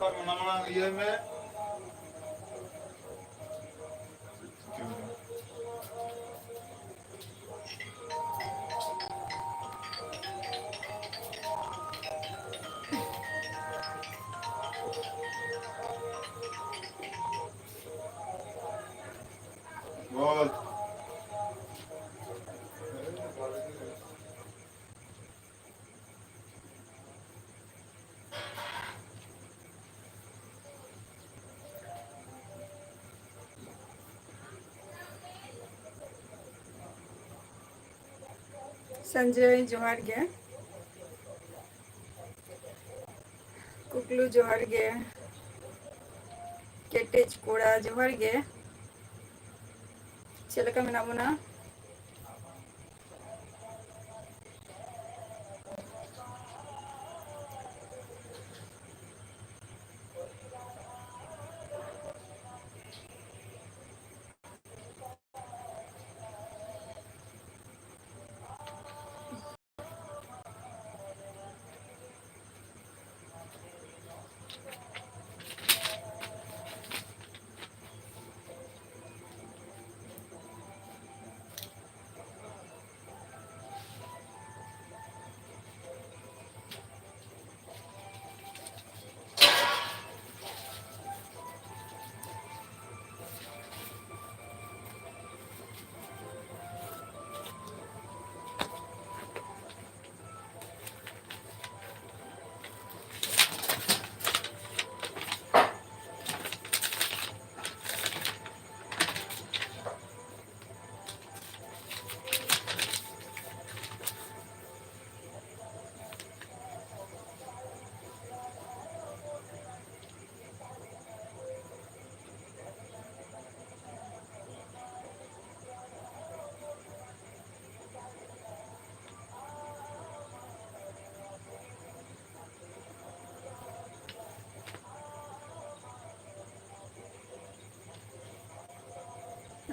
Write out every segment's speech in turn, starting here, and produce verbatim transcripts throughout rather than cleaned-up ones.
ᱚᱱᱟ ᱢᱟᱲᱟᱝ ᱤᱭᱟᱹᱭ ᱢᱮ᱾ ᱵᱚᱞ᱾ ᱥᱚᱧᱡᱚᱭ, ᱡᱚᱦᱟᱨ ᱜᱮ᱾ ᱠᱩᱠᱞᱩ, ᱡᱚᱦᱟᱨ ᱜᱮ᱾ ᱠᱮᱴᱮᱡ ᱠᱚᱲᱟ, ᱡᱚᱦᱟᱨ ᱜᱮ᱾ ᱪᱮᱫ ᱞᱮᱠᱟ ᱢᱮᱱᱟᱜ ᱵᱚᱱᱟ?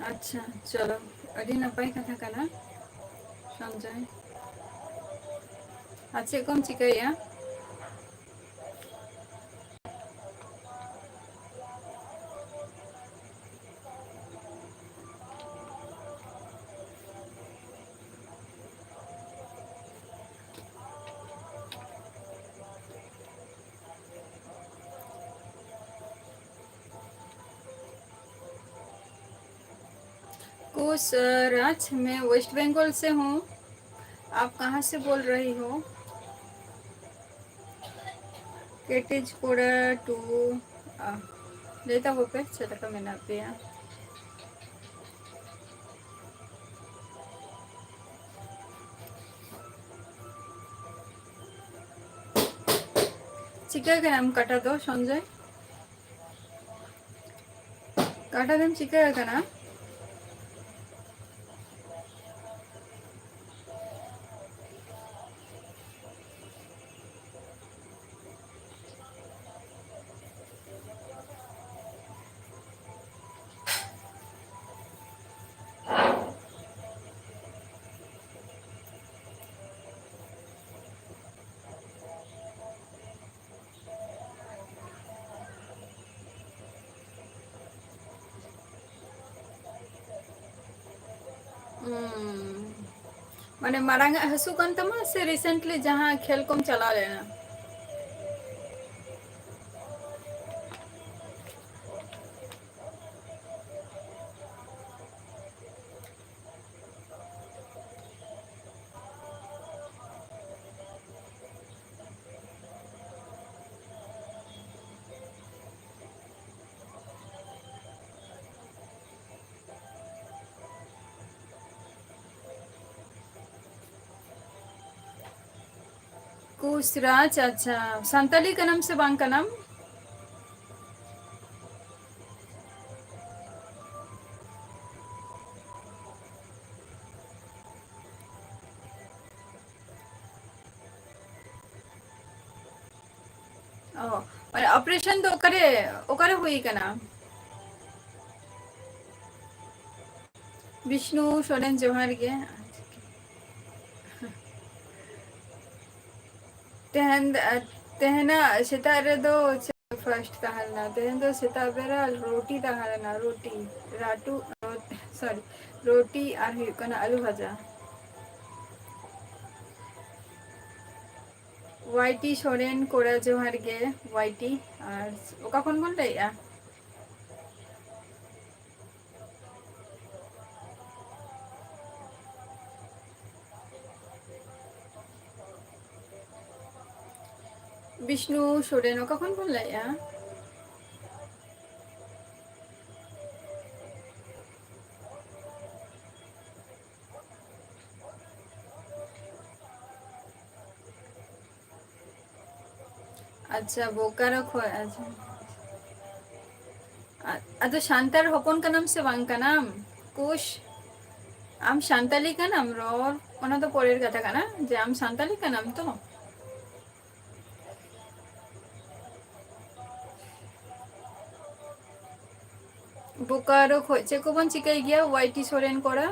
ᱟᱪᱪᱷᱟ, ᱪᱚᱞᱚ, ᱟᱹᱰᱤ ᱱᱟᱯᱟᱭ ᱠᱟᱛᱷᱟ ᱠᱟᱱᱟ, ᱥᱚᱧᱡᱚᱭ᱾ ᱟᱨ ᱪᱮᱫ ᱠᱚᱢ ᱪᱤᱠᱟᱹᱭᱮᱫᱼᱟ? उस, अ, राज, मैं वेस्ट बंगाल से हूँ। आप कहाँ से बोल रही हो? केटिज कोड़ा टू, अ, लेता वो पे चला का मैंने आप पे यहाँ। चिका के नाम काटा दो, संजय। काटा दम चिका का ना? ᱦᱩᱸ᱾ ᱢᱟᱱᱮ ᱢᱟᱲᱟᱝ ᱟᱜ ᱦᱟᱹᱥᱩ ᱠᱟᱱ ᱛᱟᱢᱟ ᱥᱮ recently ᱡᱟᱦᱟᱸ ᱠᱷᱮᱞ ᱠᱚᱢ ᱪᱟᱞᱟᱣ ᱞᱮᱱᱟ? ᱠᱩᱥᱨᱟᱡᱽ, ᱟᱪᱪᱷᱟ, ᱥᱟᱱᱛᱟᱞᱤ ᱠᱟᱱᱟᱢ ᱥᱮ ᱵᱟᱝ ᱠᱟᱱᱟᱢ? ᱚ, ᱢᱟᱱᱮ operation ᱫᱚ ᱚᱠᱟᱨᱮ, ᱚᱠᱟᱨᱮ ᱦᱩᱭ ᱠᱟᱱᱟ? ᱵᱤᱥᱱᱩ ᱥᱚᱨᱮᱱ, ᱡᱚᱦᱟᱨ ᱜᱮ᱾ ᱛᱮᱦᱮᱧ, ᱛᱮᱦᱮᱧᱟᱜ ᱥᱮᱛᱟᱜ ᱨᱮᱫᱚ ᱪᱮᱫ first ᱛᱟᱦᱮᱸ ᱞᱮᱱᱟ? ᱛᱮᱦᱮᱧ ᱫᱚ ᱥᱮᱛᱟᱜ ᱵᱮᱲᱟ ᱨᱩᱴᱤ ᱛᱟᱦᱮᱸ ᱞᱮᱱᱟ, ᱨᱩᱴᱤ, ᱨᱟᱴᱩ, ᱨᱳ-, sorry, ᱨᱩᱴᱤ ᱟᱨ ᱦᱩᱭᱩᱜ ᱠᱟᱱᱟ ᱟᱹᱞᱩ ᱵᱷᱟᱡᱟ᱾ ᱣᱟᱭ ᱴᱤ ᱥᱚᱨᱮᱱ ᱠᱚᱲᱟ, ᱡᱚᱦᱟᱨ ᱜᱮ ᱣᱟᱭ ᱴᱤ᱾ ᱟᱨ ᱚᱠᱟ ᱠᱷᱚᱱ ᱵᱚᱱ ᱞᱟᱹᱭᱮᱜᱼᱟ? ᱵᱤᱥᱱᱩ ᱥᱚᱨᱮᱱ, ᱚᱠᱟ ᱠᱷᱚᱱ ᱵᱚᱱ ᱞᱟᱹᱭᱮᱜᱼᱟ? ᱟᱪᱪᱷᱟ, ᱵᱳᱠᱟᱨᱳ ᱠᱷᱚᱱ᱾ ᱟᱪᱪᱷᱟ, ᱟ-, ᱟᱫᱚ ᱥᱟᱱᱛᱟᱲ ᱦᱚᱯᱚᱱ ᱠᱟᱱᱟᱢ ᱥᱮ ᱵᱟᱝ ᱠᱟᱱᱟᱢ? ᱠᱩᱥ, ᱟᱢ ᱥᱟᱱᱛᱟᱞᱤ ᱠᱟᱱᱟᱢ? ᱨᱚᱲ, ᱚᱱᱟ ᱫᱚ ᱯᱚᱨᱮᱨ ᱠᱟᱛᱷᱟ ᱠᱟᱱᱟ, ᱡᱮ ᱟᱢ ᱥᱟᱱᱛᱟᱞᱤ ᱠᱟᱱᱟᱢ ᱛᱚ? ᱵᱳᱠᱟᱨᱳ ᱠᱷᱚᱡ ᱪᱮᱫ ᱠᱚᱵᱚᱱ ᱪᱤᱠᱟᱹᱭ ᱜᱮᱭᱟ, ᱣᱟᱭ ᱴᱤ ᱥᱚᱨᱮᱱ ᱠᱚᱲᱟ?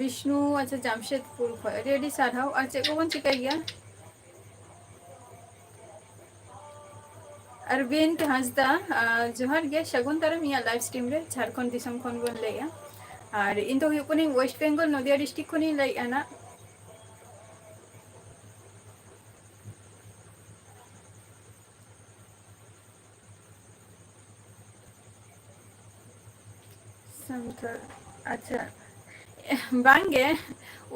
ᱵᱤᱥᱱᱩ, ᱟᱪᱪᱷᱟ, ᱡᱟᱢᱥᱮᱫᱽᱯᱩᱨ ᱠᱷᱚᱡ, ᱟᱹᱰᱤ ᱟᱹᱰᱤ ᱥᱟᱨᱦᱟᱣ᱾ ᱟᱨ ᱪᱮᱫ ᱠᱚᱵᱚᱱ ᱪᱤᱠᱟᱹᱭ ᱜᱮᱭᱟ? ᱚᱨᱵᱤᱱᱫ ᱦᱟᱸᱥᱫᱟ, ᱟᱨ ᱡᱚᱦᱟᱨ ᱜᱮ, ᱥᱟᱹᱜᱩᱱ ᱫᱟᱨᱟᱢ ᱤᱧᱟᱹᱜ live stream ᱨᱮ, ᱡᱷᱟᱲᱠᱷᱚᱸᱰ ᱫᱤᱥᱚᱢ ᱠᱷᱚᱱ ᱵᱚᱱ ᱞᱟᱹᱭᱮᱜᱼᱟ᱾ ᱟᱨ ᱤᱧ ᱫᱚ ᱦᱩᱭᱩᱜ ᱠᱟᱹᱱᱟᱹᱧ West Bengal, ᱱᱚᱫᱤᱭᱟ district ᱠᱷᱚᱱᱤᱧ ᱞᱟᱹᱭᱮᱜᱼᱟ ᱱᱟᱜ᱾ ᱥᱟᱱᱛᱟᱲ, ᱟᱪᱪᱷᱟ, ᱵᱟᱝᱜᱮ,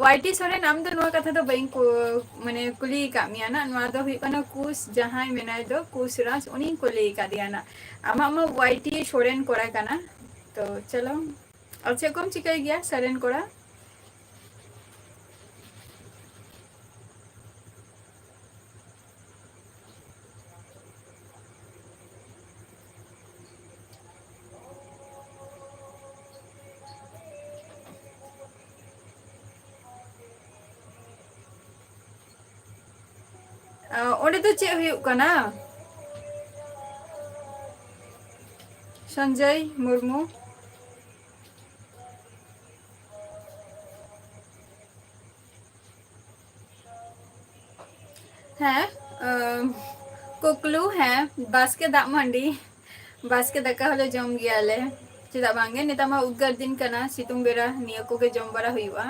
ᱣᱟᱭ ᱴᱤ ᱥᱚᱨᱮᱱ, ᱟᱢ ᱫᱚ ᱱᱚᱣᱟ ᱠᱟᱛᱷᱟ ᱫᱚ ᱵᱟᱹᱧ ᱠᱩ-, ᱢᱟᱱᱮ, ᱠᱩᱞᱤ ᱟᱠᱟᱫ ᱢᱮᱭᱟ ᱱᱟᱜ᱾ ᱱᱚᱣᱟ ᱫᱚ ᱦᱩᱭᱩᱜ ᱠᱟᱱᱟ ᱠᱩᱥ, ᱡᱟᱦᱟᱸᱭ ᱢᱮᱱᱟᱭ ᱫᱚ ᱠᱩᱥ ᱨᱟᱡᱽ, ᱩᱱᱤᱧ ᱠᱩᱞᱤ ᱟᱠᱟᱫᱮᱭᱟ ᱱᱟᱜ᱾ ᱟᱢᱟᱜ ᱢᱟ ᱣᱟᱭ ᱴᱤ ᱥᱚᱨᱮᱱ ᱠᱚᱲᱟ ᱠᱟᱱᱟ᱾ ᱛᱚ ᱪᱚᱞᱚ, ᱟᱨ ᱪᱮᱫ ᱠᱚᱢ ᱪᱤᱠᱟᱹᱭ ᱜᱮᱭᱟ ᱥᱚᱨᱮᱱ ᱠᱚᱲᱟ? ᱚᱸᱰᱮ ᱫᱚ ᱪᱮᱫ ᱦᱩᱭᱩᱜ ᱠᱟᱱᱟ? ᱥᱚᱧᱡᱚᱭ ᱢᱩᱨᱢᱩ᱾ ᱦᱮᱸ, ᱟᱢ, ᱠᱩᱠᱞᱩ, ᱦᱮᱸ, ᱵᱟᱥᱠᱮ ᱫᱟᱜ ᱢᱟᱹᱰᱤ, ᱵᱟᱥᱠᱮ ᱫᱟᱠᱟ ᱦᱚᱸᱞᱮ ᱡᱚᱢ ᱜᱮᱭᱟᱞᱮ, ᱪᱮᱫᱟᱜ ᱵᱟᱝᱜᱮ? ᱱᱮᱛᱟᱨ ᱢᱟ ᱩᱫᱽᱜᱟᱹᱨ ᱫᱤᱱ ᱠᱟᱱᱟ, ᱥᱤᱛᱩᱝ ᱵᱮᱲᱟ ᱱᱤᱭᱟᱹ ᱠᱚᱜᱮ ᱡᱚᱢ ᱵᱟᱲᱟ ᱦᱩᱭᱩᱜᱼᱟ᱾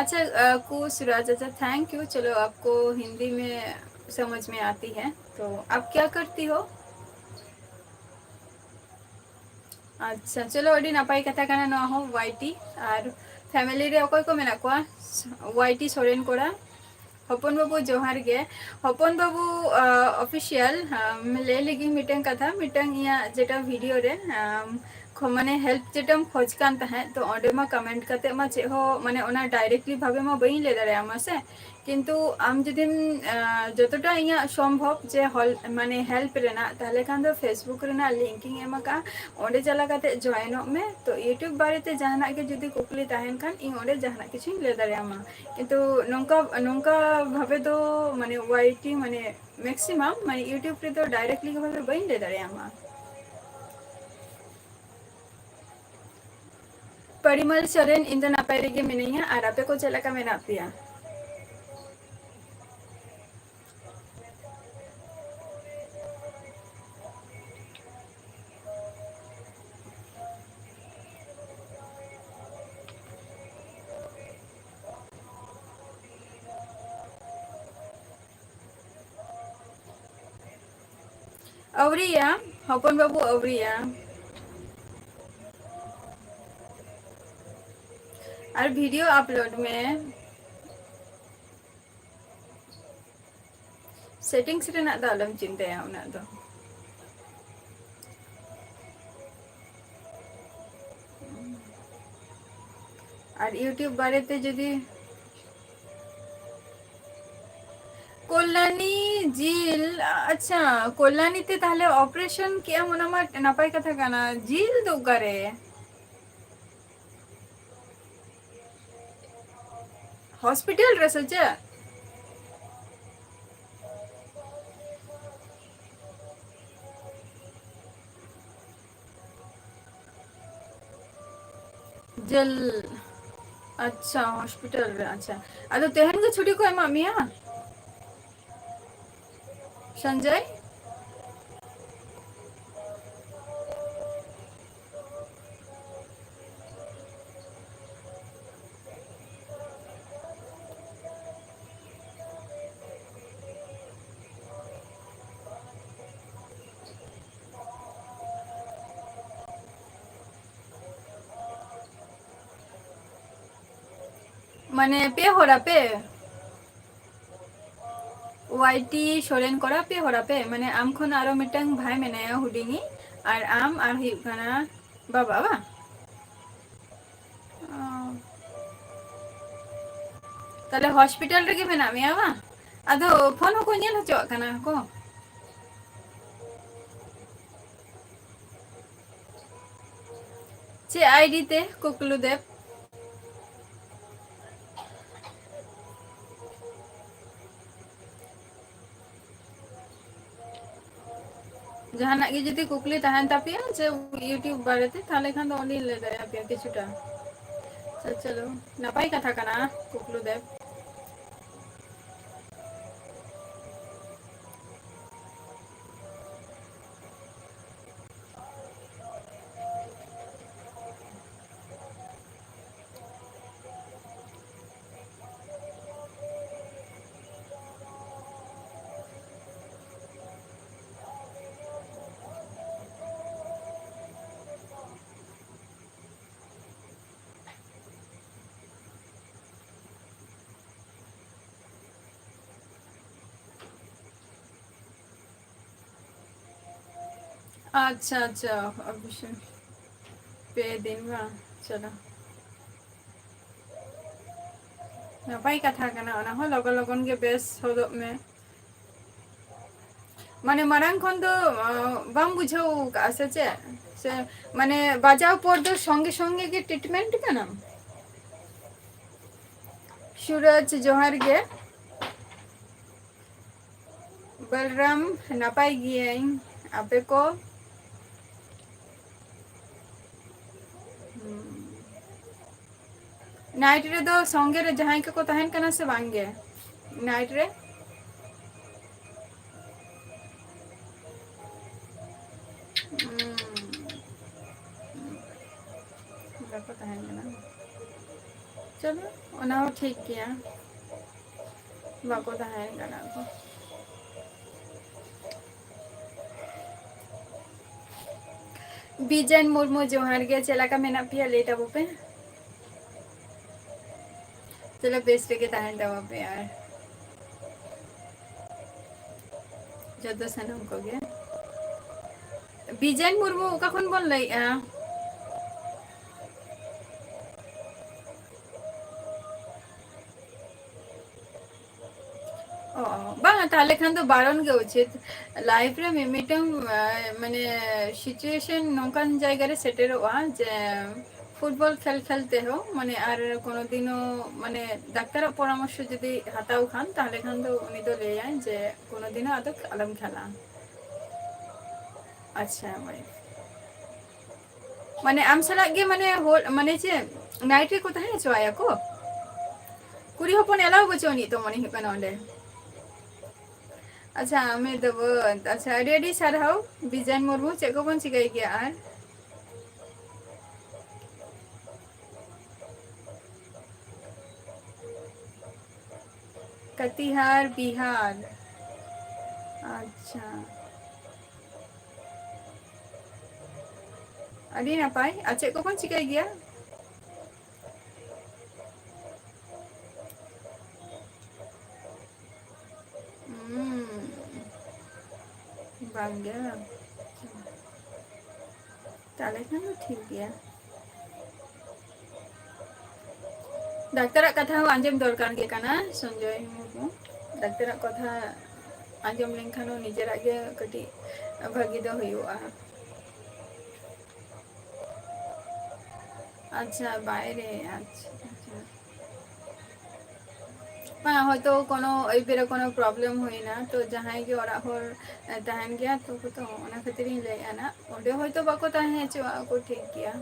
ᱟᱪᱪᱷᱟ, ᱟ, ᱠᱩᱥ ᱨᱟᱡᱽ, ᱟᱪᱪᱷᱟ, thank you, ᱪᱚᱞᱚ, ᱟᱯᱠᱚ ᱦᱤᱱᱫᱤ ᱢᱮ ᱥᱚᱢᱚᱡᱽ ᱢᱮ ᱟᱛᱤ ᱦᱮ, ᱛᱚ ᱟᱯ ᱠᱭᱟ ᱠᱟᱨᱛᱤ ᱦᱳ? ᱟᱪᱪᱷᱟ, ᱪᱚᱞᱚ, ᱟᱹᱰᱤ ᱱᱟᱯᱟᱭ ᱠᱟᱛᱷᱟ ᱠᱟᱱᱟ ᱱᱚᱣᱟ ᱦᱚᱸ, ᱣᱟᱭ ᱴᱤ᱾ ᱟᱨ family ᱨᱮ ᱚᱠᱚᱭ ᱠᱚ ᱢᱮᱱᱟᱜ ᱠᱚᱣᱟ ᱣᱟᱭ ᱴᱤ ᱥᱚᱨᱮᱱ ᱠᱚᱲᱟ? ᱦᱚᱯᱚᱱ ᱵᱟᱹᱵᱩ ᱡᱚᱦᱟᱨ ᱜᱮ᱾ ᱦᱚᱯᱚᱱ ᱵᱟᱹᱵᱩ, ᱟᱸ, Official, ᱟᱢ, ᱞᱟᱹᱭ ᱞᱟᱹᱜᱤᱫ ᱢᱤᱫᱴᱟᱝ ᱠᱟᱛᱷᱟ, ᱢᱤᱫᱴᱟᱝ ᱤᱧᱟᱹᱜ ᱡᱮᱴᱟ video ᱨᱮ, ᱟᱢ, ᱠᱷᱚ-, ᱢᱟᱱᱮ help ᱡᱮᱴᱟᱢ ᱠᱷᱚᱡᱽ ᱠᱟᱱ ᱛᱟᱦᱮᱸᱫ, ᱛᱚ ᱚᱸᱰᱮ ᱢᱟ comment ᱠᱟᱛᱮ ᱢᱟ ᱪᱮᱫ ᱦᱚᱸ, ᱢᱟᱱᱮ ᱚᱱᱟ directly ᱵᱷᱟᱵᱮ ᱢᱟ ᱵᱟᱹᱧ ᱞᱟᱹᱭ ᱫᱟᱲᱮᱭᱟᱢᱟ ᱥᱮ, ᱠᱤᱱᱛᱩ ᱟᱢ ᱡᱩᱫᱤᱢ, ᱟᱸ, ᱡᱚᱛᱚᱴᱟ ᱤᱧᱟᱹᱜ ᱥᱚᱢᱵᱷᱚᱵ ᱡᱮ ᱦᱚᱞ-, ᱢᱟᱱᱮ help ᱨᱮᱱᱟᱜ, ᱛᱟᱦᱞᱮ ᱠᱷᱟᱱ ᱫᱚ Facebook ᱨᱮᱱᱟᱜ link ᱤᱧ ᱮᱢ ᱟᱠᱟᱫᱼᱟ, ᱚᱸᱰᱮ ᱪᱟᱞᱟᱣ ᱠᱟᱛᱮ join ᱚᱜ ᱢᱮ᱾ ᱛᱚ YouTube ᱵᱟᱨᱮᱛᱮ ᱡᱟᱦᱟᱱᱟᱜ ᱜᱮ ᱡᱩᱫᱤ ᱠᱩᱠᱞᱤ ᱛᱟᱦᱮᱱ ᱠᱷᱟᱱ ᱤᱧ ᱚᱸᱰᱮ ᱡᱟᱦᱟᱱᱟᱜ ᱠᱤᱪᱷᱩᱧ ᱞᱟᱹᱭ ᱫᱟᱲᱮᱭᱟᱢᱟ᱾ ᱠᱤᱱᱛᱩ ᱱᱚᱝᱠᱟ, ᱱᱚᱝᱠᱟ ᱵᱷᱟᱵᱮ ᱫᱚ ᱢᱟᱱᱮ Y T ᱢᱟᱱᱮ maximum ᱢᱟᱱᱮ YouTube ᱨᱮᱫᱚ directly ᱵᱷᱟᱵᱮ ᱵᱟᱹᱧ ᱞᱟᱹᱭ ᱫᱟᱲᱮᱭᱟᱢᱟ᱾ ᱯᱚᱨᱤᱢᱚᱞ ᱥᱚᱨᱮᱱ, ᱤᱧ ᱫᱚ ᱱᱟᱯᱟᱭ ᱨᱮᱜᱮ ᱢᱤᱱᱟᱹᱧᱟ, ᱟᱨ ᱟᱯᱮ ᱠᱚ ᱪᱮᱫ ᱞᱮᱠᱟ ᱢᱮᱱᱟᱜ ᱯᱮᱭᱟ? ᱟᱹᱣᱨᱤᱭᱟ, ᱦᱚᱯᱚᱱ ᱵᱟᱹᱵᱩ, ᱟᱹᱣᱨᱤᱭᱟ᱾ ᱟᱨ video upload ᱢᱮ᱾ Settings ᱨᱮᱱᱟᱜ ᱫᱚ ᱟᱞᱚᱢ ᱪᱤᱱᱛᱟᱹᱭᱟ ᱩᱱᱟᱹᱜ ᱫᱚ᱾ ᱟᱨ YouTube ᱵᱟᱨᱮᱛᱮ ᱡᱩᱫᱤ ᱠᱚᱞᱭᱟᱱᱤ ᱡᱤᱞ, ᱟᱪᱪᱷᱟ, ᱠᱚᱞᱭᱟᱱᱤ ᱛᱮ ᱛᱟᱦᱞᱮ operation ᱠᱮᱜ ᱟᱢ, ᱚᱱᱟ ᱢᱟ ᱱᱟᱯᱟᱭ ᱠᱟᱛᱷᱟ ᱠᱟᱱᱟ᱾ ᱡᱤᱞ ᱫᱚ ᱚᱠᱟᱨᱮ? Hospital ᱨᱮ ᱥᱮ ᱪᱮᱫ? ᱡᱮᱞ, ᱟᱪᱪᱷᱟ, hospital ᱨᱮ, ᱟᱪᱪᱷᱟ᱾ ᱟᱫᱚ ᱛᱮᱦᱮᱧ ᱜᱮ ᱪᱷᱩᱴᱤ ᱠᱚ ᱮᱢᱟᱜ ᱢᱮᱭᱟ, ᱥᱚᱧᱡᱚᱭ? ᱢᱟᱱᱮ ᱯᱮ ᱦᱚᱲ ᱟᱯᱮ? ᱯᱟᱭᱴᱤ ᱥᱚᱨᱮᱱ ᱠᱚᱲᱟ ᱯᱮ ᱦᱚᱲ ᱟᱯᱮ? ᱢᱟᱱᱮ ᱟᱢ ᱠᱷᱚᱱ ᱟᱨᱚ ᱢᱤᱫᱴᱟᱝ ᱵᱷᱟᱭ ᱢᱮᱱᱟᱭᱟ ᱦᱩᱰᱤᱧᱤᱡ, ᱟᱨ ᱟᱢ, ᱟᱨ ᱦᱩᱭᱩᱜ ᱠᱟᱱᱟ ᱵᱟᱵᱟ, ᱵᱟᱝ? ᱚ᱾ ᱛᱟᱦᱞᱮ ᱦᱚᱥᱯᱤᱴᱟᱞ ᱨᱮᱜᱮ ᱢᱮᱱᱟᱜ ᱢᱮᱭᱟ, ᱵᱟᱝ? ᱟᱫᱚ ᱯᱷᱳᱱ ᱦᱚᱸᱠᱚ ᱧᱮᱞ ᱦᱚᱪᱚᱣᱟᱜ ᱠᱟᱱᱟ ᱠᱚ᱾ ᱪᱮᱫ ᱟᱭᱰᱤ ᱛᱮ ᱠᱩᱠᱞᱩ ᱫᱮᱵ? ᱡᱟᱦᱟᱱᱟᱜ ᱜᱮ ᱡᱩᱫᱤ ᱠᱩᱠᱞᱤ ᱛᱟᱦᱮᱱ ᱛᱟᱯᱮᱭᱟ ᱡᱮ YouTube ᱵᱟᱨᱮᱛᱮ, ᱛᱟᱦᱞᱮ ᱠᱷᱟᱱ ᱫᱚ ᱚᱸᱰᱮᱧ ᱞᱟᱹᱭ ᱫᱟᱲᱮᱭᱟᱯᱮᱭᱟ ᱠᱤᱪᱷᱩᱴᱟ᱾ ᱟᱪᱪᱷᱟ, ᱪᱚᱞᱚ, ᱱᱟᱯᱟᱭ ᱠᱟᱛᱷᱟ ᱠᱟᱱᱟ ᱠᱩᱠᱞᱩ ᱫᱮᱵ᱾ ᱟᱪᱪᱷᱟ, ᱟᱪᱪᱷᱟ, ᱚᱵᱚᱥᱥᱳᱭ᱾ ᱯᱮ ᱫᱤᱱ ᱵᱟᱝ? ᱪᱚᱞᱚ᱾ ᱱᱟᱯᱟᱭ ᱠᱟᱛᱷᱟ ᱠᱟᱱᱟ, ᱚᱱᱟ ᱦᱚᱸ ᱞᱚᱜᱚᱱ ᱞᱚᱜᱚᱱ ᱜᱮ ᱵᱮᱥ ᱦᱚᱫᱚᱜ ᱢᱮ᱾ ᱢᱟᱱᱮ ᱢᱟᱲᱟᱝ ᱠᱷᱚᱱ ᱫᱚ, ᱟᱸ, ᱵᱟᱢ ᱵᱩᱡᱷᱟᱹᱣ ᱠᱟᱜᱼᱟ ᱥᱮ ᱪᱮᱫ? ᱥᱮ ᱢᱟᱱᱮ ᱵᱟᱡᱟᱣ ᱯᱚᱨ ᱫᱚ ᱥᱚᱸᱜᱮ ᱥᱚᱸᱜᱮ ᱜᱮ ᱴᱨᱤᱴᱢᱮᱱᱴ ᱠᱟᱱᱟᱢ? ᱥᱩᱨᱚᱡᱽ, ᱡᱚᱦᱟᱨ ᱜᱮ᱾ ᱵᱚᱞᱨᱟᱢ, ᱱᱟᱯᱟᱭ ᱜᱤᱭᱟᱹᱧ, ᱟᱯᱮ ᱠᱚ? ᱦᱩᱸ᱾ ᱱᱟᱭᱤᱴ ᱨᱮᱫᱚ ᱥᱚᱸᱜᱮ ᱨᱮ ᱡᱟᱦᱟᱸᱭ ᱠᱚᱠᱚ ᱛᱟᱦᱮᱱ ᱠᱟᱱᱟ ᱥᱮ ᱵᱟᱝ ᱜᱮ ᱱᱟᱭᱤᱴ ᱨᱮ? ᱦᱩᱸ᱾ ᱵᱟᱠᱚ ᱛᱟᱦᱮᱱ ᱠᱟᱱᱟ᱾ ᱪᱚᱞᱚ, ᱚᱱᱟ ᱦᱚᱸ ᱴᱷᱤᱠ ᱜᱮᱭᱟ᱾ ᱵᱟᱠᱚ ᱛᱟᱦᱮᱸ ᱠᱟᱱᱟ ᱠᱚ᱾ ᱵᱤᱡᱮᱱ ᱢᱩᱨᱢᱩ, ᱡᱚᱦᱟᱨ ᱜᱮ, ᱪᱮᱫ ᱞᱮᱠᱟ ᱢᱮᱱᱟᱜ ᱯᱮᱭᱟ? ᱞᱟᱹᱭ ᱛᱟᱵᱚ ᱯᱮ᱾ ᱪᱚᱞᱚ, ᱵᱮᱥ ᱨᱮᱜᱮ ᱛᱟᱦᱮᱱ ᱛᱟᱵᱚ ᱯᱮ᱾ ᱟᱨ ᱡᱚᱛᱚ ᱥᱟᱱᱟᱢ ᱠᱚᱜᱮ᱾ ᱵᱤᱡᱮᱱ ᱢᱩᱨᱢᱩ, ᱚᱠᱟ ᱠᱷᱚᱱ ᱵᱚᱱ ᱞᱟᱹᱭᱮᱜᱼᱟ? ᱚ, ᱵᱟᱝᱟ, ᱛᱟᱦᱞᱮ ᱠᱷᱟᱱ ᱫᱚ ᱵᱟᱨᱚᱱ ᱜᱮ ᱩᱪᱤᱛ᱾ Life ᱨᱮ ᱢᱤ-, ᱢᱤᱫᱴᱟᱝ, ᱟ, ᱢᱟᱱᱮ, situation ᱱᱚᱝᱠᱟᱱ ᱡᱟᱭᱜᱟ ᱨᱮ ᱥᱮᱴᱮᱨᱚᱜᱼᱟ ᱡᱮ football ᱠᱷᱮᱞ ᱠᱷᱮᱞ ᱛᱮᱦᱚᱸ, ᱢᱟᱱᱮ, ᱟᱨ ᱠᱳᱱᱳ ᱫᱤᱱᱳ, ᱢᱟᱱᱮ, ᱰᱟᱠᱛᱟᱨᱟᱜ ᱯᱚᱨᱟᱢᱚᱨᱥᱚ ᱡᱩᱫᱤ ᱦᱟᱛᱟᱣ ᱠᱷᱟᱱ, ᱛᱟᱦᱞᱮ ᱠᱷᱟᱱ ᱫᱚ ᱩᱱᱤ ᱫᱚ ᱞᱟᱹᱭᱟᱭ ᱡᱮ ᱠᱳᱱᱳ ᱫᱤᱱᱳ ᱟᱫᱚ ᱟᱞᱚᱢ ᱠᱷᱮᱞᱟ᱾ ᱟᱪᱪᱷᱟ, ᱢᱟᱹᱭ᱾ ᱢᱟᱱᱮ, ᱟᱢ ᱥᱟᱞᱟᱜ ᱜᱮ, ᱢᱟᱱᱮ, ᱦᱚᱲ, ᱢᱟᱱᱮ ᱪᱮᱫ, night ᱨᱮᱠᱚ ᱛᱟᱦᱮᱸ ᱦᱚᱪᱚᱣᱟᱭᱟ ᱠᱚ? ᱠᱩᱲᱤ ᱦᱚᱯᱚᱱ allow ᱵᱟᱹᱪᱩᱜ ᱟᱹᱱᱤᱡ ᱛᱚ, ᱢᱚᱱᱮ ᱦᱩᱭᱩᱜ ᱠᱟᱱᱟ ᱚᱸᱰᱮ᱾ ᱟᱪᱪᱷᱟ, ᱟᱢᱮ ᱫᱚ ᱵᱚ-, ᱟᱪᱪᱷᱟ, ᱟᱹᱰᱤ ᱟᱹᱰᱤ ᱥᱟᱨᱦᱟᱣ, ᱵᱤᱡᱟᱱ ᱢᱩᱨᱢᱩ᱾ ᱪᱮᱫ ᱠᱚᱵᱚᱱ ᱪᱤᱠᱟᱹᱭ ᱜᱮᱭᱟ ᱟᱨ? ᱠᱟᱛᱤᱦᱟᱨ, ᱵᱤᱦᱟᱨ᱾ ᱟᱪᱪᱷᱟ, ᱟᱹᱰᱤ ᱱᱟᱯᱟᱭ᱾ ᱟᱨ ᱪᱮᱫ ᱠᱚᱵᱚᱱ ᱪᱤᱠᱟᱹᱭ ᱜᱮᱭᱟ? ᱦᱩᱸ, ᱵᱟᱝ ᱜᱮ ᱵᱟᱝ᱾ ᱛᱟᱦᱞᱮ ᱠᱷᱟᱱ ᱫᱚ ᱴᱷᱤᱠ ᱜᱮᱭᱟ᱾ ᱰᱟᱠᱛᱟᱨᱟᱜ ᱠᱟᱛᱷᱟ ᱦᱚᱸ ᱟᱸᱡᱚᱢ ᱫᱚᱨᱠᱟᱨ ᱜᱮ ᱠᱟᱱᱟ, ᱥᱚᱧᱡᱚᱭ ᱢᱩᱨᱢᱩ᱾ ᱰᱟᱠᱛᱟᱨᱟᱜ ᱠᱟᱛᱷᱟ ᱟᱸᱡᱚᱢ ᱞᱮᱱᱠᱷᱟᱱ ᱦᱚᱸ ᱱᱤᱡᱮᱨᱟᱜ ᱜᱮ ᱠᱟᱹᱴᱤᱡ ᱵᱷᱟᱹᱜᱤ ᱫᱚ ᱦᱩᱭᱩᱜᱼᱟ᱾ ᱟᱪᱪᱷᱟ, ᱵᱟᱭᱨᱮ, ᱟᱪᱪᱷᱟ, ᱟᱪᱪᱷᱟ᱾ ᱵᱟᱝ, ᱦᱚᱭᱛᱳ ᱠᱳᱱᱳ ᱟᱹᱭᱩᱵ ᱵᱮᱲᱟ ᱠᱳᱱᱳ problem ᱦᱩᱭᱱᱟ, ᱛᱚ ᱡᱟᱦᱟᱸᱭ ᱜᱮ ᱚᱲᱟᱜ ᱦᱚᱲ, ᱮ, ᱛᱟᱦᱮᱱ ᱜᱮᱭᱟ, ᱛᱚ, ᱛᱚ ᱚᱱᱟ ᱠᱷᱟᱹᱛᱤᱨ ᱤᱧ ᱞᱟᱹᱭᱮᱫᱼᱟ ᱱᱟᱜ, ᱚᱸᱰᱮ ᱦᱚᱭᱛᱳ ᱵᱟᱠᱚ ᱛᱟᱦᱮᱸ ᱦᱚᱪᱚᱣᱟᱜᱼᱟ ᱠᱚ, ᱴᱷᱤᱠ ᱜᱮᱭᱟ᱾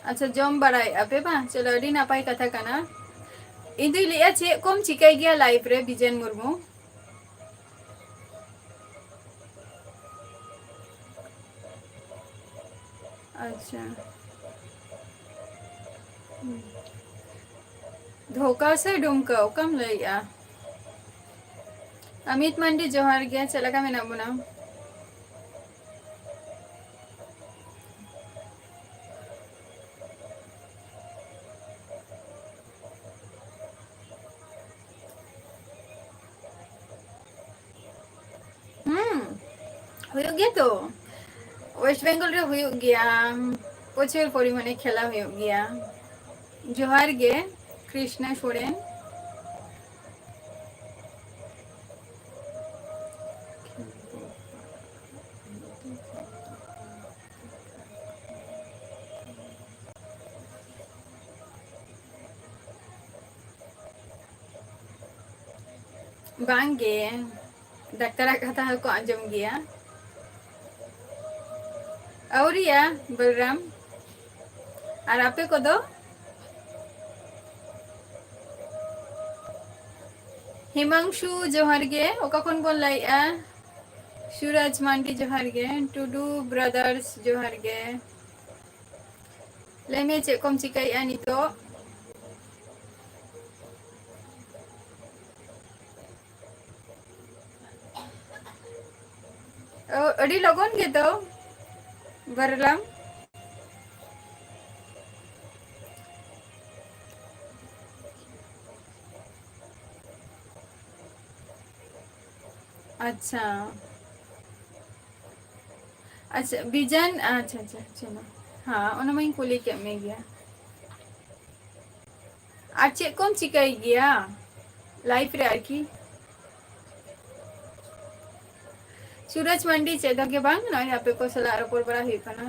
ᱟᱪᱪᱷᱟ, ᱡᱚᱢ ᱵᱟᱲᱟᱭᱮᱫᱼᱟ ᱯᱮ ᱵᱟᱝ? ᱪᱚᱞᱚ, ᱟᱹᱰᱤ ᱱᱟᱯᱟᱭ ᱠᱟᱛᱷᱟ ᱠᱟᱱᱟ᱾ ᱤᱧ ᱫᱩᱧ ᱞᱟᱹᱭᱮᱫᱼᱟ, ᱪᱮᱫ ᱠᱚᱢ ᱪᱤᱠᱟᱹᱭ ᱜᱮᱭᱟ life ᱨᱮ, ᱵᱤᱡᱮᱱ ᱢᱩᱨᱢᱩ? ᱟᱪᱪᱷᱟ᱾ ᱦᱩᱸ᱾ ᱫᱷᱳᱠᱟ ᱥᱮ ᱰᱩᱢᱠᱟᱹ, ᱚᱠᱟᱢ ᱞᱟᱹᱭᱮᱜᱼᱟ? ᱟᱢᱤᱛ ᱢᱟᱱᱰᱤ, ᱡᱚᱦᱟᱨ ᱜᱮ, ᱪᱮᱫ ᱞᱮᱠᱟ ᱢᱮᱱᱟᱜ ᱵᱚᱱᱟ? ᱦᱩᱸ, ᱦᱩᱭᱩᱜ ᱜᱮᱭᱟ ᱛᱚ, ᱳᱭᱮᱥᱴ ᱵᱮᱝᱜᱚᱞ ᱨᱮ ᱦᱩᱭᱩᱜ ᱜᱮᱭᱟ, ᱯᱨᱚᱪᱩᱨ ᱯᱚᱨᱤᱢᱟᱱᱮ ᱠᱷᱮᱞᱟ ᱦᱩᱭᱩᱜ ᱜᱮᱭᱟ᱾ ᱡᱚᱦᱟᱨ ᱜᱮ ᱠᱨᱤᱥᱱᱟ ᱥᱚᱨᱮᱱ᱾ ᱵᱟᱝᱜᱮ, ᱰᱟᱠᱛᱟᱨᱟᱜ ᱠᱟᱛᱷᱟ ᱦᱚᱸᱠᱚ ᱟᱸᱡᱚᱢ ᱜᱮᱭᱟ᱾ ᱟᱹᱣᱨᱤᱭᱟ, ᱵᱚᱞᱨᱟᱢ᱾ ᱟᱨ ᱟᱯᱮ ᱠᱚᱫᱚ? ᱦᱤᱢᱟᱝᱥᱩ, ᱡᱚᱦᱟᱨ ᱜᱮ᱾ ᱚᱠᱟ ᱠᱷᱚᱱ ᱵᱚᱱ ᱞᱟᱹᱭᱮᱜᱼᱟ? ᱥᱩᱨᱟᱡᱽ ᱢᱟᱱᱰᱤ, ᱡᱚᱦᱟᱨ ᱜᱮ᱾ ᱴᱩᱰᱩ ᱵᱨᱟᱫᱟᱨᱥ, ᱡᱚᱦᱟᱨ ᱜᱮ᱾ ᱞᱟᱹᱭ ᱢᱮ, ᱪᱮᱫ ᱠᱚᱢ ᱪᱤᱠᱟᱹᱭᱮᱜᱼᱟ ᱱᱤᱛᱚᱜ? ᱚ, ᱟᱹᱰᱤ ᱞᱚᱜᱚᱱ ᱜᱮᱛᱚ, ᱵᱟᱨᱞᱟᱢ᱾ ᱟᱪᱪᱷᱟ, ᱟᱪᱪᱷᱟ, ᱵᱤᱡᱟᱱ, ᱟᱪᱪᱷᱟ, ᱟᱪᱪᱷᱟ, ᱟᱪᱪᱷᱟ, ᱦᱮᱸ, ᱚᱱᱟ ᱢᱟᱧ ᱠᱩᱞᱤ ᱠᱮᱫ ᱢᱮ ᱜᱮᱭᱟ᱾ ᱟᱨ ᱪᱮᱫ ᱠᱚᱢ ᱪᱤᱠᱟᱹᱭ ᱜᱮᱭᱟ ᱞᱟᱭᱤᱯᱷ ᱨᱮ ᱟᱨᱠᱤ? ᱥᱩᱨᱟᱡᱽ ᱢᱟᱱᱰᱤ, ᱪᱮᱫ ᱦᱚᱸ ᱜᱮ ᱵᱟᱝ, ᱱᱚᱜᱼᱚᱭ ᱟᱯᱮ ᱠᱚ ᱥᱟᱞᱟᱜ ᱨᱚᱯᱚᱲ ᱵᱟᱲᱟ ᱦᱩᱭᱩᱜ ᱠᱟᱱᱟ᱾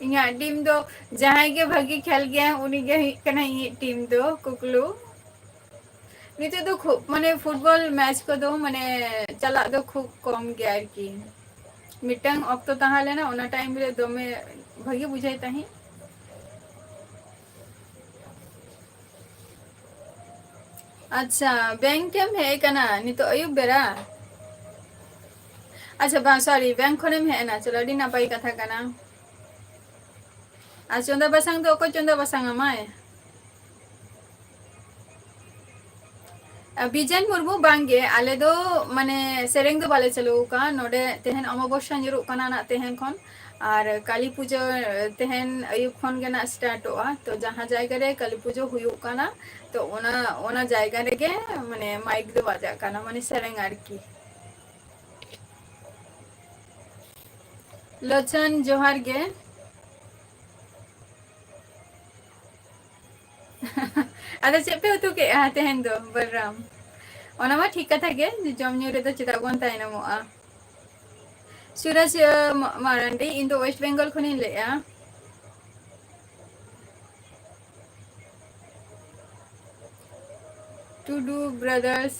ᱤᱧᱟᱹᱜ ᱴᱤᱢ ᱫᱚ ᱡᱟᱦᱟᱸᱭ ᱜᱮ ᱵᱷᱟᱹᱜᱤ ᱠᱷᱮᱞ ᱜᱮᱭᱟᱭ, ᱩᱱᱤ ᱜᱮ ᱦᱩᱭᱩᱜ ᱠᱟᱱᱟ ᱤᱧᱤᱡ ᱴᱤᱢ ᱫᱚ, ᱠᱩᱠᱞᱩ᱾ ᱱᱤᱛᱚᱜ ᱫᱚ ᱠᱷᱩᱵ, ᱢᱟᱱᱮ, ᱯᱷᱩᱴᱵᱚᱞ ᱢᱮᱪ ᱠᱚᱫᱚ, ᱢᱟᱱᱮ, ᱪᱟᱞᱟᱜ ᱫᱚ ᱠᱷᱩᱵ ᱠᱚᱢ ᱜᱮᱭᱟ ᱟᱨᱠᱤ᱾ ᱢᱤᱫᱴᱟᱝ ᱚᱠᱛᱚ ᱛᱟᱦᱮᱸ ᱞᱮᱱᱟ, ᱚᱱᱟ ᱴᱟᱭᱤᱢ ᱨᱮ ᱫᱚᱢᱮ ᱵᱷᱟᱹᱜᱤ ᱵᱩᱡᱷᱟᱹᱣ ᱛᱟᱦᱮᱸᱫ᱾ ᱟᱪᱪᱷᱟ, ᱵᱮᱝᱠ ᱮᱢ ᱦᱮᱡ ᱟᱠᱟᱱᱟ ᱱᱤᱛᱚᱜ ᱟᱹᱭᱩᱵ ᱵᱮᱲᱟ? ᱟᱪᱪᱷᱟ, ᱵᱟᱝ, ᱥᱚᱨᱤ, ᱵᱮᱝᱠ ᱠᱷᱚᱱᱮᱢ ᱦᱮᱡ ᱮᱱᱟ, ᱪᱚᱞᱚ, ᱟᱹᱰᱤ ᱱᱟᱯᱟᱭ ᱠᱟᱛᱷᱟ ᱠᱟᱱᱟ᱾ ᱟᱨ ᱪᱚᱸᱫᱟ ᱵᱟᱥᱟᱝ ᱫᱚ ᱚᱠᱚᱭ ᱪᱚᱸᱫᱟ ᱵᱟᱥᱟᱝ ᱟᱢᱟᱭ? ᱵᱤᱡᱮᱱ ᱢᱩᱨᱢᱩ, ᱵᱟᱝᱜᱮ, ᱟᱞᱮ ᱫᱚ ᱢᱟᱱᱮ ᱥᱮᱨᱮᱧ ᱫᱚ ᱵᱟᱞᱮ ᱪᱟᱹᱞᱩ ᱟᱠᱟᱫᱼᱟ᱾ ᱱᱚᱰᱮ ᱛᱮᱦᱮᱧ ᱚᱢᱟᱵᱚᱥᱭᱟ ᱧᱩᱨᱩᱜ ᱠᱟᱱᱟ ᱱᱟᱜ ᱛᱮᱦᱮᱧ ᱠᱷᱚᱱ, ᱟᱨ ᱠᱟᱹᱞᱤ ᱯᱩᱡᱟᱹ ᱛᱮᱦᱮᱧ ᱟᱹᱭᱩᱵ ᱠᱷᱚᱱ ᱜᱮ ᱱᱟᱜ ᱥᱴᱟᱨᱴᱚᱜᱼᱟ᱾ ᱛᱚ ᱡᱟᱦᱟᱸ ᱡᱟᱭᱜᱟ ᱨᱮ ᱠᱟᱹᱞᱤ ᱯᱩᱡᱟᱹ ᱦᱩᱭᱩᱜ ᱠᱟᱱᱟ, ᱛᱚ ᱚᱱᱟ, ᱚᱱᱟ ᱡᱟᱭᱜᱟ ᱨᱮᱜᱮ ᱢᱟᱱᱮ ᱢᱟᱭᱤᱠ ᱫᱚ ᱵᱟᱡᱟᱜ ᱠᱟᱱᱟ, ᱢᱟᱱᱮ ᱥᱮᱨᱮᱧ ᱟᱨᱠᱤ᱾ ᱞᱚᱪᱷᱚᱱ, ᱡᱚᱦᱟᱨ ᱜᱮ᱾ ᱟᱫᱚ ᱪᱮᱫ ᱯᱮ ᱩᱛᱩ ᱠᱮᱫᱼᱟ ᱛᱮᱦᱮᱧ ᱫᱚ, ᱵᱚᱞᱨᱟᱢ? ᱚᱱᱟ ᱢᱟ ᱴᱷᱤᱠ ᱠᱟᱛᱷᱟ ᱜᱮ, ᱡᱚᱢ ᱧᱩ ᱨᱮᱫᱚ ᱪᱮᱫᱟᱜ ᱵᱚᱱ ᱛᱟᱭᱱᱚᱢᱚᱜᱼᱟ᱾ ᱥᱩᱨᱟᱡᱽ, ᱟᱸ, ᱢᱟ-, ᱢᱟᱨᱟᱱᱰᱤ, ᱤᱧ ᱫᱚ ᱳᱭᱮᱥᱴ ᱵᱮᱝᱜᱚᱞ ᱠᱷᱚᱱᱤᱧ ᱞᱟᱹᱭᱮᱫᱼᱟ᱾ ᱴᱩᱰᱩ ᱵᱨᱟᱫᱟᱨᱥ᱾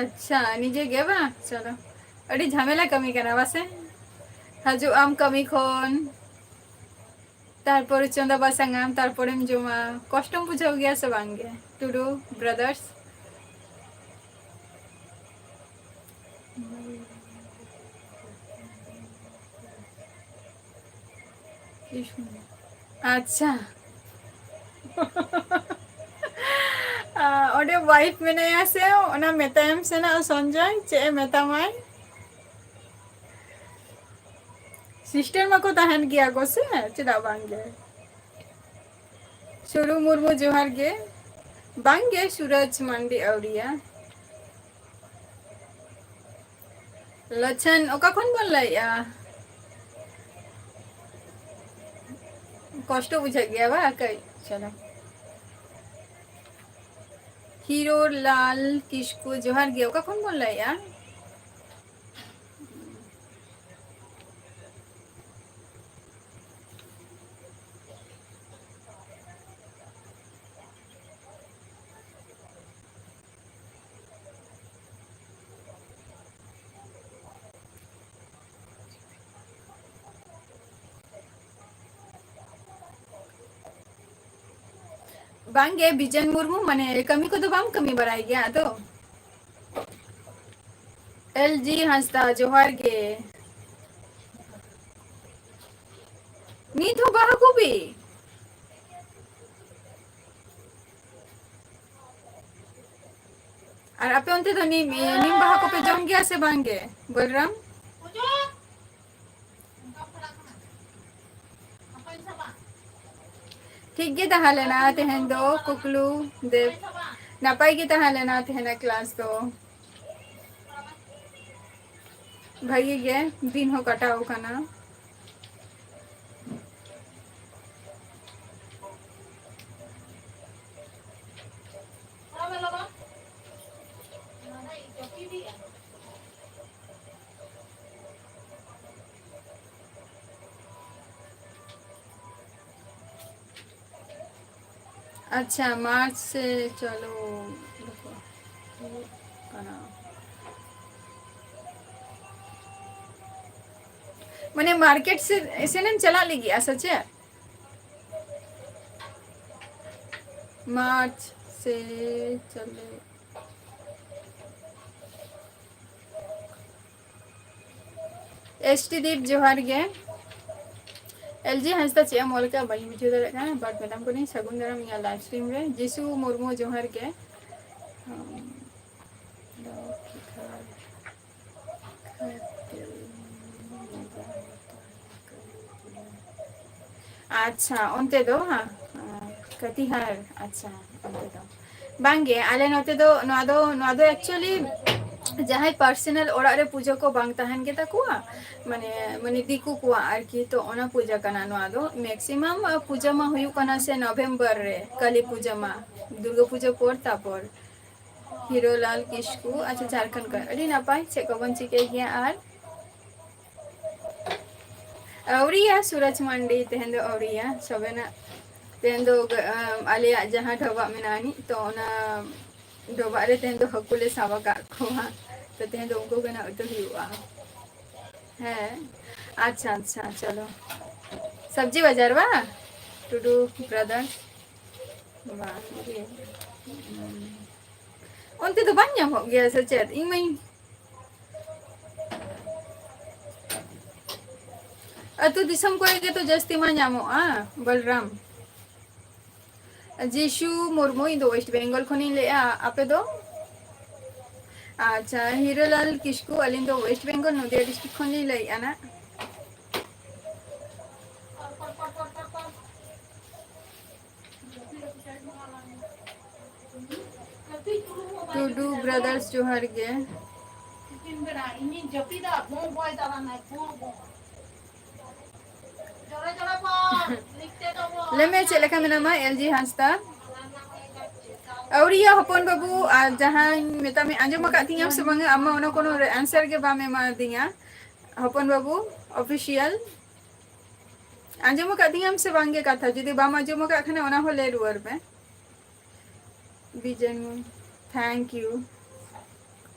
ᱟᱪᱪᱷᱟ, ᱱᱤᱡᱮ ᱜᱮ ᱵᱟᱝ? ᱪᱚᱞᱚ, ᱟᱹᱰᱤ ᱡᱷᱟᱢᱮᱞᱟ ᱠᱟᱹᱢᱤ ᱠᱟᱱᱟ ᱵᱟᱥᱮ? ᱦᱤᱡᱩᱜ ᱟᱢ ᱠᱟᱹᱢᱤ ᱠᱷᱚᱱ, ᱛᱟᱨᱯᱚᱨᱮ ᱪᱚᱸᱫᱟ ᱵᱟᱥᱟᱝᱟᱢ, ᱛᱟᱨᱯᱚᱨᱮᱢ ᱡᱚᱢᱟ᱾ ᱠᱚᱥᱴᱚᱢ ᱵᱩᱡᱷᱟᱹᱣ ᱜᱮᱭᱟ ᱥᱮ ᱵᱟᱝ ᱜᱮ, ᱴᱩᱰᱩ ᱵᱨᱟᱫᱟᱨᱥ? ᱟᱪᱪᱷᱟ᱾ ᱟ, ᱚᱸᱰᱮ ᱣᱟᱭᱤᱯ ᱢᱮᱱᱟᱭᱟ ᱥᱮ, ᱚᱱᱟ ᱢᱮᱛᱟᱭᱟᱢ ᱥᱮ ᱱᱟᱜ ᱥᱚᱧᱡᱚᱭ, ᱪᱮᱫ ᱮ ᱢᱮᱛᱟᱢᱟᱭ? ᱥᱤᱥᱴᱟᱨ ᱢᱟᱠᱚ ᱛᱟᱦᱮᱱ ᱜᱮᱭᱟ ᱠᱚ ᱥᱮ, ᱪᱮᱫᱟᱜ ᱵᱟᱝ ᱜᱮ? ᱥᱩᱨᱩ ᱢᱩᱨᱢᱩ, ᱡᱚᱦᱟᱨ ᱜᱮ᱾ ᱵᱟᱝ ᱜᱮ, ᱥᱩᱨᱟᱡᱽ ᱢᱟᱱᱰᱤ ᱟᱹᱣᱨᱤᱭᱟ᱾ ᱞᱚᱪᱷᱚᱱ, ᱚᱠᱟ ᱠᱷᱚᱱ ᱵᱚᱱ ᱞᱟᱹᱭᱮᱜᱼᱟ? ᱠᱚᱥᱴᱚ ᱵᱩᱡᱷᱟᱹᱜ ᱜᱮᱭᱟ ᱵᱟ ᱠᱟᱹᱡ? ᱪᱚᱞᱚ᱾ ᱦᱤᱨᱳ ᱞᱟᱞ ᱠᱤᱥᱠᱩ, ᱡᱚᱦᱟᱨ ᱜᱮ᱾ ᱚᱠᱟ ᱠᱷᱚᱱ ᱵᱚᱱ ᱞᱟᱹᱭᱮᱜᱼᱟ? ᱵᱟᱝᱜᱮ, ᱵᱤᱡᱮᱱ ᱢᱩᱨᱢᱩ, ᱢᱟᱱᱮ, ᱠᱟᱹᱢᱤ ᱠᱚᱫᱚ ᱵᱟᱢ ᱠᱟᱹᱢᱤ ᱵᱟᱲᱟᱭ ᱜᱮᱭᱟ ᱟᱫᱚ? ᱮᱞ ᱡᱤ ᱦᱟᱸᱥᱫᱟ, ᱡᱚᱦᱟᱨ ᱜᱮ᱾ ᱱᱤᱛ ᱦᱚᱸ ᱵᱟᱦᱟ ᱠᱚᱯᱤ? ᱟᱨ ᱟᱯᱮ ᱚᱱᱛᱮ ᱫᱚ ᱱᱤᱢ, ᱱᱤᱢ ᱵᱟᱦᱟ ᱠᱚᱯᱮ ᱡᱚᱢ ᱜᱮᱭᱟ ᱥᱮ ᱵᱟᱝ ᱜᱮ, ᱵᱚᱞᱨᱟᱢ? ᱴᱷᱤᱠ ᱜᱮ ᱛᱟᱦᱮᱸ ᱞᱮᱱᱟ ᱛᱮᱦᱮᱧ ᱫᱚ ᱠᱩᱠᱞᱩ ᱫᱮᱵ, ᱱᱟᱯᱟᱭ ᱜᱮ ᱛᱟᱦᱮᱸ ᱞᱮᱱᱟ ᱛᱮᱦᱮᱧᱟᱜ ᱠᱞᱟᱥ ᱫᱚ᱾ ᱵᱷᱟᱜᱤ ᱜᱮ ᱫᱤᱱ ᱦᱚᱸ ᱠᱟᱴᱟᱣ ᱟᱠᱟᱱᱟ᱾ ᱟᱪᱪᱷᱟ, ᱢᱟᱨᱪ ᱥᱮ ᱪᱚᱞᱚ ᱠᱟᱱᱟ᱾ ᱢᱟᱱᱮ ᱢᱟᱨᱠᱮᱴ ᱥᱮ, ᱥᱮᱱᱮᱢ ᱪᱟᱞᱟᱜ ᱞᱟᱹᱜᱤᱫ ᱥᱮ ᱪᱮᱫ? ᱢᱟᱨᱪ ᱥᱮ ᱪᱚᱞᱚ᱾ ᱮᱥ ᱴᱤ ᱫᱤᱯ ᱡᱚᱦᱟᱨ ᱜᱮ᱾ ᱮᱞ ᱡᱤ ᱦᱟᱸᱥᱫᱟ ᱪᱮᱫ ᱮᱢ ᱚᱞ ᱠᱟᱜᱼᱟ ᱵᱟᱹᱧ ᱵᱩᱡᱷᱟᱹᱣ ᱫᱟᱲᱮᱭᱟᱜ ᱠᱟᱱᱟ, but ᱢᱮᱰᱟᱢ ᱠᱚᱞᱤᱧ ᱥᱟᱹᱜᱩᱱ ᱫᱟᱨᱟᱢ ᱤᱧᱟᱹ live stream ᱨᱮ᱾ ᱡᱤᱥᱩ ᱢᱩᱨᱢᱩ ᱡᱚᱦᱟᱨ ᱜᱮ᱾ ᱦᱚᱸ, ᱫᱚ ᱠᱤ ᱠᱷᱟᱨ ᱠᱷᱟᱹᱛᱤᱨ ᱟᱪᱪᱷᱟ, ᱚᱱᱛᱮ ᱫᱚ, ᱦᱟᱸ, ᱠᱟᱹᱴᱤᱦᱟᱨ, ᱟᱪᱪᱷᱟ, ᱚᱱᱛᱮ ᱫᱚ᱾ ᱵᱟᱝᱜᱮ, ᱟᱞᱮ ᱱᱚᱛᱮ ᱫᱚ, ᱱᱚᱣᱟ ᱫᱚ, ᱱᱚᱣᱟ ᱫᱚ actually ᱡᱟᱦᱟᱸᱭ personal ᱚᱲᱟᱜ ᱨᱮ ᱯᱩᱡᱟᱹ ᱠᱚ ᱵᱟᱝ ᱛᱟᱦᱮᱱ ᱜᱮ ᱛᱟᱠᱚᱣᱟ, ᱢᱟᱱᱮ, ᱢᱟᱱᱮ ᱫᱤᱠᱩ ᱠᱚᱣᱟᱜ ᱟᱨᱠᱤ, ᱛᱚ ᱚᱱᱟ ᱯᱩᱡᱟᱹ ᱠᱟᱱᱟ ᱱᱚᱣᱟ ᱫᱚ᱾ Maximum, ᱟ, ᱯᱩᱡᱟᱹ ᱢᱟ ᱦᱩᱭᱩᱜ ᱠᱟᱱᱟ ᱥᱮ November ᱨᱮ, ᱠᱟᱹᱞᱤ ᱯᱩᱡᱟᱹ ᱢᱟ, ᱫᱩᱨᱜᱟᱹ ᱯᱩᱡᱟᱹ ᱯᱚᱨ, ᱛᱟᱯᱚᱨ ᱦᱤᱨᱳᱞᱟᱞ ᱠᱤᱥᱠᱩ, ᱟᱪᱪᱷᱟ, ᱡᱷᱟᱲᱠᱷᱚᱸᱰ ᱠᱷᱚᱱ, ᱟᱹᱰᱤ ᱱᱟᱯᱟᱭ᱾ ᱪᱮᱫ ᱠᱚᱵᱚᱱ ᱪᱤᱠᱟᱹᱭ ᱜᱮᱭᱟ ᱟᱨ ᱟᱹᱣᱨᱤᱭᱟ ᱥᱩᱨᱟᱡᱽ ᱢᱟᱱᱰᱤ, ᱛᱮᱦᱮᱧ ᱫᱚ ᱟᱹᱣᱨᱤᱭᱟ, ᱥᱚᱵᱮᱱᱟᱜ ᱛᱮᱦᱮᱧ ᱫᱚ, ᱟᱢ, ᱟᱞᱮᱭᱟᱜ ᱡᱟᱦᱟᱸ ᱰᱚᱵᱷᱟᱜ ᱢᱮᱱᱟᱜᱼᱟ ᱟᱹᱱᱤᱡ, ᱛᱚ ᱚᱱᱟ ᱰᱚᱵᱷᱟᱜ ᱨᱮ ᱛᱮᱦᱮᱧ ᱫᱚ ᱦᱟᱹᱠᱩ ᱞᱮ ᱥᱟᱵ ᱟᱠᱟᱫ ᱠᱚᱣᱟ, ᱛᱚ ᱛᱮᱦᱮᱧ ᱫᱚ ᱩᱱᱠᱩ ᱜᱮ ᱱᱟᱜ ᱩᱛᱩ ᱦᱩᱭᱩᱜᱼᱟ᱾ ᱦᱮᱸ, ᱟᱪᱪᱷᱟ, ᱟᱪᱪᱷᱟ, ᱪᱚᱞᱚ᱾ ᱥᱚᱵᱽᱡᱤ ᱵᱟᱡᱟᱨ ᱵᱟ? ᱴᱩᱰᱩ brothers? ᱵᱟᱝ ᱜᱮ᱾ ᱚᱱᱛᱮ ᱫᱚ ᱵᱟᱝ ᱧᱟᱢᱚᱜ ᱜᱮᱭᱟ ᱥᱮ ᱪᱮᱫ? ᱤᱧ ᱢᱟᱧ ᱟᱹᱛᱩ ᱫᱤᱥᱚᱢ ᱠᱚᱨᱮ ᱜᱮᱛᱚ ᱡᱟᱹᱥᱛᱤ ᱢᱟ ᱧᱟᱢᱚᱜᱼᱟ, ᱵᱚᱞᱨᱟᱢ᱾ ᱡᱤᱥᱩ ᱢᱩᱨᱢᱩ, ᱤᱧ ᱫᱚ West Bengal ᱠᱷᱚᱱᱤᱧ ᱞᱟᱹᱭᱮᱜᱼᱟ᱾ ᱟᱯᱮ ᱫᱚ? ᱟᱪᱪᱷᱟ, ᱦᱤᱨᱟᱹᱞᱟᱞ ᱠᱤᱥᱠᱩ, ᱟᱹᱞᱤᱧ ᱫᱚ ᱳᱭᱮᱥᱴ ᱵᱮᱝᱜᱚᱞ ᱱᱚᱫᱤᱭᱟ ᱰᱤᱥᱴᱨᱤᱠᱴ ᱠᱷᱚᱱ ᱞᱤᱧ ᱞᱟᱹᱭᱮᱫᱼᱟ ᱱᱟᱜ᱾ ᱴᱩᱰᱩ ᱵᱨᱟᱫᱟᱨᱥ, ᱡᱚᱦᱟᱨ ᱜᱮ᱾ ᱞᱟᱹᱭ ᱢᱮ, ᱪᱮᱫ ᱞᱮᱠᱟ ᱢᱮᱱᱟᱢᱟ, ᱮᱞ ᱡᱤ ᱦᱟᱸᱥᱫᱟ? ᱟᱹᱣᱨᱤᱭᱟ ᱦᱚᱯᱚᱱ ᱵᱟᱹᱵᱩ, ᱟᱨ ᱡᱟᱦᱟᱸᱧ ᱢᱮᱛᱟᱢ, ᱟᱸᱡᱚᱢ ᱟᱠᱟᱫ ᱛᱤᱧᱟᱢ ᱥᱮ ᱵᱟᱝᱟ? ᱟᱢ ᱢᱟ ᱚᱱᱟ ᱠᱳᱱᱳ answer ᱜᱮ ᱵᱟᱢ ᱮᱢᱟᱫᱤᱧᱟ᱾ ᱦᱚᱯᱚᱱ ᱵᱟᱹᱵᱩ ᱚᱯᱷᱤᱥᱤᱭᱟᱞ, ᱟᱸᱡᱚᱢ ᱟᱠᱟᱫ ᱛᱤᱧᱟᱢ ᱥᱮ ᱵᱟᱝᱜᱮ ᱠᱟᱛᱷᱟ? ᱡᱩᱫᱤ ᱵᱟᱢ ᱟᱸᱡᱚᱢ ᱟᱠᱟᱫ ᱠᱷᱟᱱ, ᱚᱱᱟ ᱦᱚᱸ ᱞᱟᱹᱭ ᱨᱩᱣᱟᱹᱲ ᱢᱮ᱾ Bijoy Murmu, thank you.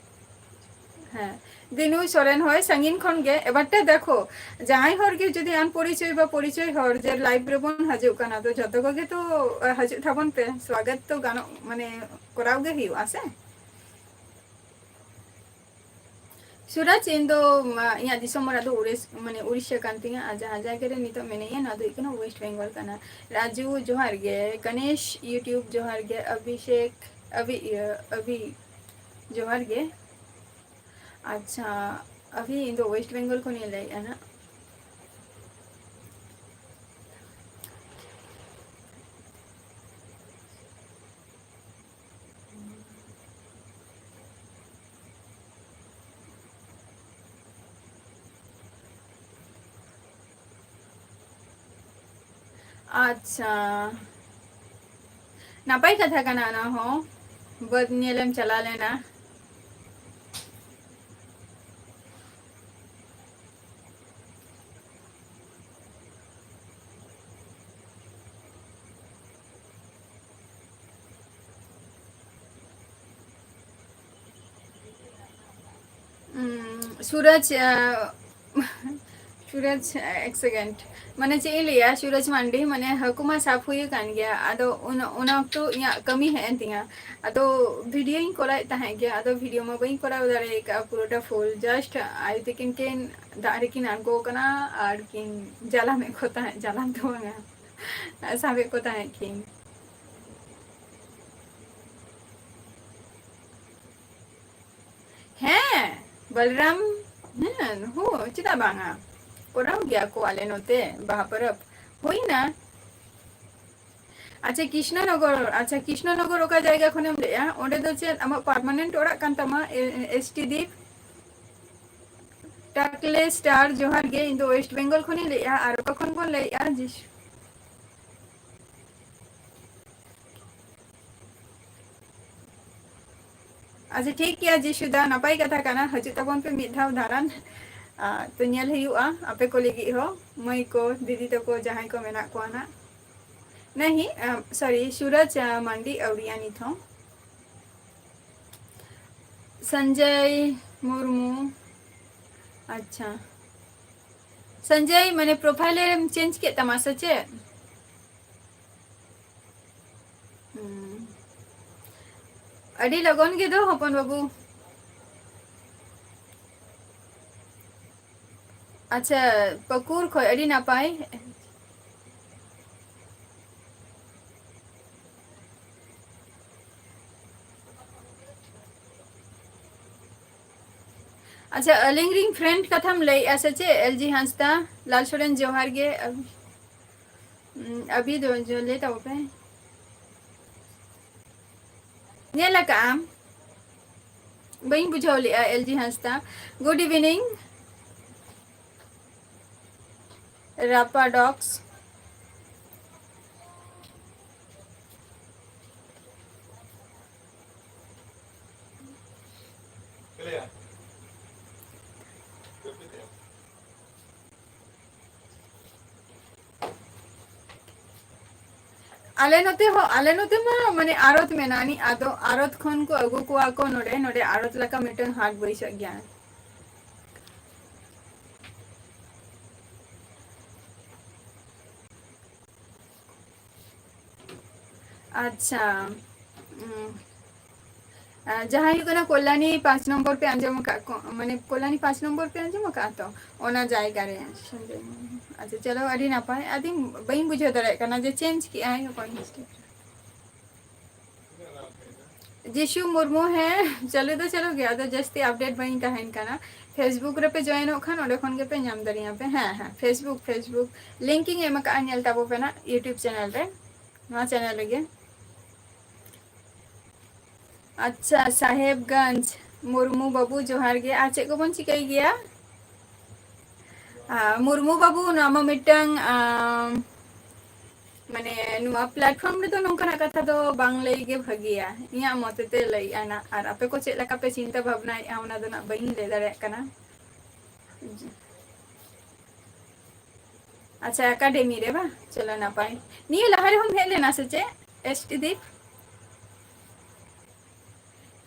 ᱦᱮᱸ, ᱫᱤᱱᱩ ᱥᱚᱨᱮᱱ, ᱦᱳᱭ, ᱥᱟᱺᱜᱤᱧ ᱠᱷᱚᱱ ᱜᱮ᱾ ᱮᱵᱟᱨ ᱛᱮ ᱫᱮᱠᱷᱳ, ᱡᱟᱦᱟᱸᱭ ᱦᱚᱲ ᱜᱮ ᱡᱩᱫᱤ ᱟᱱ ᱯᱚᱨᱤᱪᱚᱭ ᱵᱟ ᱯᱚᱨᱤᱪᱚᱭ ᱦᱚᱲ ᱡᱮ live ᱨᱮᱵᱚᱱ ᱦᱤᱡᱩᱜ ᱠᱟᱱᱟ, ᱛᱚ ᱡᱚᱛᱚ ᱠᱚᱜᱮ ᱛᱚ, ᱟ, ᱦᱤᱡᱩᱜ ᱛᱟᱵᱚᱱ ᱯᱮ, ᱥᱣᱟᱜᱚᱛ ᱛᱚ ᱜᱟᱱᱚᱜ, ᱢᱟᱱᱮ, ᱠᱚᱨᱟᱣ ᱜᱮ ᱦᱩᱭᱩᱜᱼᱟ ᱥᱮ᱾ ᱥᱩᱨᱟᱡᱽ, ᱤᱧ ᱫᱚ, ᱢᱟ, ᱤᱧᱟᱹᱜ ᱫᱤᱥᱚᱢ ᱚᱲᱟᱜ ᱫᱚ ᱩᱲᱤᱥ-, ᱢᱟᱱᱮ, ᱩᱲᱤᱥᱥᱟ ᱠᱟᱱ ᱛᱤᱧᱟ, ᱟᱨ ᱡᱟᱦᱟᱸ ᱡᱟᱭᱜᱟ ᱨᱮ ᱱᱤᱛᱚᱜ ᱢᱮᱱᱟᱹᱧᱟ, ᱱᱚᱣᱟ ᱫᱚ ᱦᱩᱭᱩᱜ ᱠᱟᱱᱟ ᱳᱭᱮᱥᱴ ᱵᱮᱝᱜᱚᱞ ᱠᱟᱱᱟ᱾ ᱨᱟᱡᱩ, ᱡᱚᱦᱟᱨ ᱜᱮ᱾ ᱜᱚᱱᱮᱥ YouTube, ᱡᱚᱦᱟᱨ ᱜᱮ᱾ ᱚᱵᱷᱤᱥᱮᱠ, ᱟᱵᱷᱤ-, ᱤᱭᱟᱹ, ᱟᱵᱷᱤ, ᱡᱚᱦᱟᱨ ᱜᱮ᱾ ᱟᱪᱪᱷᱟ, ᱟᱵᱷᱤ, ᱤᱧ ᱫᱚ ᱳᱭᱮᱥᱴ ᱵᱮᱝᱜᱚᱞ ᱠᱷᱚᱱᱤᱧ ᱞᱟᱹᱭᱮᱫᱼᱟ ᱱᱟᱜ᱾ ᱟᱪᱪᱷᱟ, ᱱᱟᱯᱟᱭ ᱠᱟᱛᱷᱟ ᱠᱟᱱᱟ ᱚᱱᱟ ᱦᱚᱸ, ᱵᱟᱹᱫᱽ ᱧᱮᱞᱮᱢ ᱪᱟᱞᱟᱣ ᱞᱮᱱᱟ᱾ ᱩᱸ, ᱥᱩᱨᱟᱡᱽ, ᱟ, ᱥᱩᱨᱟᱡᱽ, ᱮᱠ second, ᱢᱟᱱᱮ ᱪᱮᱫ ᱤᱧ ᱞᱟᱹᱭᱟ, ᱥᱩᱨᱟᱡᱽ ᱢᱟᱱᱰᱤ, ᱢᱟᱱᱮ ᱦᱟᱹᱠᱩ ᱢᱟ ᱥᱟᱵ ᱦᱩᱭ ᱟᱠᱟᱱ ᱜᱮᱭᱟ, ᱟᱫᱚ ᱚᱱᱟ, ᱚᱱᱟ ᱚᱠᱛᱚ ᱤᱧᱟᱹᱜ ᱠᱟᱹᱢᱤ ᱦᱮᱡ ᱮᱱ ᱛᱤᱧᱟ, ᱟᱫᱚ videoᱧ ᱠᱚᱨᱟᱣᱮᱫ ᱛᱟᱦᱮᱸᱫ ᱜᱮ, ᱟᱫᱚ video ᱢᱟ ᱵᱟᱹᱧ ᱠᱚᱨᱟᱣ ᱫᱟᱲᱮ ᱟᱠᱟᱫᱼᱟ ᱯᱩᱨᱟᱹᱴᱟ full, just ᱟᱭᱳ ᱛᱟᱹᱠᱤᱱ ᱠᱤᱱ ᱫᱟᱜ ᱨᱮᱠᱤᱱ ᱟᱬᱜᱚ ᱟᱠᱟᱱᱟ ᱟᱨ ᱠᱤᱱ ᱡᱟᱞᱟᱢᱮᱫ ᱠᱚ ᱛᱟᱦᱮᱸᱫ, ᱡᱟᱞᱟᱢ ᱫᱚ ᱵᱟᱝᱟ, ᱥᱟᱵᱮᱫ ᱠᱚ ᱛᱟᱦᱮᱸᱫ ᱠᱤᱱ᱾ ᱵᱚᱞᱨᱟᱢ, ᱦᱮᱸ, ᱦᱳ, ᱪᱮᱫᱟᱜ ᱵᱟᱝᱟ? ᱠᱚᱨᱟᱣ ᱜᱮᱭᱟ ᱠᱚ ᱟᱞᱮ ᱱᱚᱛᱮ ᱵᱟᱦᱟ ᱯᱚᱨᱚᱵᱽ᱾ ᱦᱩᱭᱱᱟ᱾ ᱟᱪᱪᱷᱟ, ᱠᱨᱤᱥᱱᱚᱱᱚᱜᱚᱨ, ᱟᱪᱪᱷᱟ, ᱠᱨᱤᱥᱱᱚᱱᱚᱜᱚᱨ ᱚᱠᱟ ᱡᱟᱭᱜᱟ ᱠᱷᱚᱱᱮᱢ ᱞᱟᱹᱭᱮᱜᱼᱟ? ᱚᱸᱰᱮ ᱫᱚ ᱪᱮᱫ ᱟᱢᱟᱜ permanent ᱚᱲᱟᱜ ᱠᱟᱱ ᱛᱟᱢᱟ? ᱮ-, ᱮᱥ ᱴᱤ ᱫᱤᱯ? ᱴᱟᱠᱞᱮ ᱥᱴᱟᱨ, ᱡᱚᱦᱟᱨ ᱜᱮ, ᱤᱧ ᱫᱚ West Bengal ᱠᱷᱚᱱᱤᱧ ᱞᱟᱹᱭᱮᱜᱼᱟ᱾ ᱟᱨ ᱚᱠᱟ ᱠᱷᱚᱱ ᱵᱚᱱ ᱞᱟᱹᱭᱮᱜᱼᱟ? ᱡᱤᱥ-, ᱟᱪᱪᱷᱟ, ᱴᱷᱤᱠ ᱜᱮᱭᱟ ᱡᱤᱥᱩ ᱫᱟ, ᱱᱟᱯᱟᱭ ᱠᱟᱛᱷᱟ ᱠᱟᱱᱟ, ᱦᱤᱡᱩᱜ ᱛᱟᱵᱚᱱ ᱯᱮ ᱢᱤᱫ ᱫᱷᱟᱣ ᱫᱟᱬᱟᱱ᱾ ᱟ, ᱛᱚ ᱧᱮᱞ ᱦᱩᱭᱩᱜᱼᱟ ᱟᱯᱮ ᱠᱚ ᱞᱟᱹᱜᱤᱫ ᱦᱚᱸ, ᱢᱟᱹᱭ ᱠᱚ, ᱫᱤᱫᱤ ᱛᱟᱠᱚ, ᱡᱟᱦᱟᱸᱭ ᱠᱚ ᱢᱮᱱᱟᱜ ᱠᱚᱣᱟ ᱱᱟᱜ᱾ ᱱᱟᱦᱤ, ᱟ, sorry, ᱥᱩᱨᱚᱡᱽ, ᱟ, ᱢᱟᱱᱰᱤ ᱟᱹᱣᱨᱤᱭᱟ ᱱᱤᱛ ᱦᱚᱸ᱾ ᱥᱚᱧᱡᱚᱭ ᱢᱩᱨᱢᱩ, ᱟᱪᱪᱷᱟ᱾ ᱥᱚᱧᱡᱚᱭ, ᱢᱟᱱᱮ profile ᱮᱢ change ᱠᱮᱫ ᱛᱟᱢᱟ ᱥᱮ ᱪᱮᱫ? ᱦᱩᱸ᱾ ᱟᱹᱰᱤ ᱞᱚᱜᱚᱱ ᱜᱮ ᱫᱚ, ᱦᱚᱯᱚᱱ ᱵᱟᱹᱵᱩ᱾ ᱟᱪᱪᱷᱟ, ᱯᱟᱹᱠᱩᱲ ᱠᱷᱚᱡ, ᱟᱹᱰᱤ ᱱᱟᱯᱟᱭ᱾ ᱟᱪᱪᱷᱟ, ᱟᱹᱞᱤᱧ ᱨᱤᱱ friend ᱠᱟᱛᱷᱟᱢ ᱞᱟᱹᱭᱮᱜᱼᱟ ᱥᱮ ᱪᱮᱫ? ᱮᱞ ᱡᱤ ᱦᱟᱸᱥᱫᱟ, ᱞᱟᱞ ᱥᱚᱨᱮᱱ, ᱡᱚᱦᱟᱨ ᱜᱮ᱾ ᱩᱸ, ᱟᱹᱵᱤ ᱫᱚ ᱡᱚ-, ᱞᱟᱹᱭ ᱛᱟᱵᱚ ᱯᱮ᱾ ᱧᱮᱞ ᱟᱠᱟᱜ ᱟᱢ? ᱵᱟᱹᱧ ᱵᱩᱡᱷᱟᱹᱣ ᱞᱮᱜᱼᱟ, ᱮᱞ ᱡᱤ ᱦᱟᱸᱥᱫᱟ᱾ Good evening, ᱨᱟᱯᱟ dogs᱾ ᱟᱞᱮ ᱱᱚᱛᱮ ᱦᱚᱸ, ᱟᱞᱮ ᱱᱚᱛᱮ ᱢᱟ ᱢᱟᱱᱮ ᱟᱲᱚᱛ ᱢᱮᱱᱟᱜ ᱟᱹᱱᱤᱡ, ᱟᱫᱚ ᱟᱲᱚᱛ ᱠᱷᱚᱱ ᱠᱚ ᱟᱹᱜᱩ ᱠᱚᱣᱟ ᱠᱚ ᱱᱚᱰᱮ, ᱱᱚᱰᱮ ᱟᱲᱚᱛ ᱞᱮᱠᱟ ᱢᱤᱫᱴᱟᱝ ᱦᱟᱴ ᱵᱟᱹᱭᱥᱟᱹᱜ ᱜᱮᱭᱟ᱾ ᱟᱪᱪᱷᱟ, ᱩᱸ, ᱟ, ᱡᱟᱦᱟᱸ ᱦᱩᱭᱩᱜ ᱠᱟᱱᱟ ᱠᱚᱞᱭᱟᱱᱤ ᱯᱟᱸᱪ ᱱᱚᱢᱵᱚᱨ ᱯᱮ ᱟᱸᱡᱚᱢ ᱟᱠᱟᱫ ᱠᱚ, ᱢᱟᱱᱮ ᱠᱚᱞᱭᱟᱱᱤ ᱯᱟᱸᱪ ᱱᱚᱢᱵᱚᱨ ᱯᱮ ᱟᱸᱡᱚᱢ ᱟᱠᱟᱫᱼᱟ ᱛᱚ, ᱚᱱᱟ ᱡᱟᱭᱜᱟ ᱨᱮ᱾ ᱟᱪᱪᱷᱟ, ᱪᱚᱞᱚ, ᱟᱹᱰᱤ ᱱᱟᱯᱟᱭ᱾ ᱟᱫᱚᱧ, ᱵᱟᱹᱧ ᱵᱩᱡᱷᱟᱹᱣ ᱫᱟᱲᱮᱭᱟᱜ ᱠᱟᱱᱟ ᱡᱮ change ᱠᱮᱜᱼᱟᱭ ᱚᱠᱚᱭ mistake ᱨᱮ᱾ ᱡᱤᱥᱩ ᱢᱩᱨᱢᱩ, ᱦᱮᱸ, ᱪᱟᱹᱞᱩ ᱫᱚ ᱪᱟᱹᱞᱩ ᱜᱮᱭᱟ, ᱟᱫᱚ ᱡᱟᱹᱥᱛᱤ update ᱵᱟᱹᱧ ᱛᱟᱦᱮᱱ ᱠᱟᱱᱟ᱾ Facebook ᱨᱮᱯᱮ joinᱚᱜ ᱠᱷᱟᱱ ᱚᱸᱰᱮ ᱠᱷᱚᱱ ᱜᱮᱯᱮ ᱧᱟᱢ ᱫᱟᱲᱮᱭᱟᱜᱼᱟ ᱯᱮ᱾ ᱦᱮᱸ, ᱦᱮᱸ, Facebook, Facebook link ᱤᱧ ᱮᱢ ᱟᱠᱟᱫᱼᱟ, ᱧᱮᱞ ᱛᱟᱵᱚ ᱯᱮ ᱱᱟᱜ YouTube channel ᱨᱮ, ᱱᱚᱣᱟ channel ᱨᱮᱜᱮ᱾ ᱟᱪᱪᱷᱟ, ᱥᱟᱦᱮᱵᱽᱜᱚᱸᱡᱽ ᱢᱩᱨᱢᱩ ᱵᱟᱹᱵᱩ, ᱡᱚᱦᱟᱨ ᱜᱮ᱾ ᱟᱨ ᱪᱮᱫ ᱠᱚᱵᱚᱱ ᱪᱤᱠᱟᱹᱭ ᱜᱮᱭᱟ? ᱟᱨ ᱢᱩᱨᱢᱩ ᱵᱟᱹᱵᱩ, ᱱᱚᱣᱟ ᱢᱟ ᱢᱤᱫᱴᱟᱝ, ᱟᱢ, ᱢᱟᱱᱮ, ᱱᱚᱣᱟ platform ᱨᱮᱫᱚ ᱱᱚᱝᱠᱟᱱᱟᱜ ᱠᱟᱛᱷᱟ ᱫᱚ ᱵᱟᱝ ᱞᱟᱹᱭ ᱜᱮ ᱵᱷᱟᱹᱜᱤᱭᱟ, ᱤᱧᱟᱹᱜ ᱢᱚᱛᱮ ᱛᱮ ᱞᱟᱹᱭᱮᱜᱼᱟ ᱱᱟᱜ᱾ ᱟᱨ ᱟᱯᱮ ᱠᱚ ᱪᱮᱫ ᱞᱮᱠᱟ ᱯᱮ ᱪᱤᱱᱛᱟᱹ ᱵᱷᱟᱵᱽᱱᱟᱭᱮᱜᱼᱟ, ᱚᱱᱟ ᱫᱚ ᱱᱟᱜ ᱵᱟᱹᱧ ᱞᱟᱹᱭ ᱫᱟᱲᱮᱭᱟᱜ ᱠᱟᱱᱟ᱾ ᱟᱪᱪᱷᱟ, academy ᱨᱮ ᱵᱟᱝ? ᱪᱚᱞᱚ, ᱱᱟᱯᱟᱭ᱾ ᱱᱤᱭᱟᱹ ᱞᱟᱦᱟ ᱨᱮᱦᱚᱸᱢ ᱦᱮᱡ ᱞᱮᱱᱟ ᱥᱮ ᱪᱮᱫ, ᱮᱥ ᱴᱤ ᱫᱤᱯ?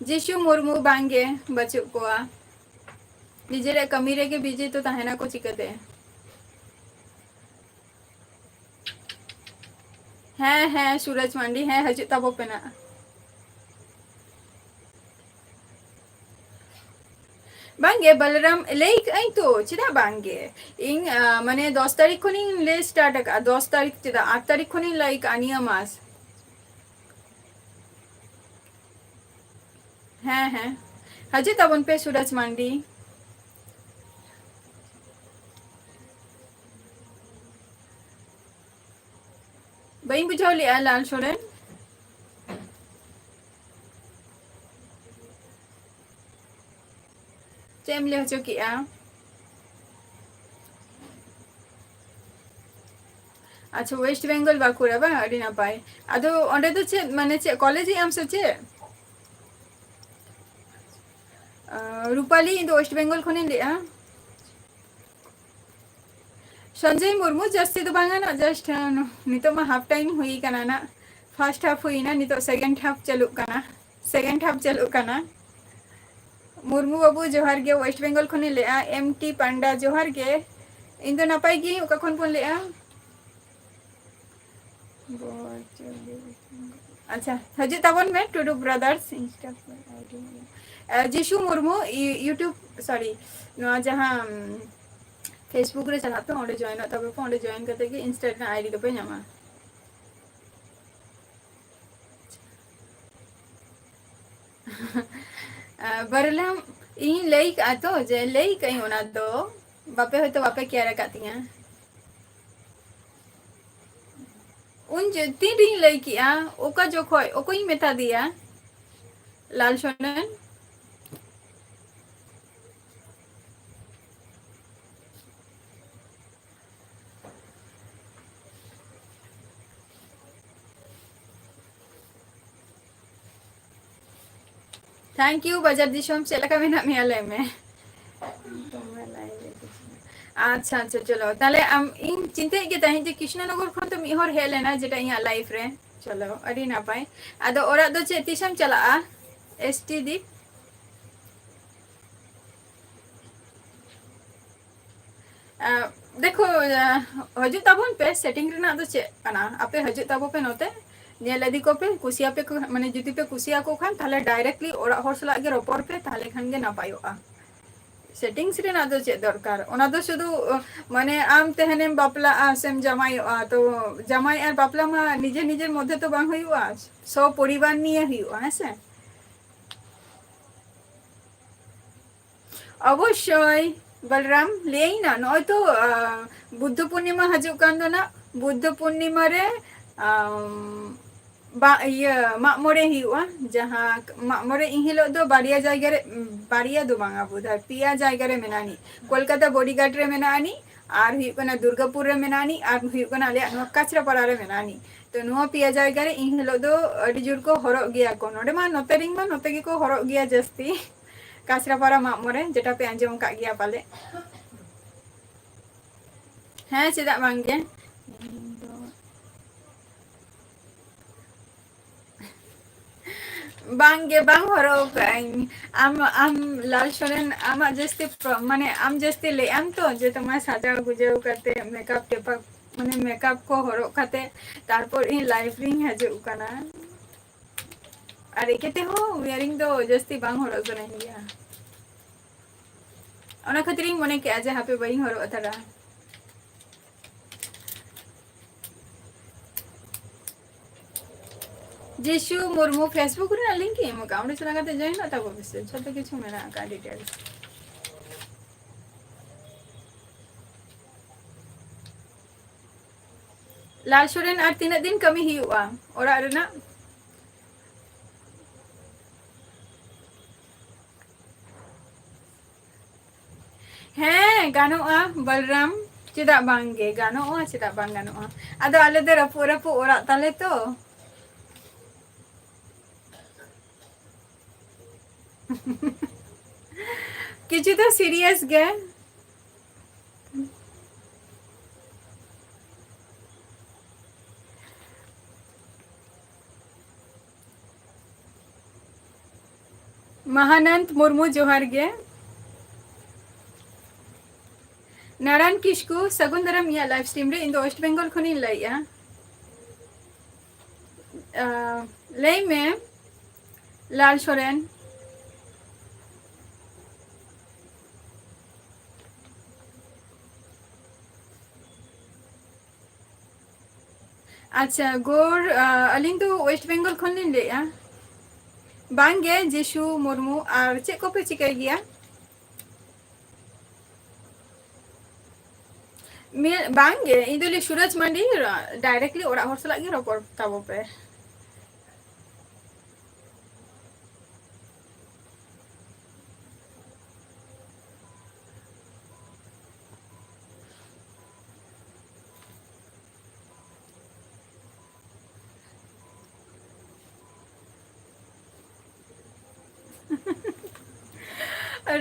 ᱡᱤᱥᱩ ᱢᱩᱨᱢᱩ, ᱵᱟᱝᱜᱮ, ᱵᱟᱹᱪᱩᱜ ᱠᱚᱣᱟ᱾ ᱱᱤᱡᱮᱨᱟᱜ ᱠᱟᱹᱢᱤ ᱨᱮᱜᱮ busy ᱛᱚ ᱛᱟᱦᱮᱱᱟᱠᱚ ᱪᱤᱠᱟᱹᱛᱮ? ᱦᱮᱸ, ᱦᱮᱸ, ᱥᱩᱨᱟᱡᱽ ᱢᱟᱱᱰᱤ, ᱦᱮᱸ, ᱦᱤᱡᱩᱜ ᱛᱟᱵᱚ ᱯᱮ ᱱᱟᱜ᱾ ᱵᱟᱝᱜᱮ, ᱵᱚᱞᱨᱟᱢ, ᱞᱟᱹᱭ ᱠᱟᱜ ᱟᱹᱧ ᱛᱚ, ᱪᱮᱫᱟᱜ ᱵᱟᱝᱜᱮ? ᱤᱧ, ᱟ, ᱢᱟᱱᱮ, ᱫᱚᱥ ᱛᱟᱹᱨᱤᱠᱷ ᱠᱷᱚᱱᱤᱧ ᱞᱟᱹᱭ start ᱟᱠᱟᱫᱼᱟ, ᱫᱚᱥ ᱛᱟᱹᱨᱤᱠᱷ ᱪᱮᱫᱟᱜ, ᱟᱴ ᱛᱟᱹᱨᱤᱠᱷ ᱠᱷᱚᱱᱤᱧ ᱞᱟᱹᱭ ᱠᱟᱜᱼᱟ ᱱᱤᱭᱟᱹ ᱢᱟᱥ᱾ ᱦᱮᱸ, ᱦᱮᱸ, ᱦᱤᱡᱩᱜ ᱛᱟᱵᱚᱱ ᱯᱮ ᱥᱩᱨᱟᱡᱽ ᱢᱟᱱᱰᱤ᱾ ᱵᱟᱹᱧ ᱵᱩᱡᱷᱟᱹᱣ ᱞᱮᱜᱼᱟ, ᱞᱟᱞ ᱥᱚᱨᱮᱱ᱾ ᱪᱮᱫ ᱮᱢ ᱞᱟᱹᱭ ᱦᱚᱪᱚ ᱠᱮᱜᱼᱟ? ᱟᱪᱪᱷᱟ, West Bengal, ᱵᱟᱸᱠᱩᱲᱟ ᱵᱟᱝ? ᱟᱹᱰᱤ ᱱᱟᱯᱟᱭ᱾ ᱟᱫᱚ ᱚᱸᱰᱮ ᱫᱚ ᱪᱮᱫ, ᱢᱟᱱᱮ, ᱪᱮᱫ ᱠᱚᱞᱮᱡᱽ ᱮᱫ ᱟᱢ ᱥᱮ ᱪᱮᱫ? ᱟᱸ, ᱨᱩᱯᱟᱞᱤ, ᱤᱧ ᱫᱚ West Bengal ᱠᱷᱚᱱᱤᱧ ᱞᱟᱹᱭᱮᱜᱼᱟ᱾ ᱥᱚᱧᱡᱚᱭ ᱢᱩᱨᱢᱩ, ᱡᱟᱹᱥᱛᱤ ᱫᱚ ᱵᱟᱝᱟ ᱱᱟᱜ, just, ᱟᱸ, ᱱᱤᱛᱚᱜ ᱢᱟ half time ᱦᱩᱭ ᱠᱟᱱᱟ ᱱᱟᱜ, first half ᱦᱩᱭᱱᱟ, ᱱᱤᱛᱚᱜ second half ᱪᱟᱹᱞᱩᱜ ᱠᱟᱱᱟ, second half ᱪᱟᱹᱞᱩᱜ ᱠᱟᱱᱟ᱾ ᱢᱩᱨᱢᱩ ᱵᱟᱹᱵᱩ, ᱡᱚᱦᱟᱨ ᱜᱮ, West Bengal ᱠᱷᱚᱱᱤᱧ ᱞᱟᱹᱭᱮᱜᱼᱟ᱾ M T ᱯᱟᱱᱰᱟ, ᱡᱚᱦᱟᱨ ᱜᱮ᱾ ᱤᱧ ᱫᱚ ᱱᱟᱯᱟᱭ ᱜᱤᱭᱟᱹᱧ, ᱚᱠᱟ ᱠᱷᱚᱱ ᱵᱚᱱ ᱞᱟᱹᱭᱮᱜᱼᱟ? ᱟᱪᱪᱷᱟ, ᱦᱤᱡᱩᱜ ᱛᱟᱵᱚᱱ ᱢᱮ, ᱴᱩᱰᱩ Brothers Insta ᱟᱭᱰᱤ᱾ ᱟᱨ ᱡᱤᱥᱩ ᱢᱩᱨᱢᱩ, ᱤᱭᱩ-, YouTube, sorry, ᱱᱚᱣᱟ ᱡᱟᱦᱟᱸ Facebook ᱨᱮ ᱪᱟᱞᱟᱜ ᱯᱮ, ᱚᱸᱰᱮ joinᱚᱜ ᱛᱟᱵᱚ ᱯᱮ, ᱚᱸᱰᱮ join ᱠᱟᱛᱮ ᱜᱮ Insta ᱨᱮᱱᱟᱜ ᱟᱭᱰᱤ ᱫᱚᱯᱮ ᱧᱟᱢᱟ᱾ ᱟᱨ ᱵᱟᱨᱞᱟᱢ, ᱤᱧ ᱞᱟᱹᱭ ᱠᱟᱜᱼᱟ ᱛᱚ, ᱡᱮ ᱞᱟᱹᱭ ᱠᱟᱜ ᱟᱹᱧ ᱚᱱᱟ ᱫᱚ, ᱵᱟᱯᱮ, ᱦᱚᱭᱛᱳ ᱵᱟᱯᱮ ᱠᱮᱭᱟᱨ ᱟᱠᱟᱫ ᱛᱤᱧᱟ᱾ ᱩᱱ ᱡᱚ-, ᱛᱤᱱ ᱨᱤᱧ ᱞᱟᱹᱭ ᱠᱮᱜᱼᱟ? ᱚᱠᱟ ᱡᱚᱠᱷᱚᱡ? ᱚᱠᱚᱭᱤᱧ ᱢᱮᱛᱟ ᱫᱮᱭᱟ? ᱞᱟᱞ ᱥᱚᱨᱮᱱ? Thank you, ᱵᱟᱡᱟᱨ ᱫᱤᱥᱚᱢ, ᱪᱮᱫ ᱞᱮᱠᱟ ᱢᱮᱱᱟᱜ ᱢᱮᱭᱟ ᱞᱟᱹᱭ ᱢᱮ? ᱟᱪᱪᱷᱟ, ᱟᱪᱪᱷᱟ, ᱪᱚᱞᱚ᱾ ᱛᱟᱦᱞᱮ ᱟᱢ, ᱤᱧ ᱪᱤᱱᱛᱟᱹᱭᱮᱫ ᱜᱮ ᱛᱟᱦᱮᱸᱫ ᱡᱮ ᱠᱨᱤᱥᱱᱚᱱᱚᱜᱚᱨ ᱠᱷᱚᱱ ᱛᱚ ᱢᱤᱫ ᱦᱚᱲ ᱦᱮᱡ ᱞᱮᱱᱟ, ᱡᱮᱴᱟ ᱤᱧᱟᱹᱜ live ᱨᱮ᱾ ᱪᱚᱞᱚ, ᱟᱹᱰᱤ ᱱᱟᱯᱟᱭ᱾ ᱟᱫᱚ ᱚᱲᱟᱜ ᱫᱚ ᱪᱮᱫ, ᱛᱤᱥᱮᱢ ᱪᱟᱞᱟᱜᱼᱟ, ᱮᱥ ᱴᱤ ᱫᱤ? ᱟᱸ, ᱫᱮᱠᱷᱳ, ᱟᱸ, ᱦᱤᱡᱩᱜ ᱛᱟᱵᱚᱱ ᱯᱮ, setting ᱨᱮᱱᱟᱜ ᱫᱚ ᱪᱮᱫ ᱠᱟᱱᱟ? ᱟᱯᱮ ᱦᱤᱡᱩᱜ ᱛᱟᱵᱚ ᱯᱮ ᱱᱚᱛᱮ, ᱧᱮᱞ ᱤᱫᱤ ᱠᱚᱯᱮ, ᱠᱩᱥᱤᱭᱟᱯᱮ ᱠᱚ, ᱢᱟᱱᱮ ᱡᱩᱫᱤ ᱯᱮ ᱠᱩᱥᱤᱭᱟᱠᱚ ᱠᱷᱟᱱ, ᱛᱟᱦᱞᱮ directly ᱚᱲᱟᱜ ᱦᱚᱲ ᱥᱟᱞᱟᱜ ᱜᱮ ᱨᱚᱯᱚᱲ ᱯᱮ, ᱛᱟᱦᱞᱮ ᱠᱷᱟᱱ ᱜᱮ ᱱᱟᱯᱟᱭᱚᱜᱼᱟ᱾ Settings ᱨᱮᱱᱟᱜ ᱫᱚ ᱪᱮᱫ ᱫᱚᱨᱠᱟᱨ? ᱚᱱᱟ ᱫᱚ ᱥᱩᱫᱷᱩ, ᱢᱟᱱᱮ ᱟᱢ ᱛᱮᱦᱮᱧᱮᱢ ᱵᱟᱯᱞᱟᱜᱼᱟ ᱥᱮᱢ ᱡᱟᱶᱟᱭᱚᱜᱼᱟ, ᱛᱚ ᱡᱟᱶᱟᱭ ᱟᱨ ᱵᱟᱯᱞᱟ ᱢᱟ ᱱᱤᱡᱮᱨ ᱱᱤᱡᱮᱨ ᱢᱚᱫᱽᱫᱷᱮ ᱛᱚ ᱵᱟᱝ ᱦᱩᱭᱩᱜᱼᱟ, ᱥᱚᱯᱚᱨᱤᱵᱟᱨ ᱱᱤᱭᱮ ᱦᱩᱭᱩᱜᱼᱟ, ᱦᱮᱸ ᱥᱮ? ᱚᱵᱚᱥᱥᱳᱭ, ᱵᱚᱞᱨᱟᱢ, ᱞᱟᱹᱭᱟᱹᱧ ᱱᱟ, ᱱᱚᱜᱼᱚᱭ ᱛᱚ, ᱟᱸ, ᱵᱩᱫᱽᱫᱷᱚ ᱯᱩᱨᱱᱤᱢᱟ ᱦᱤᱡᱩᱜ ᱠᱟᱱ ᱫᱚ ᱱᱟᱜ, ᱵᱩᱫᱽᱫᱷᱚ ᱯᱩᱨᱱᱤᱢᱟ ᱨᱮ, ᱟᱢ, ᱵᱟ-, ᱤᱭᱟᱹ, ᱢᱟᱜ ᱢᱚᱬᱮ ᱦᱩᱭᱩᱜᱼᱟ, ᱡᱟᱦᱟᱸ ᱢᱟᱜ ᱢᱚᱬᱮ ᱮᱱ ᱦᱤᱞᱳᱜ ᱫᱚ ᱵᱟᱨᱭᱟ ᱡᱟᱭᱜᱟ ᱨᱮ, ᱵᱟᱨᱭᱟ ᱫᱚ ᱵᱟᱝᱟ ᱵᱳᱫᱷᱚᱭ, ᱯᱮᱭᱟ ᱡᱟᱭᱜᱟ ᱨᱮ ᱢᱮᱱᱟᱜᱼᱟ ᱱᱤᱡ, ᱠᱳᱞᱠᱟᱛᱟ ᱵᱚᱰᱤᱜᱷᱟᱴ ᱨᱮ ᱢᱮᱱᱟᱜᱼᱟ ᱱᱤᱡ, ᱟᱨ ᱦᱩᱭᱩᱜ ᱠᱟᱱᱟ ᱫᱩᱨᱜᱟᱯᱩᱨ ᱨᱮ ᱢᱮᱱᱟᱜᱼᱟ ᱱᱤᱡ, ᱟᱨ ᱦᱩᱭᱩᱜ ᱠᱟᱱᱟ ᱟᱞᱮᱭᱟᱜ ᱱᱚᱣᱟ ᱠᱟᱪᱨᱟᱯᱟᱲᱟ ᱨᱮ ᱢᱮᱱᱟᱜᱼᱟ ᱱᱤᱡ᱾ ᱛᱚ ᱱᱚᱣᱟ ᱯᱮᱭᱟ ᱡᱟᱭᱜᱟ ᱨᱮ ᱮᱱ ᱦᱤᱞᱳᱜ ᱫᱚ ᱟᱹᱰᱤ ᱡᱳᱨ ᱠᱚ ᱦᱚᱨᱚᱜ ᱜᱮᱭᱟ ᱠᱚ, ᱱᱚᱰᱮ ᱢᱟ, ᱱᱚᱛᱮ ᱨᱮᱱ ᱢᱟ ᱱᱚᱛᱮ ᱜᱮᱠᱚ ᱦᱚᱨᱚᱜ ᱜᱮᱭᱟ ᱡᱟᱹᱥᱛᱤ᱾ ᱠᱟᱪᱨᱟᱯᱟᱲᱟ ᱢᱟᱜ ᱢᱚᱬᱮ, ᱡᱮᱴᱟ ᱯᱮ ᱟᱸᱡᱚᱢ ᱟᱠᱟᱫ ᱜᱮᱭᱟ ᱯᱟᱞᱮ᱾ ᱦᱮᱸ, ᱪᱮᱫᱟᱜ ᱵᱟᱝ ᱜᱮ? ᱵᱟᱝ ᱜᱮ, ᱵᱟᱝ ᱦᱚᱨᱚᱜ ᱟᱠᱟᱫ ᱟᱹᱧ᱾ ᱟᱢ, ᱟᱢ ᱞᱟᱞ ᱥᱚᱨᱮᱱ, ᱟᱢᱟᱜ ᱡᱟᱹᱥᱛᱤ ᱯᱨᱚ-, ᱢᱟᱱᱮ ᱟᱢ ᱡᱟᱹᱥᱛᱤ ᱞᱟᱹᱭ ᱟᱢ ᱛᱚ ᱡᱮ ᱛᱳᱢᱟᱨ ᱥᱟᱡᱟᱣ ᱜᱩᱡᱟᱹᱣ ᱠᱟᱛᱮ, ᱢᱮᱠᱟᱯ ᱴᱮᱠᱟᱯ, ᱢᱟᱱᱮ ᱢᱮᱠᱟᱯ ᱠᱚ ᱦᱚᱨᱚᱜ ᱠᱟᱛᱮ, ᱛᱟᱨᱯᱚᱨ ᱤᱧ live ᱨᱤᱧ ᱦᱤᱡᱩᱜ ᱠᱟᱱᱟ᱾ ᱟᱨ ᱮᱠᱮ ᱛᱮᱦᱚᱸ wearing ᱫᱚ ᱡᱟᱹᱥᱛᱤ ᱵᱟᱝ ᱦᱚᱨᱚᱜ ᱥᱟᱱᱟᱧ ᱜᱮᱭᱟ᱾ ᱚᱱᱟ ᱠᱷᱟᱹᱛᱤᱨᱤᱧ ᱢᱚᱱᱮ ᱠᱮᱜᱼᱟ ᱡᱮ ᱦᱟᱯᱮ ᱵᱟᱹᱧ ᱦᱚᱨᱚᱜ ᱦᱟᱛᱟᱲᱟ᱾ ᱡᱤᱥᱩ ᱢᱩᱨᱢᱩ Facebook ᱨᱮᱱᱟᱜ link ᱤᱧ ᱮᱢ ᱟᱠᱟᱫᱼᱟ, ᱚᱸᱰᱮ ᱪᱟᱞᱟᱣ ᱠᱟᱛᱮ join ᱚᱜ ᱛᱟᱵᱚᱱ ᱯᱮᱥᱮ, ᱡᱷᱚᱛᱚ ᱠᱤᱪᱷᱩ ᱢᱮᱱᱟᱜ ᱟᱠᱟᱫᱼᱟ details᱾ ᱞᱟᱞ ᱥᱚᱨᱮᱱ, ᱟᱨ ᱛᱤᱱᱟᱹᱜ ᱫᱤᱱ ᱠᱟᱹᱢᱤ ᱦᱩᱭᱩᱜᱼᱟ ᱚᱲᱟᱜ ᱨᱮᱱᱟᱜ? ᱦᱮᱸ, ᱜᱟᱱᱚᱜᱼᱟ ᱵᱚᱞᱨᱟᱢ, ᱪᱮᱫᱟᱜ ᱵᱟᱝ ᱜᱮ ᱜᱟᱱᱚᱜᱼᱟ, ᱪᱮᱫᱟᱜ ᱵᱟᱝ ᱜᱟᱱᱚᱜᱼᱟ? ᱟᱫᱚ ᱟᱞᱮ ᱫᱚ ᱨᱟᱹᱯᱩᱫ ᱨᱟᱹᱯᱩᱫ ᱚᱲᱟᱜ ᱛᱟᱞᱮ ᱛᱚ᱾ ᱠᱤᱪᱷᱩ ᱫᱚ serious ᱜᱮ᱾ ᱢᱟᱦᱟᱱᱟᱱᱫ ᱢᱩᱨᱢᱩ, ᱡᱚᱦᱟᱨ ᱜᱮ᱾ ᱱᱟᱨᱟᱭᱚᱱ ᱠᱤᱥᱠᱩ, ᱥᱟᱹᱜᱩᱱ ᱫᱟᱨᱟᱢ ᱤᱧᱟᱹᱜ live stream ᱨᱮ᱾ ᱤᱧ ᱫᱚ West Bengal ᱠᱷᱚᱱᱤᱧ ᱞᱟᱹᱭᱮᱜᱼᱟ᱾ ᱟᱸ, ᱞᱟᱹᱭ ᱢᱮ, ᱞᱟᱞ ᱥᱚᱨᱮᱱ᱾ ᱟᱪᱪᱷᱟ, ᱜᱳᱨ, ᱟᱸ, ᱟᱹᱞᱤᱧ ᱫᱚ West Bengal ᱠᱷᱚᱱ ᱞᱤᱧ ᱞᱟᱹᱭᱮᱜᱼᱟ᱾ ᱵᱟᱝ ᱜᱮ, ᱡᱤᱥᱩ ᱢᱩᱨᱢᱩ, ᱟᱨ ᱪᱮᱫ ᱠᱚᱯᱮ ᱪᱤᱠᱟᱹᱭ ᱜᱮᱭᱟ? ᱢᱤ-, ᱵᱟᱝ ᱜᱮ, ᱤᱧ ᱫᱚ ᱞᱟᱹᱭ ᱥᱩᱨᱟᱡᱽ ᱢᱟᱱᱰᱤ, directly ᱚᱲᱟᱜ ᱦᱚᱲ ᱥᱟᱞᱟᱜ ᱜᱮ ᱨᱚᱯᱚᱲ ᱛᱟᱵᱚ ᱯᱮ᱾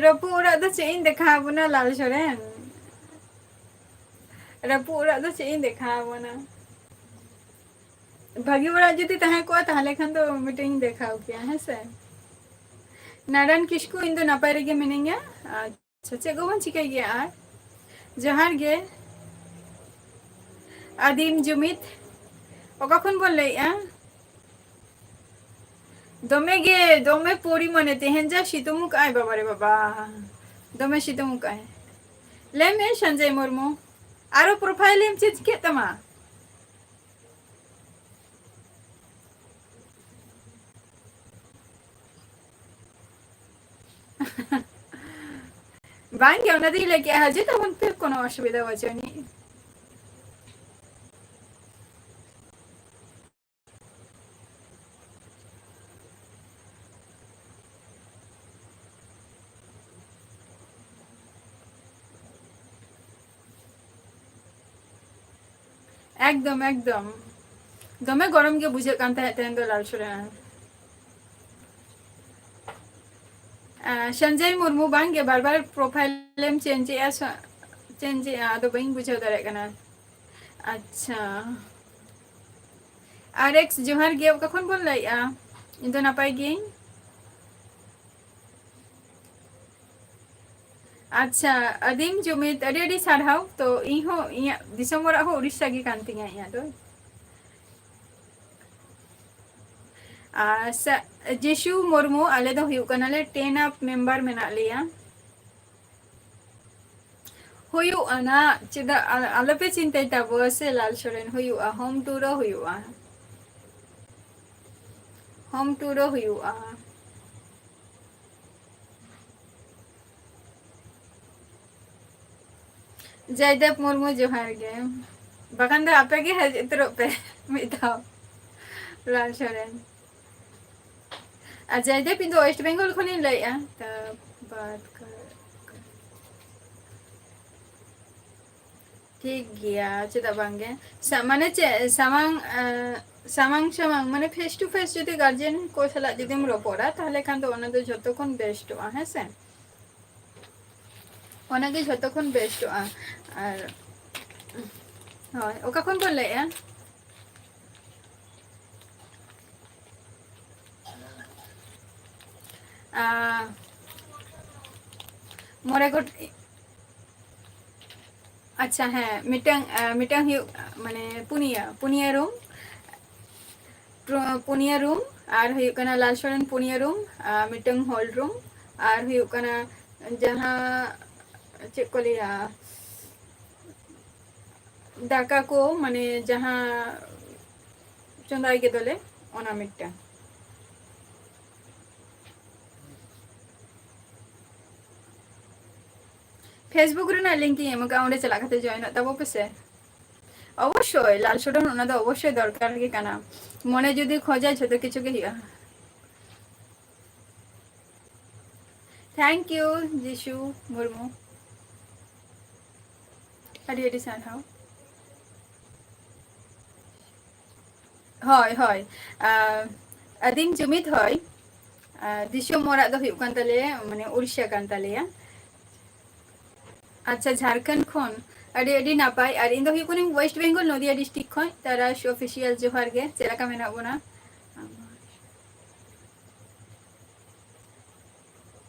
ᱨᱟᱹᱯᱩᱫ ᱚᱲᱟᱜ ᱫᱚ ᱪᱮᱫ ᱤᱧ ᱫᱮᱠᱷᱟᱣ ᱟᱵᱚᱱᱟ, ᱞᱟᱞ ᱥᱚᱨᱮᱱ? ᱨᱟᱹᱯᱩᱫ ᱚᱲᱟᱜ ᱫᱚ ᱪᱮᱫ ᱤᱧ ᱫᱮᱠᱷᱟᱣ ᱟᱵᱚᱱᱟ? ᱵᱷᱟᱹᱜᱤ ᱚᱲᱟᱜ ᱡᱩᱫᱤ ᱛᱟᱦᱮᱸ ᱠᱚᱜᱼᱟ, ᱛᱟᱦᱞᱮ ᱠᱷᱟᱱ ᱫᱚ ᱢᱤᱫᱴᱮᱱ ᱤᱧ ᱫᱮᱠᱷᱟᱣ ᱠᱮᱭᱟ, ᱦᱮᱸ ᱥᱮ? ᱱᱟᱨᱟᱭᱚᱱ ᱠᱤᱥᱠᱩ, ᱤᱧ ᱫᱚ ᱱᱟᱯᱟᱭ ᱨᱮᱜᱮ ᱢᱤᱱᱟᱹᱧᱟ᱾ ᱟᱪᱪᱷᱟ, ᱪᱮᱫ ᱠᱚᱵᱚᱱ ᱪᱤᱠᱟᱹᱭ ᱜᱮᱭᱟ ᱟᱨ? ᱡᱚᱦᱟᱨ ᱜᱮ᱾ ᱟᱹᱫᱤᱢ ᱡᱩᱢᱤᱫ, ᱚᱠᱟ ᱠᱷᱚᱱ ᱵᱚᱱ ᱞᱟᱹᱭᱮᱜᱼᱟ? ᱫᱚᱢᱮ ᱜᱮ, ᱫᱚᱢᱮ ᱯᱚᱨᱤᱢᱟᱱᱮ ᱛᱮᱦᱮᱧ ᱡᱟ ᱥᱤᱛᱩᱝ ᱠᱟᱜᱼᱟᱭ, ᱵᱟᱵᱟ ᱨᱮ ᱵᱟᱵᱟ, ᱫᱚᱢᱮ ᱥᱤᱛᱩᱝ ᱠᱟᱜᱼᱟᱭ᱾ ᱞᱟᱹᱭ ᱢᱮ ᱥᱚᱧᱡᱚᱭ ᱢᱩᱨᱢᱩ, ᱟᱨᱚ profile ᱮᱢ change ᱠᱮᱫ ᱛᱟᱢᱟ? ᱵᱟᱝ ᱜᱮ, ᱚᱱᱟ ᱫᱚᱧ ᱞᱟᱹᱭ ᱠᱮᱜᱼᱟ, ᱦᱤᱡᱩᱜ ᱛᱟᱵᱚᱱ ᱯᱮ, ᱠᱳᱱᱳ ᱚᱥᱩᱵᱤᱫᱷᱟ ᱵᱟᱹᱪᱩᱜ ᱟᱹᱱᱤᱡ᱾ ᱮᱠᱫᱚᱢ, ᱮᱠᱫᱚᱢ᱾ ᱫᱚᱢᱮ ᱜᱚᱨᱚᱢ ᱜᱮ ᱵᱩᱡᱷᱟᱹᱜ ᱠᱟᱱ ᱛᱟᱦᱮᱸᱫ ᱛᱮᱦᱮᱧ ᱫᱚ ᱞᱟᱞ ᱥᱚᱨᱮᱱ᱾ ᱟᱸ, ᱥᱚᱧᱡᱚᱭ ᱢᱩᱨᱢᱩ, ᱵᱟᱝ ᱜᱮ, ᱵᱟᱨ ᱵᱟᱨ profile ᱮᱢ change ᱮᱜᱼᱟ, ᱥᱚ-, change ᱮᱜᱼᱟ, ᱟᱫᱚ ᱵᱟᱹᱧ ᱵᱩᱡᱷᱟᱹᱣ ᱫᱟᱲᱮᱭᱟᱜ ᱠᱟᱱᱟ᱾ ᱟᱪᱪᱷᱟ᱾ ᱟᱨ ᱮᱠᱥ ᱡᱚᱦᱟᱨ ᱜᱮ, ᱚᱠᱟ ᱠᱷᱚᱱ ᱵᱚᱱ ᱞᱟᱹᱭᱮᱜᱼᱟ? ᱤᱧ ᱫᱚ ᱱᱟᱯᱟᱭ ᱜᱤᱭᱟᱹᱧ᱾ ᱟᱪᱪᱷᱟ, ᱟᱹᱫᱤᱢ ᱡᱩᱢᱤᱫ, ᱟᱹᱰᱤ ᱟᱹᱰᱤ ᱥᱟᱨᱦᱟᱣ᱾ ᱛᱚ, ᱤᱧ ᱦᱚᱸ, ᱤᱧᱟᱹᱜ ᱫᱤᱥᱚᱢ ᱚᱲᱟᱜ ᱦᱚᱸ ᱩᱲᱤᱥᱥᱟ ᱜᱮ ᱠᱟᱱ ᱛᱤᱧᱟ ᱤᱧᱟᱹᱜ ᱫᱚ᱾ ᱟᱨ ᱥᱟ-, ᱡᱤᱥᱩ ᱢᱩᱨᱢᱩ, ᱟᱞᱮ ᱫᱚ ᱦᱩᱭᱩᱜ ᱠᱟᱱᱟᱞᱮ ten up member ᱢᱮᱱᱟᱜ ᱞᱮᱭᱟ᱾ ᱦᱩᱭᱩᱜᱼᱟ ᱱᱟᱜ, ᱪᱮᱫᱟᱜ ᱟ-, ᱟᱞᱚᱯᱮ ᱪᱤᱱᱛᱟᱹᱭ ᱛᱟᱵᱚᱣᱟ ᱥᱮ ᱞᱟᱞ ᱥᱚᱨᱮᱱ, ᱦᱩᱭᱩᱜᱼᱟ, home tour ᱦᱚᱸ ᱦᱩᱭᱩᱜᱼᱟ, home tour ᱦᱚᱸ ᱦᱩᱭᱩᱜᱼᱟ᱾ ᱡᱚᱭᱫᱮᱵ ᱢᱩᱨᱢᱩ, ᱡᱚᱦᱟᱨ ᱜᱮ᱾ ᱵᱟᱠᱷᱟᱱ ᱫᱚ ᱟᱯᱮ ᱜᱮ ᱦᱮᱡ ᱩᱛᱟᱹᱨᱚᱜ ᱯᱮ ᱢᱤᱫ ᱫᱷᱟᱣ, ᱞᱟᱞ ᱥᱚᱨᱮᱱ᱾ ᱟᱨ ᱡᱚᱭᱫᱮᱵ, ᱤᱧ ᱫᱚ West Bengal ᱠᱷᱚᱱᱤᱧ ᱞᱟᱹᱭᱮᱜᱼᱟ᱾ ᱛᱟ ᱵᱟᱫ ᱠᱟ-, ᱴᱷᱤᱠ ᱜᱮᱭᱟ, ᱪᱮᱫᱟᱜ ᱵᱟᱝ ᱜᱮ? ᱥᱟ-, ᱢᱟᱱᱮ ᱪᱮᱫ, ᱥᱟᱢᱟᱝ, ᱮᱸ, ᱥᱟᱢᱟᱝ ᱥᱟᱢᱟᱝ, ᱢᱟᱱᱮ face to face ᱡᱩᱫᱤ guardian ᱠᱚ ᱥᱟᱞᱟᱜ ᱡᱩᱫᱤᱢ ᱨᱚᱯᱚᱲᱟ, ᱛᱟᱦᱞᱮ ᱠᱷᱟᱱ ᱫᱚ ᱚᱱᱟ ᱫᱚ ᱡᱷᱚᱛᱚ ᱠᱷᱚᱱ ᱵᱮᱥᱴᱚᱜᱼᱟ, ᱦᱮᱸ ᱥᱮ? ᱚᱱᱟ ᱜᱮ ᱡᱷᱚᱛᱚ ᱠᱷᱚᱱ ᱵᱮᱥᱴᱚᱜᱼᱟ᱾ ᱟᱨ, ᱦᱳᱭ, ᱚᱠᱟ ᱠᱷᱚᱱ ᱵᱚᱱ ᱞᱟᱹᱭᱮᱜᱼᱟ? ᱟᱸ, ᱢᱚᱬᱮ ᱜᱚᱴ-, ᱟᱪᱪᱷᱟ, ᱦᱮᱸ, ᱢᱤᱫᱴᱟᱝ, ᱟᱸ, ᱢᱤᱫᱴᱟᱝ ᱦᱩᱭᱩᱜ, ᱢᱟᱱᱮ, ᱯᱩᱱᱭᱟᱹ, ᱯᱩᱱᱭᱟᱹ room, ᱯᱩ-, ᱯᱩᱱᱭᱟᱹ room, ᱟᱨ ᱦᱩᱭᱩᱜ ᱠᱟᱱᱟ ᱞᱟᱞ ᱥᱚᱨᱮᱱ ᱯᱩᱱᱭᱟᱹ room, ᱟᱨ ᱢᱤᱫᱴᱟᱝ hall room, ᱟᱨ ᱦᱩᱭᱩᱜ ᱠᱟᱱᱟ ᱡᱟᱦᱟᱸ, ᱪᱮᱫ ᱠᱚ ᱞᱟᱹᱭᱟ, ᱫᱟᱠᱟ ᱠᱚ, ᱢᱟᱱᱮ, ᱡᱟᱦᱟᱸ ᱪᱚᱸᱫᱟᱭ ᱜᱮᱫᱚᱞᱮ, ᱚᱱᱟ ᱢᱤᱫᱴᱟᱝ᱾ Facebook ᱨᱮᱱᱟᱜ link ᱤᱧ ᱮᱢ ᱟᱠᱟᱫᱼᱟ, ᱚᱸᱰᱮ ᱪᱟᱞᱟᱜ ᱠᱟᱛᱮ join ᱚᱜ ᱛᱟᱵᱚ ᱯᱮᱥᱮ᱾ ᱚᱵᱚᱥᱥᱳᱭ, ᱞᱟᱞ ᱥᱚᱰᱚᱱ ᱚᱱᱟ ᱫᱚ ᱚᱵᱚᱥᱥᱳᱭ ᱫᱚᱨᱠᱟᱨ ᱜᱮ ᱠᱟᱱᱟ᱾ ᱢᱚᱱᱮ ᱡᱩᱫᱤ ᱠᱷᱚᱡᱟᱭ, ᱡᱷᱚᱛᱚ ᱠᱤᱪᱷᱩ ᱜᱮ ᱦᱩᱭᱩᱜᱼᱟ᱾ Thank you, ᱡᱤᱥᱩ ᱢᱩᱨᱢᱩ᱾ ᱟᱹᱰᱤ ᱟᱹᱰᱤ ᱥᱟᱨᱦᱟᱣ᱾ ᱦᱳᱭ, ᱦᱳᱭ᱾ ᱟᱸ, ᱟᱹᱫᱤᱢ ᱡᱩᱢᱤᱫ, ᱦᱳᱭ᱾ ᱟᱸ, ᱫᱤᱥᱚᱢ ᱚᱲᱟᱜ ᱫᱚ ᱦᱩᱭᱩᱜ ᱠᱟᱱ ᱛᱟᱞᱮᱭᱟ, ᱢᱟᱱᱮ, ᱩᱲᱤᱥᱥᱟ ᱠᱟᱱ ᱛᱟᱞᱮᱭᱟ᱾ ᱟᱪᱪᱷᱟ, ᱡᱷᱟᱲᱠᱷᱚᱸᱰ ᱠᱷᱚᱱ᱾ ᱟᱹᱰᱤ, ᱟᱹᱰᱤ ᱱᱟᱯᱟᱭ᱾ ᱟᱨ ᱤᱧ ᱫᱚ ᱦᱩᱭᱩᱜ ᱠᱟᱹᱱᱟᱹᱧ West Bengal, ᱱᱚᱫᱤᱭᱟ district ᱠᱷᱚᱱ᱾ ᱛᱟᱨᱟᱥ Official, ᱡᱚᱦᱟᱨ ᱜᱮ᱾ ᱪᱮᱫ ᱞᱮᱠᱟ ᱢᱮᱱᱟᱜ ᱵᱚᱱᱟ?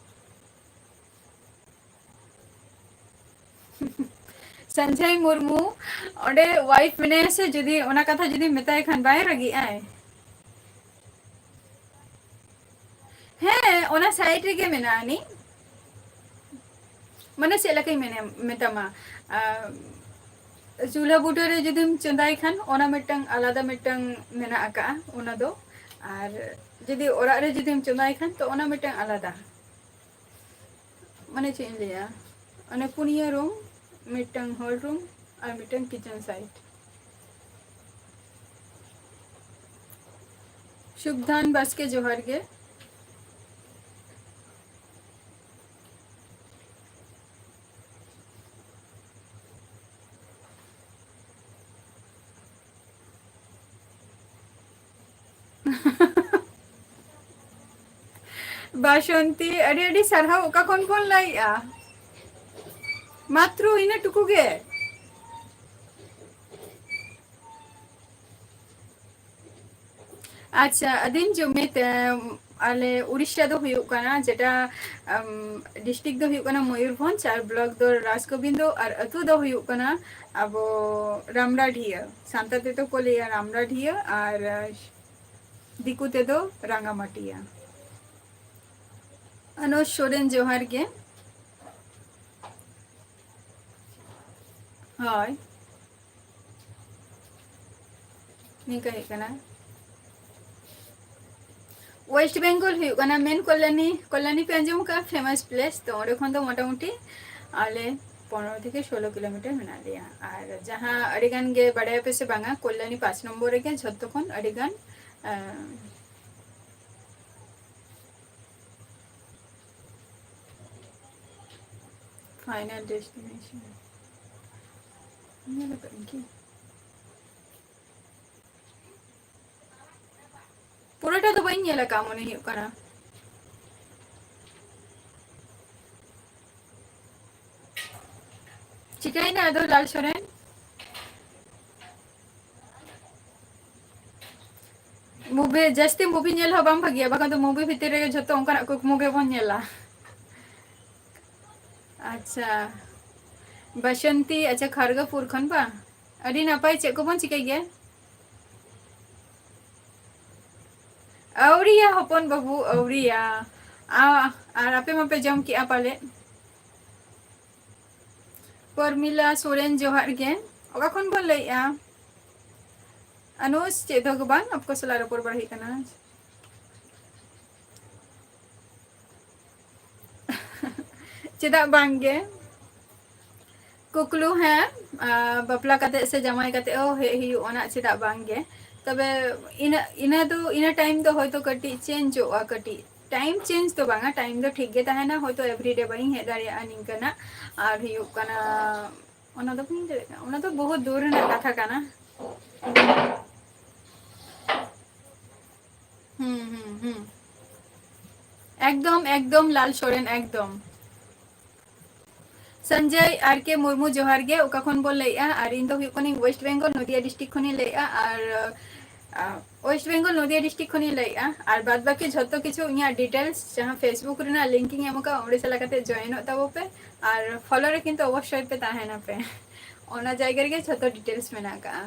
ᱥᱚᱧᱡᱚᱭ ᱢᱩᱨᱢᱩ, ᱚᱸᱰᱮ wife ᱢᱮᱱᱟᱭᱟ ᱥᱮ, ᱡᱩᱫᱤ ᱚᱱᱟ ᱠᱟᱛᱷᱟ ᱡᱩᱫᱤᱢ ᱢᱮᱛᱟᱭ ᱠᱷᱟᱱ ᱵᱟᱭ ᱨᱟᱹᱜᱤᱜ ᱟᱭ? ᱦᱮᱸ, ᱚᱱᱟ side ᱨᱮᱜᱮ ᱢᱮᱱᱟᱜ ᱟᱹᱱᱤᱡ᱾ ᱢᱟᱱᱮ ᱪᱮᱫ ᱞᱮᱠᱟᱧ ᱢᱮᱱᱟ, ᱢᱮᱛᱟᱢᱟ, ᱟᱨ ᱪᱩᱞᱦᱟᱹ ᱵᱩᱴᱟᱹ ᱨᱮ ᱡᱩᱫᱤᱢ ᱪᱚᱸᱫᱟᱭ ᱠᱷᱟᱱ, ᱚᱱᱟ ᱢᱤᱫᱴᱟᱝ ᱟᱞᱟᱫᱟ ᱢᱤᱫᱴᱟᱝ ᱢᱮᱱᱟᱜ ᱟᱠᱟᱜᱼᱟ ᱚᱱᱟ ᱫᱚ᱾ ᱟᱨ ᱡᱩᱫᱤ ᱚᱲᱟᱜ ᱨᱮ ᱡᱩᱫᱤᱢ ᱪᱚᱸᱫᱟᱭ ᱠᱷᱟᱱ, ᱛᱚ ᱚᱱᱟ ᱢᱤᱫᱴᱟᱝ ᱟᱞᱟᱫᱟ᱾ ᱢᱟᱱᱮ ᱪᱮᱫ ᱤᱧ ᱞᱟᱹᱭᱟ, ᱚᱱᱮ ᱯᱩᱱᱭᱟᱹ room, ᱢᱤᱫᱴᱟᱝ hall room ᱟᱨ ᱢᱤᱫᱴᱟᱝ kitchen side᱾ ᱥᱩᱠᱫᱷᱟᱱ ᱵᱟᱥᱠᱮ, ᱡᱚᱦᱟᱨ ᱜᱮ᱾ ᱵᱟᱥᱚᱱᱛᱤ, ᱟᱹᱰᱤ ᱟᱹᱰᱤ ᱥᱟᱨᱦᱟᱣ᱾ ᱚᱠᱟ ᱠᱷᱚᱱ ᱵᱚᱱ ᱞᱟᱹᱭᱮᱜᱼᱟ? ᱢᱟᱛᱨᱚ ᱤᱱᱟᱹ ᱴᱩᱠᱩ ᱜᱮ᱾ ᱟᱪᱪᱷᱟ, ᱟᱹᱫᱤᱢ ᱡᱩᱢᱤᱫ, ᱮᱢ, ᱟᱞᱮ ᱩᱲᱤᱥᱥᱟ ᱫᱚ ᱦᱩᱭᱩᱜ ᱠᱟᱱᱟ, ᱡᱮᱴᱟ, ᱮᱢ, district ᱫᱚ ᱦᱩᱭᱩᱜ ᱠᱟᱱᱟ ᱢᱚᱭᱩᱨᱵᱷᱚᱸᱡᱽ ᱟᱨ block ᱫᱚ ᱨᱟᱡᱽᱜᱳᱵᱤᱱᱫᱚ ᱟᱨ ᱟᱹᱛᱩ ᱫᱚ ᱦᱩᱭᱩᱜ ᱠᱟᱱᱟ ᱟᱵᱚ ᱨᱟᱢᱰᱟᱰᱷᱤᱭᱟᱹ᱾ ᱥᱟᱱᱛᱟᱲ ᱛᱮᱫᱚ ᱠᱚ ᱞᱟᱹᱭᱟ ᱨᱟᱢᱰᱟᱰᱷᱤᱭᱟᱹ ᱟᱨ ᱫᱤᱠᱩ ᱛᱮᱫᱚ ᱨᱟᱸᱜᱟᱢᱟᱴᱤᱭᱟ᱾ ᱟᱱᱩᱡᱽ ᱥᱚᱨᱮᱱ, ᱡᱚᱦᱟᱨ ᱜᱮ᱾ ᱦᱳᱭ᱾ ᱱᱤᱝᱠᱟᱹ ᱦᱩᱭᱩᱜ ᱠᱟᱱᱟ᱾ West Bengal ᱦᱩᱭᱩᱜ ᱠᱟᱱᱟ ᱢᱮᱱ ᱠᱚᱞᱞᱟᱱᱤ᱾ ᱠᱚᱞᱞᱟᱱᱤ ᱯᱮ ᱟᱸᱡᱚᱢ ᱟᱠᱟᱫᱼᱟ? Famous place᱾ ᱛᱚ ᱚᱸᱰᱮ ᱠᱷᱚᱱ ᱫᱚ ᱢᱚᱴᱟᱢᱩᱴᱤ ᱟᱞᱮ ᱯᱚᱱᱨᱚ ᱛᱷᱮᱠᱮ ᱥᱳᱞᱳ ᱠᱤᱞᱳᱢᱤᱴᱟᱨ ᱢᱮᱱᱟᱜ ᱞᱮᱭᱟ᱾ ᱟᱨ ᱡᱟᱦᱟᱸ ᱟᱹᱰᱤ ᱜᱟᱱ ᱜᱮ ᱵᱟᱲᱟᱭᱟᱯᱮ ᱥᱮ ᱵᱟᱝᱟ, ᱠᱚᱞᱭᱟᱱᱤ ᱯᱟᱸᱪ ᱱᱚᱢᱵᱚᱨ ᱨᱮᱜᱮ ᱡᱷᱚᱛᱚ ᱠᱷᱚᱱ ᱟᱹᱰᱤ ᱜᱟᱱ, ᱟᱸ, final destination᱾ ᱧᱮᱞ ᱟᱠᱟᱫ ᱟᱹᱧ ᱠᱤ? ᱯᱩᱨᱟᱹᱴᱟ ᱫᱚ ᱵᱟᱹᱧ ᱧᱮᱞ ᱟᱠᱟᱫ ᱢᱚᱱᱮ ᱦᱩᱭᱩᱜ ᱠᱟᱱᱟ᱾ ᱪᱤᱠᱟᱹᱭᱮᱱᱟ ᱟᱫᱚ ᱞᱟᱞ ᱥᱚᱨᱮᱱ? movie, ᱡᱟᱹᱥᱛᱤ movie ᱧᱮᱞ ᱦᱚᱸ ᱵᱟᱝ ᱵᱷᱟᱜᱮᱭᱟ, ᱵᱟᱠᱷᱟᱱ ᱫᱚ movie ᱵᱷᱤᱛᱤᱨ ᱨᱮᱜᱮ ᱡᱷᱚᱛᱚ ᱚᱱᱠᱟᱱᱟᱜ ᱠᱩᱠᱢᱩ ᱜᱮᱵᱚᱱ ᱧᱮᱞᱟ᱾ ᱟᱪᱪᱷᱟ, ᱵᱟᱥᱚᱱᱛᱤ, ᱟᱪᱪᱷᱟ, ᱠᱷᱟᱲᱜᱚᱯᱩᱨ ᱠᱷᱚᱱ ᱵᱟᱝ? ᱟᱹᱰᱤ ᱱᱟᱯᱟᱭ, ᱪᱮᱫ ᱠᱚᱵᱚᱱ ᱪᱤᱠᱟᱹᱭ ᱜᱮᱭᱟ? ᱟᱹᱣᱨᱤᱭᱟ ᱦᱚᱯᱚᱱ ᱵᱟᱹᱵᱩ, ᱟᱹᱣᱨᱤᱭᱟ᱾ ᱟ-, ᱟᱨ ᱟᱯᱮ ᱢᱟᱯᱮ ᱡᱚᱢ ᱠᱮᱜᱼᱟ ᱯᱟᱞᱮᱫ? ᱯᱚᱨᱢᱤᱞᱟ ᱥᱚᱨᱮᱱ, ᱡᱚᱦᱟᱨ ᱜᱮ᱾ ᱚᱠᱟ ᱠᱷᱚᱱ ᱵᱚᱱ ᱞᱟᱹᱭᱮᱜᱼᱟ? ᱟᱱᱩᱥ, ᱪᱮᱫ ᱫᱚ ᱵᱟᱝ, ᱟᱯᱠᱚ ᱥᱟᱞᱟᱜ ᱨᱚᱯᱚᱲ ᱵᱟᱲᱟ ᱦᱩᱭᱩᱜ ᱠᱟᱱᱟ᱾ ᱪᱮᱫᱟᱜ ᱵᱟᱝ ᱜᱮ? ᱠᱩᱠᱞᱩ, ᱦᱮᱸ, ᱟ, ᱵᱟᱯᱞᱟ ᱠᱟᱛᱮ ᱥᱮ ᱡᱟᱶᱟᱭ ᱠᱟᱛᱮ ᱦᱚᱸ ᱦᱮᱡ ᱦᱩᱭᱩᱜ ᱟᱱᱟ, ᱪᱮᱫᱟᱜ ᱵᱟᱝ ᱜᱮ? ᱛᱚᱵᱮ ᱤᱱᱟᱹ, ᱤᱱᱟᱹ ᱫᱚ, ᱤᱱᱟᱹ time ᱫᱚ ᱦᱚᱭᱛᱳ ᱠᱟᱹᱴᱤᱡ changeᱚᱜᱼᱟ, ᱠᱟᱹᱴᱤᱡ time change ᱫᱚ ᱵᱟᱝᱟ, time ᱫᱚ ᱴᱷᱤᱠ ᱜᱮ ᱛᱟᱦᱮᱱᱟ, ᱦᱚᱭᱛᱳ everyday ᱵᱟᱹᱧ ᱦᱮᱡ ᱫᱟᱲᱮᱭᱟᱜᱼᱟ ᱱᱤᱝᱠᱟᱹᱱᱟᱜ᱾ ᱟᱨ ᱦᱩᱭᱩᱜ ᱠᱟᱱᱟ, ᱚᱱᱟ ᱫᱚ ᱵᱟᱹᱧ ᱫᱟᱲᱮᱭᱟᱜ ᱠᱟᱱᱟ, ᱚᱱᱟ ᱫᱚ ᱵᱚᱦᱩᱛ ᱫᱩᱨ ᱨᱮᱱᱟᱜ ᱠᱟᱛᱷᱟ ᱠᱟᱱᱟ᱾ ᱦᱩᱸ, ᱦᱩᱸ, ᱦᱩᱸ᱾ ᱮᱠᱫᱚᱢ, ᱮᱠᱫᱚᱢ ᱞᱟᱞ ᱥᱚᱨᱮᱱ, ᱮᱠᱫᱚᱢ᱾ ᱥᱚᱧᱡᱚᱭ ᱟᱨ ᱠᱮ ᱢᱩᱨᱢᱩ, ᱡᱚᱦᱟᱨ ᱜᱮ᱾ ᱚᱠᱟ ᱠᱷᱚᱱ ᱵᱚᱱ ᱞᱟᱹᱭᱮᱜᱼᱟ? ᱟᱨ ᱤᱧ ᱫᱚ ᱦᱩᱭᱩᱜ ᱠᱟᱹᱱᱟᱹᱧ West Bengal, ᱱᱚᱫᱤᱭᱟ district ᱠᱷᱚᱱᱤᱧ ᱞᱟᱹᱭᱮᱜᱼᱟ᱾ ᱟᱨ, ᱟ, West Bengal, ᱱᱚᱫᱤᱭᱟ district ᱠᱷᱚᱱᱤᱧ ᱞᱟᱹᱭᱮᱜᱼᱟ᱾ ᱟᱨ ᱵᱟᱫ ᱵᱟᱹᱠᱤ ᱡᱷᱚᱛᱚ ᱠᱤᱪᱷᱩ ᱤᱧᱟᱹᱜ details ᱡᱟᱦᱟᱸ Facebook ᱨᱮᱱᱟᱜ link ᱤᱧ ᱮᱢ ᱟᱠᱟᱫᱼᱟ, ᱚᱸᱰᱮ ᱪᱟᱞᱟᱣ ᱠᱟᱛᱮ joinᱚᱜ ᱛᱟᱵᱚ ᱯᱮ᱾ ᱟᱨ follow ᱨᱮ ᱠᱤᱱᱛᱩ ᱚᱵᱚᱥᱥᱳᱭ ᱯᱮ ᱛᱟᱦᱮᱱᱟ ᱯᱮ᱾ ᱚᱱᱟ ᱡᱟᱭᱜᱟ ᱨᱮᱜᱮ ᱡᱷᱚᱛᱚ details ᱢᱮᱱᱟᱜ ᱟᱠᱟᱫᱼᱟ᱾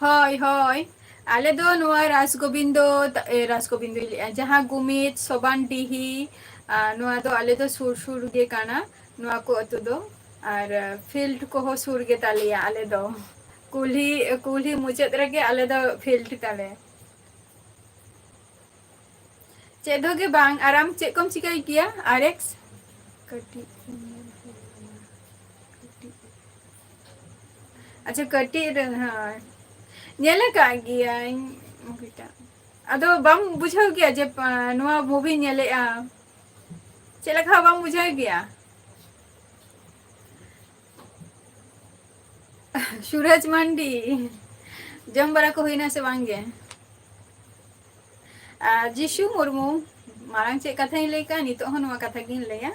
ᱦᱳᱭ, ᱦᱳᱭ᱾ ᱟᱞᱮ ᱫᱚ ᱱᱚᱣᱟ ᱨᱟᱥᱜᱳᱵᱤᱱᱫᱚ, ᱮ, ᱨᱟᱥᱜᱳᱵᱤᱱᱫᱚᱧ ᱞᱟᱹᱭᱮᱜᱼᱟ, ᱡᱟᱦᱟᱸ ᱜᱩᱢᱤᱫ, ᱥᱚᱵᱟᱱ ᱰᱤᱦᱤ, ᱟ, ᱱᱚᱣᱟ ᱫᱚ ᱟᱞᱮ ᱫᱚ ᱥᱩᱨ ᱥᱩᱨ ᱜᱮ ᱠᱟᱱᱟ ᱱᱚᱣᱟ ᱠᱚ ᱟᱹᱛᱩ ᱫᱚ᱾ ᱟᱨ, ᱟ, field ᱠᱚᱦᱚᱸ ᱥᱩᱨ ᱜᱮ ᱛᱟᱞᱮᱭᱟ ᱟᱞᱮ ᱫᱚ᱾ ᱠᱩᱞᱦᱤ, ᱠᱩᱞᱦᱤ ᱢᱩᱪᱟᱹᱫ ᱨᱮᱜᱮ ᱟᱞᱮ ᱫᱚ field ᱛᱟᱞᱮ᱾ ᱪᱮᱫ ᱦᱚᱸ ᱜᱮ ᱵᱟᱝ᱾ ᱟᱨ ᱟᱢ ᱪᱮᱫ ᱠᱚᱢ ᱪᱤᱠᱟᱹᱭ ᱜᱮᱭᱟ, ᱟᱨᱮᱠᱥ? ᱠᱟᱹᱴᱤᱡ ᱠᱷᱚᱱ ᱧᱮᱞ ᱦᱩᱭ ᱠᱟᱱᱟ᱾ ᱠᱟᱹᱴᱤᱡ᱾ ᱟᱪᱪᱷᱟ, ᱠᱟᱹᱴᱤᱡ ᱨᱮ, ᱦᱳᱭ᱾ ᱧᱮᱞ ᱟᱠᱟᱫ ᱜᱤᱭᱟᱹᱧ movie ᱴᱟᱜ᱾ ᱟᱫᱚ ᱵᱟᱢ ᱵᱩᱡᱷᱟᱹᱣ ᱜᱮᱭᱟ ᱡᱮ, ᱯᱟ-, ᱱᱚᱣᱟ movie ᱧᱮᱞᱮᱜᱼᱟ? ᱪᱮᱫ ᱞᱮᱠᱟ ᱵᱟᱢ ᱵᱩᱡᱷᱟᱹᱣ ᱜᱮᱭᱟ? ᱥᱩᱨᱟᱡᱽ ᱢᱟᱱᱰᱤ, ᱡᱚᱢ ᱵᱟᱲᱟ ᱠᱚ ᱦᱩᱭᱱᱟ ᱥᱮ ᱵᱟᱝ ᱜᱮ? ᱟᱨ ᱡᱤᱥᱩ ᱢᱩᱨᱢᱩ, ᱢᱟᱲᱟᱝ ᱪᱮᱫ ᱠᱟᱛᱷᱟᱧ ᱞᱟᱹᱭ ᱠᱟᱜᱼᱟ, ᱱᱤᱛᱚᱜ ᱦᱚᱸ ᱱᱚᱣᱟ ᱠᱟᱛᱷᱟ ᱜᱤᱧ ᱞᱟᱹᱭᱟ᱾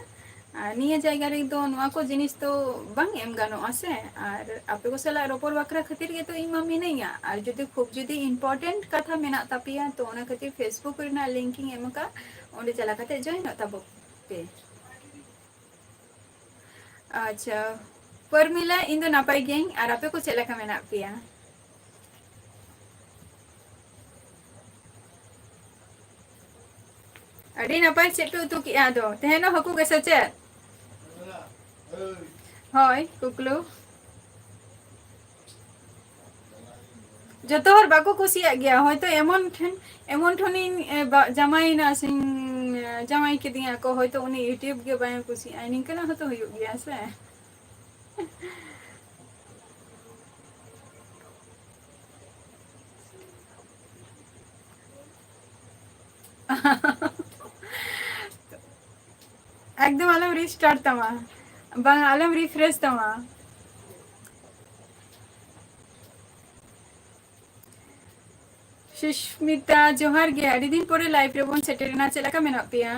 ᱟᱨ ᱱᱤᱭᱟᱹ ᱡᱟᱭᱜᱟ ᱨᱮᱫᱚ ᱱᱚᱣᱟ ᱠᱚ ᱡᱤᱱᱤᱥ ᱫᱚ ᱵᱟᱝ ᱮᱢ ᱜᱟᱱᱚᱜᱼᱟ ᱥᱮ᱾ ᱟᱨ ᱟᱯᱮ ᱠᱚ ᱥᱟᱞᱟᱜ ᱨᱚᱯᱚᱲ ᱵᱟᱠᱷᱨᱟ ᱠᱷᱟᱹᱛᱤᱨ ᱜᱮᱛᱚ ᱤᱧ ᱢᱟ ᱢᱤᱱᱟᱹᱧᱟ᱾ ᱟᱨ ᱡᱩᱫᱤ ᱠᱷᱩᱵ ᱡᱩᱫᱤ important ᱠᱟᱛᱷᱟ ᱢᱮᱱᱟᱜ ᱛᱟᱯᱮᱭᱟ, ᱛᱚ ᱚᱱᱟ ᱠᱷᱟᱹᱛᱤᱨ Facebook ᱨᱮᱱᱟᱜ link ᱤᱧ ᱮᱢ ᱟᱠᱟᱫᱼᱟ, ᱚᱸᱰᱮ ᱪᱟᱞᱟᱣ ᱠᱟᱛᱮ joinᱚᱜ ᱛᱟᱵᱚ ᱯᱮ᱾ ᱟᱪᱪᱷᱟ, ᱯᱚᱨᱢᱤᱞᱟ, ᱤᱧ ᱫᱚ ᱱᱟᱯᱟᱭ ᱜᱤᱭᱟᱹᱧ, ᱟᱨ ᱟᱯᱮ ᱠᱚ ᱪᱮᱫ ᱞᱮᱠᱟ ᱢᱮᱱᱟᱜ ᱯᱮᱭᱟ? ᱟᱹᱰᱤ ᱱᱟᱯᱟᱭ, ᱪᱮᱫ ᱯᱮ ᱩᱛᱩ ᱠᱮᱜᱼᱟ ᱟᱫᱚ? ᱛᱮᱦᱮᱧ ᱫᱚ ᱦᱟᱹᱠᱩ ᱜᱮ ᱥᱮ ᱪᱮᱫ? ᱦᱳᱭ, ᱠᱩᱠᱞᱩ᱾ ᱡᱚᱛᱚ ᱦᱚᱲ ᱵᱟᱠᱚ ᱠᱩᱥᱤᱭᱟᱜ ᱜᱮᱭᱟ, ᱦᱚᱭᱛᱳ ᱮᱢᱚᱱ ᱴᱷᱮᱱ, ᱮᱢᱚᱱ ᱴᱷᱮᱱᱤᱧ, ᱮ, ᱵᱟ-, ᱡᱟᱶᱟᱭᱮᱱᱟ ᱥᱮᱧ, ᱮ, ᱡᱟᱶᱟᱭ ᱠᱮᱫᱮᱭᱟ ᱠᱚ, ᱦᱚᱭᱛᱳ ᱩᱱᱤ YouTube ᱜᱮ ᱵᱟᱭ ᱠᱩᱥᱤᱭᱟᱜᱼᱟ, ᱱᱤᱝᱠᱟᱹᱱᱟᱜ ᱦᱚᱸᱛᱚ ᱦᱩᱭᱩᱜ ᱜᱮᱭᱟ ᱥᱮ᱾ ᱮᱠᱫᱚᱢ ᱟᱞᱚᱢ restart ᱛᱟᱢᱟ, ᱵᱟᱝ, ᱟᱞᱚᱢ refresh ᱛᱟᱢᱟ᱾ ᱥᱩᱥᱢᱤᱛᱟ, ᱡᱚᱦᱟᱨ ᱜᱮ, ᱟᱹᱰᱤ ᱫᱤᱱ ᱯᱚᱨᱮ live ᱨᱮᱵᱚᱱ ᱥᱮᱴᱮᱨᱮᱱᱟ, ᱪᱮᱫ ᱞᱮᱠᱟ ᱢᱮᱱᱟᱜ ᱯᱮᱭᱟ?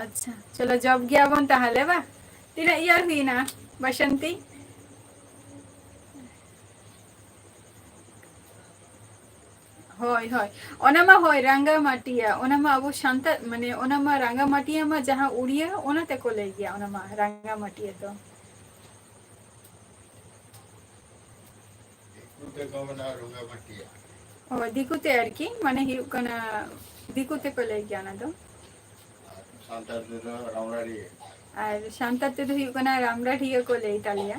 ᱟᱪᱪᱷᱟ, ᱪᱚᱞᱚ job ᱜᱮᱭᱟᱵᱚᱱ ᱛᱟᱦᱚᱞᱮ ᱵᱟ᱾ ᱛᱤᱱᱟᱹᱜ year ᱦᱩᱭᱱᱟ, ᱵᱟᱥᱚᱱᱛᱤ? ᱦᱳᱭ, ᱦᱳᱭ, ᱚᱱᱟ ᱢᱟ ᱦᱳᱭ, ᱨᱟᱸᱜᱟ ᱢᱟᱴᱤᱭᱟ, ᱚᱱᱟ ᱢᱟ ᱟᱵᱚ ᱥᱟᱱᱛᱟᱲ, ᱢᱟᱱᱮ, ᱚᱱᱟ ᱢᱟ ᱨᱟᱸᱜᱟ ᱢᱟᱴᱤᱭᱟ ᱢᱟ ᱡᱟᱦᱟᱸ ᱩᱲᱤᱭᱟ, ᱚᱱᱟ ᱛᱮᱠᱚ ᱞᱟᱹᱭ ᱜᱮᱭᱟ, ᱚᱱᱟ ᱢᱟ ᱨᱟᱸᱜᱟ ᱢᱟᱴᱤᱭᱟ ᱫᱚ᱾ ᱫᱤᱠᱩ ᱛᱮᱠᱚ ᱢᱮᱱᱟ ᱨᱚᱸᱜᱟ ᱢᱟᱴᱤᱭᱟ᱾ ᱚ, ᱫᱤᱠᱩ ᱛᱮ ᱟᱨᱠᱤ, ᱢᱟᱱᱮ ᱦᱩᱭᱩᱜ ᱠᱟᱱᱟ, ᱫᱤᱠᱩ ᱛᱮᱠᱚ ᱞᱟᱹᱭ ᱜᱮᱭᱟ ᱚᱱᱟ ᱫᱚ᱾ ᱟᱨ ᱥᱟᱱᱛᱟᱲ ᱛᱮᱫᱚ ᱨᱟᱢᱲᱟᱲᱤᱭᱟᱹ᱾ ᱟᱨ ᱥᱟᱱᱛᱟᱲ ᱛᱮᱫᱚ ᱦᱩᱭᱩᱜ ᱠᱟᱱᱟ ᱨᱟᱢᱰᱟᱰᱷᱤᱭᱟᱹ ᱠᱚ ᱞᱟᱹᱭ ᱛᱟᱞᱮᱭᱟ᱾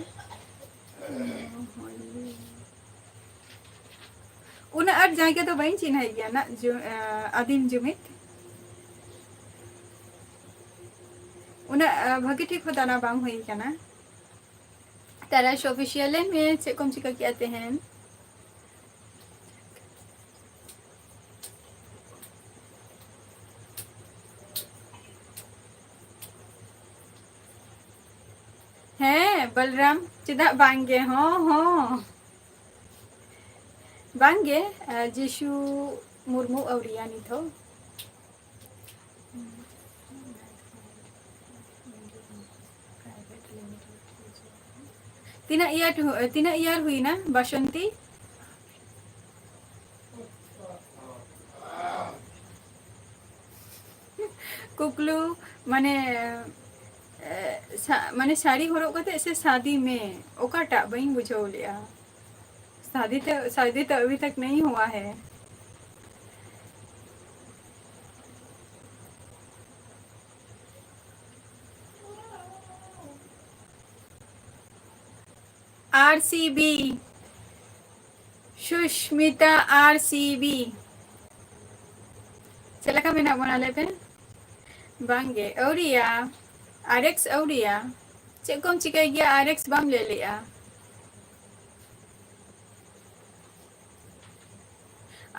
ᱩᱱᱟᱹᱜ ᱟᱸᱴ ᱡᱟᱭᱜᱟ ᱫᱚ ᱵᱟᱹᱧ ᱪᱤᱱᱦᱟᱹᱭ ᱜᱮᱭᱟ ᱱᱟᱜ, ᱡᱩ-, ᱟᱸ, ᱟᱹᱫᱤᱢ ᱡᱩᱢᱤᱫ᱾ ᱩᱱᱟᱹᱜ, ᱟᱸ, ᱵᱷᱟᱹᱜᱤ ᱴᱷᱤᱠ ᱦᱚᱸ ᱫᱟᱬᱟ ᱵᱟᱝ ᱦᱩᱭ ᱠᱟᱱᱟ᱾ ᱛᱟᱨᱟᱥ ᱚᱯᱷᱤᱥᱤᱭᱟᱞ ᱞᱟᱹᱭ ᱢᱮ, ᱪᱮᱫ ᱠᱚᱢ ᱪᱤᱠᱟᱹ ᱠᱮᱜᱼᱟ ᱛᱮᱦᱮᱧ? ᱦᱮᱸ, ᱵᱚᱞᱨᱟᱢ, ᱪᱮᱫᱟᱜ ᱵᱟᱝ ᱜᱮ? ᱦᱚᱸ, ᱦᱚᱸ᱾ ᱵᱟᱝ ᱜᱮ, ᱟᱸ, ᱡᱤᱥᱩ ᱢᱩᱨᱢᱩ ᱟᱹᱣᱨᱤᱭᱟ ᱱᱤᱛ ᱦᱚᱸ᱾ ᱛᱤᱱᱟᱹᱜ ᱤᱭᱟᱨ, ᱛᱤᱱᱟᱹᱜ ᱤᱭᱟᱨ ᱦᱩᱭᱱᱟ, ᱵᱟᱥᱚᱱᱛᱤ? ᱠᱩᱠᱞᱩ, ᱢᱟᱱᱮ, ᱮ, ᱥᱟ-, ᱢᱟᱱᱮ, ᱥᱟᱹᱲᱤ ᱦᱚᱨᱚᱜ ᱠᱟᱛᱮ ᱥᱮ ᱥᱟᱫᱤ ᱢᱮ, ᱚᱠᱟᱴᱟᱜ? ᱵᱟᱹᱧ ᱵᱩᱡᱷᱟᱹᱣ ᱞᱮᱜᱼᱟ᱾ ᱥᱟᱫᱤ ᱛᱮ, ᱥᱟᱫᱤ ᱛᱮ ᱟᱵᱷᱤ ᱛᱟᱠ ᱱᱟᱦᱤ ᱦᱩᱣᱟ ᱦᱮ᱾ R C B, Susmita R C B᱾ ᱪᱮᱫ ᱞᱮᱠᱟ ᱢᱮᱱᱟᱜ ᱵᱚᱱᱟ ᱞᱟᱹᱭ ᱯᱮ? ᱵᱟᱝᱜᱮ, ᱟᱹᱣᱨᱤᱭᱟ᱾ R X ᱟᱹᱣᱨᱤᱭᱟ᱾ ᱪᱮᱫ ᱠᱚᱢ ᱪᱤᱠᱟᱹᱭ ᱜᱮᱭᱟ, R X ᱵᱟᱢ ᱞᱟᱹᱭ ᱞᱮᱜᱼᱟ?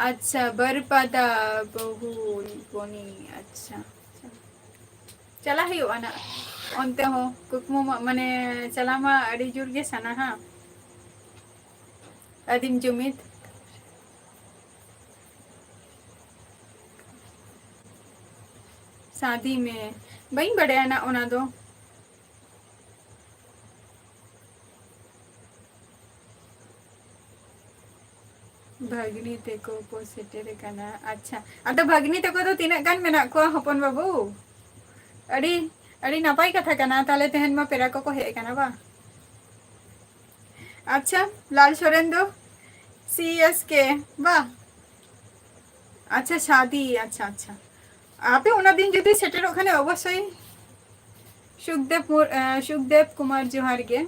ᱟᱪᱪᱷᱟ, ᱵᱟᱹᱨᱯᱟᱫᱟ ᱵᱟᱹᱦᱩ ᱵᱚᱱᱤ, ᱟᱪᱪᱷᱟ, ᱟᱪᱪᱷᱟ᱾ ᱪᱟᱞᱟᱜ ᱦᱩᱭᱩᱜᱼᱟ ᱱᱟᱜ ᱚᱱᱛᱮ ᱦᱚᱸ, ᱠᱩᱠᱢᱩ ᱢᱟ, ᱢᱟᱱᱮ, ᱪᱟᱞᱟᱣ ᱢᱟ ᱟᱹᱰᱤ ᱡᱳᱨ ᱜᱮ ᱥᱟᱱᱟ ᱦᱟ᱾ ᱟᱹᱫᱤᱢ ᱡᱩᱢᱤᱫ᱾ ᱥᱟᱫᱤ ᱢᱮ, ᱵᱟᱹᱧ ᱵᱟᱰᱟᱭᱟ ᱱᱟᱜ ᱚᱱᱟ ᱫᱚ᱾ ᱵᱷᱟᱹᱜᱽᱱᱤ ᱛᱮᱠᱚ ᱠᱚ ᱥᱮᱴᱮᱨ ᱟᱠᱟᱱᱟ᱾ ᱟᱪᱪᱷᱟ, ᱟᱫᱚ ᱵᱷᱟᱹᱜᱽᱱᱤ ᱛᱟᱠᱚ ᱫᱚ ᱛᱤᱱᱟᱹᱜ ᱜᱟᱱ ᱢᱮᱱᱟᱜ ᱠᱚᱣᱟ, ᱦᱚᱯᱚᱱ ᱵᱟᱹᱵᱩ? ᱟᱹᱰᱤ, ᱟᱹᱰᱤ ᱱᱟᱯᱟᱭ ᱠᱟᱛᱷᱟ ᱠᱟᱱᱟ᱾ ᱛᱟᱦᱞᱮ ᱛᱮᱦᱮᱧ ᱢᱟ ᱯᱮᱲᱟ ᱠᱚᱠᱚ ᱦᱮᱡ ᱟᱠᱟᱱᱟ, ᱵᱟᱝ? ᱟᱪᱪᱷᱟ, ᱞᱟᱞ ᱥᱚᱨᱮᱱ ᱫᱚ C S K, ᱵᱟᱝ? ᱟᱪᱪᱷᱟ, ᱥᱟᱫᱤ, ᱟᱪᱪᱷᱟ, ᱟᱪᱪᱷᱟ᱾ ᱟᱯᱮ ᱚᱱᱟ ᱫᱤᱱ ᱡᱩᱫᱤ ᱥᱮᱴᱮᱨᱚᱜ ᱠᱷᱟᱱ ᱚᱵᱚᱥᱥᱳᱭ ᱥᱩᱠᱫᱮᱵ ᱢᱩᱨ-, ᱮ, ᱥᱩᱠᱫᱮᱵ ᱠᱩᱢᱟᱨ, ᱡᱚᱦᱟᱨ ᱜᱮ᱾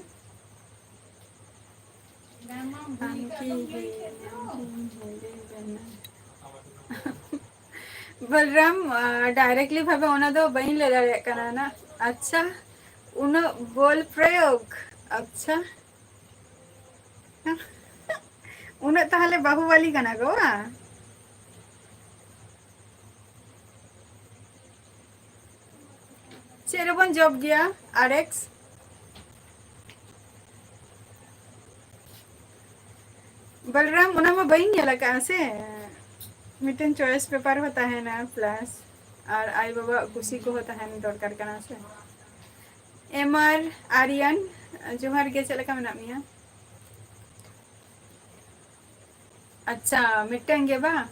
ᱟᱢ ᱠᱤ ᱦᱮ-, ᱟᱢ ᱠᱤ ᱦᱮᱸᱫᱮ ᱵᱮᱱᱟ? ᱵᱚᱞᱨᱟᱢ, ᱟ, directly ᱵᱷᱟᱵᱮ ᱚᱱᱟ ᱫᱚ ᱵᱟᱹᱧ ᱞᱟᱹᱭ ᱫᱟᱲᱮᱭᱟᱜ ᱠᱟᱱᱟ ᱱᱟ᱾ ᱟᱪᱪᱷᱟ, ᱩᱱᱟᱹᱜ ᱵᱚᱞ ᱯᱨᱚᱭᱳᱜᱽ᱾ ᱟᱪᱪᱷᱟ᱾ ᱩᱱᱟᱹᱜ ᱛᱟᱦᱞᱮ ᱵᱟᱹᱦᱩᱵᱟᱞᱤ ᱠᱟᱱᱟ ᱠᱚ ᱵᱟᱝ? ᱪᱮᱫ ᱨᱮᱵᱚᱱ ᱡᱚᱵ ᱜᱮᱭᱟ? ᱟᱨ ᱮᱠᱥ? ᱵᱚᱞᱨᱟᱢ, ᱚᱱᱟ ᱢᱟ ᱵᱟᱹᱧ ᱧᱮᱞ ᱟᱠᱟᱫᱼᱟ ᱥᱮ᱾ ᱢᱤᱫᱴᱮᱱ choice paper ᱦᱚᱸ ᱛᱟᱦᱮᱱᱟ, plus ᱟᱨ ᱟᱭᱳ ᱵᱟᱵᱟᱣᱟᱜ ᱠᱩᱥᱤ ᱠᱚᱦᱚᱸ ᱛᱟᱦᱮᱱ ᱫᱚᱨᱠᱟᱨ ᱠᱟᱱᱟ ᱥᱮ᱾ ᱮᱢ ᱟᱨ ᱟᱨᱭᱟᱱ, ᱡᱚᱦᱟᱨ ᱜᱮ, ᱪᱮᱫ ᱞᱮᱠᱟ ᱢᱮᱱᱟᱜ ᱢᱮᱭᱟ? ᱟᱪᱪᱷᱟ, ᱢᱤᱫᱴᱟᱝ ᱜᱮ ᱵᱟᱝ?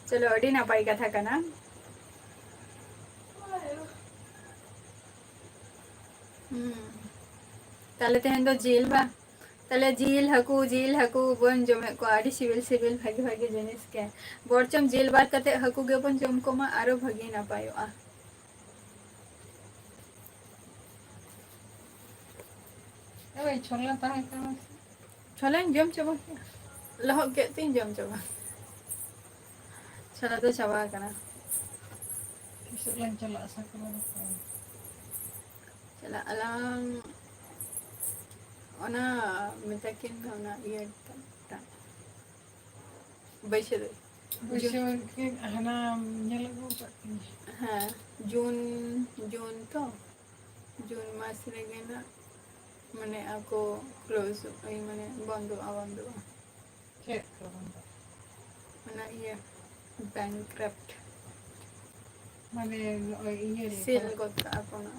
ᱪᱚᱞᱚ, ᱟᱹᱰᱤ ᱱᱟᱯᱟᱭ ᱠᱟᱛᱷᱟ ᱠᱟᱱᱟ᱾ ᱦᱩᱸ᱾ ᱛᱟᱦᱞᱮ ᱛᱮᱦᱮᱧ ᱫᱚ ᱡᱤᱞ ᱵᱟᱝ? ᱛᱟᱦᱞᱮ ᱡᱤᱞ ᱦᱟᱹᱠᱩ, ᱡᱤᱞ ᱦᱟᱹᱠᱩ ᱵᱚᱱ ᱡᱚᱢᱮᱫ ᱠᱚᱣᱟ, ᱟᱹᱰᱤ ᱥᱤᱵᱤᱞ ᱥᱤᱵᱤᱞ ᱵᱷᱟᱜᱤ ᱵᱷᱟᱜᱤ ᱡᱤᱱᱤᱥ ᱜᱮ᱾ ᱵᱚᱨᱪᱚᱢ ᱡᱤᱞ ᱵᱟᱫ ᱠᱟᱛᱮ ᱦᱟᱹᱠᱩ ᱜᱮᱵᱚᱱ ᱡᱚᱢ ᱠᱚᱢᱟ, ᱟᱨᱚ ᱵᱷᱟᱜᱤ ᱱᱟᱯᱟᱭᱚᱜᱼᱟ᱾ ᱳᱭ ᱪᱷᱚᱞᱟ ᱛᱟᱦᱮᱸ ᱠᱟᱱᱟ ᱥᱮ? ᱪᱷᱚᱞᱟᱧ ᱡᱚᱢ ᱪᱟᱵᱟ ᱠᱮᱫᱟ᱾ ᱞᱚᱦᱚᱫ ᱠᱮᱫ ᱛᱤᱧ ᱡᱚᱢ ᱪᱟᱵᱟ᱾ ᱪᱷᱚᱞᱟ ᱫᱚ ᱪᱟᱵᱟ ᱟᱠᱟᱱᱟ᱾ ᱛᱤᱥᱚᱜ ᱞᱟᱝ ᱪᱟᱞᱟᱜᱼᱟ ᱥᱟᱠᱨᱟᱛ ᱠᱚ? ᱪᱟᱞᱟᱜ ᱟᱞᱟᱝ ᱚᱱᱟ ᱢᱮᱛᱟ ᱠᱤᱱ ᱫᱚ ᱚᱱᱟ ᱤᱭᱟᱹ ᱴᱟᱜ, ᱵᱟᱹᱭᱥᱟᱹᱠᱷ᱾ ᱵᱟᱹᱭᱥᱟᱹᱠᱷ ᱠᱤᱱ ᱦᱟᱱᱟ ᱧᱮᱞ ᱟᱹᱜᱩ ᱟᱠᱟᱫ ᱠᱤᱱ᱾ ᱦᱮᱸ, ᱡᱩᱱ, ᱡᱩᱱ ᱛᱚ, ᱡᱩᱱ ᱢᱟᱥ ᱨᱮᱜᱮ ᱱᱟᱜ ᱢᱟᱱᱮ ᱟᱠᱚ close, ᱳᱭ ᱢᱟᱱᱮ ᱵᱚᱱᱫᱚᱜᱼᱟ, ᱵᱚᱱᱫᱚᱜᱼᱟ᱾ ᱪᱮᱫ ᱠᱚ ᱵᱚᱱᱫᱚᱜᱼᱟ? ᱚᱱᱟ ᱤᱭᱟᱹ, bankrupt᱾ ᱢᱟᱱᱮ ᱱᱚᱜᱼᱚᱭ ᱤᱭᱟᱹ ᱨᱮ seal ᱜᱚᱫ ᱠᱟᱜᱼᱟ ᱠᱚ ᱚᱱᱟ᱾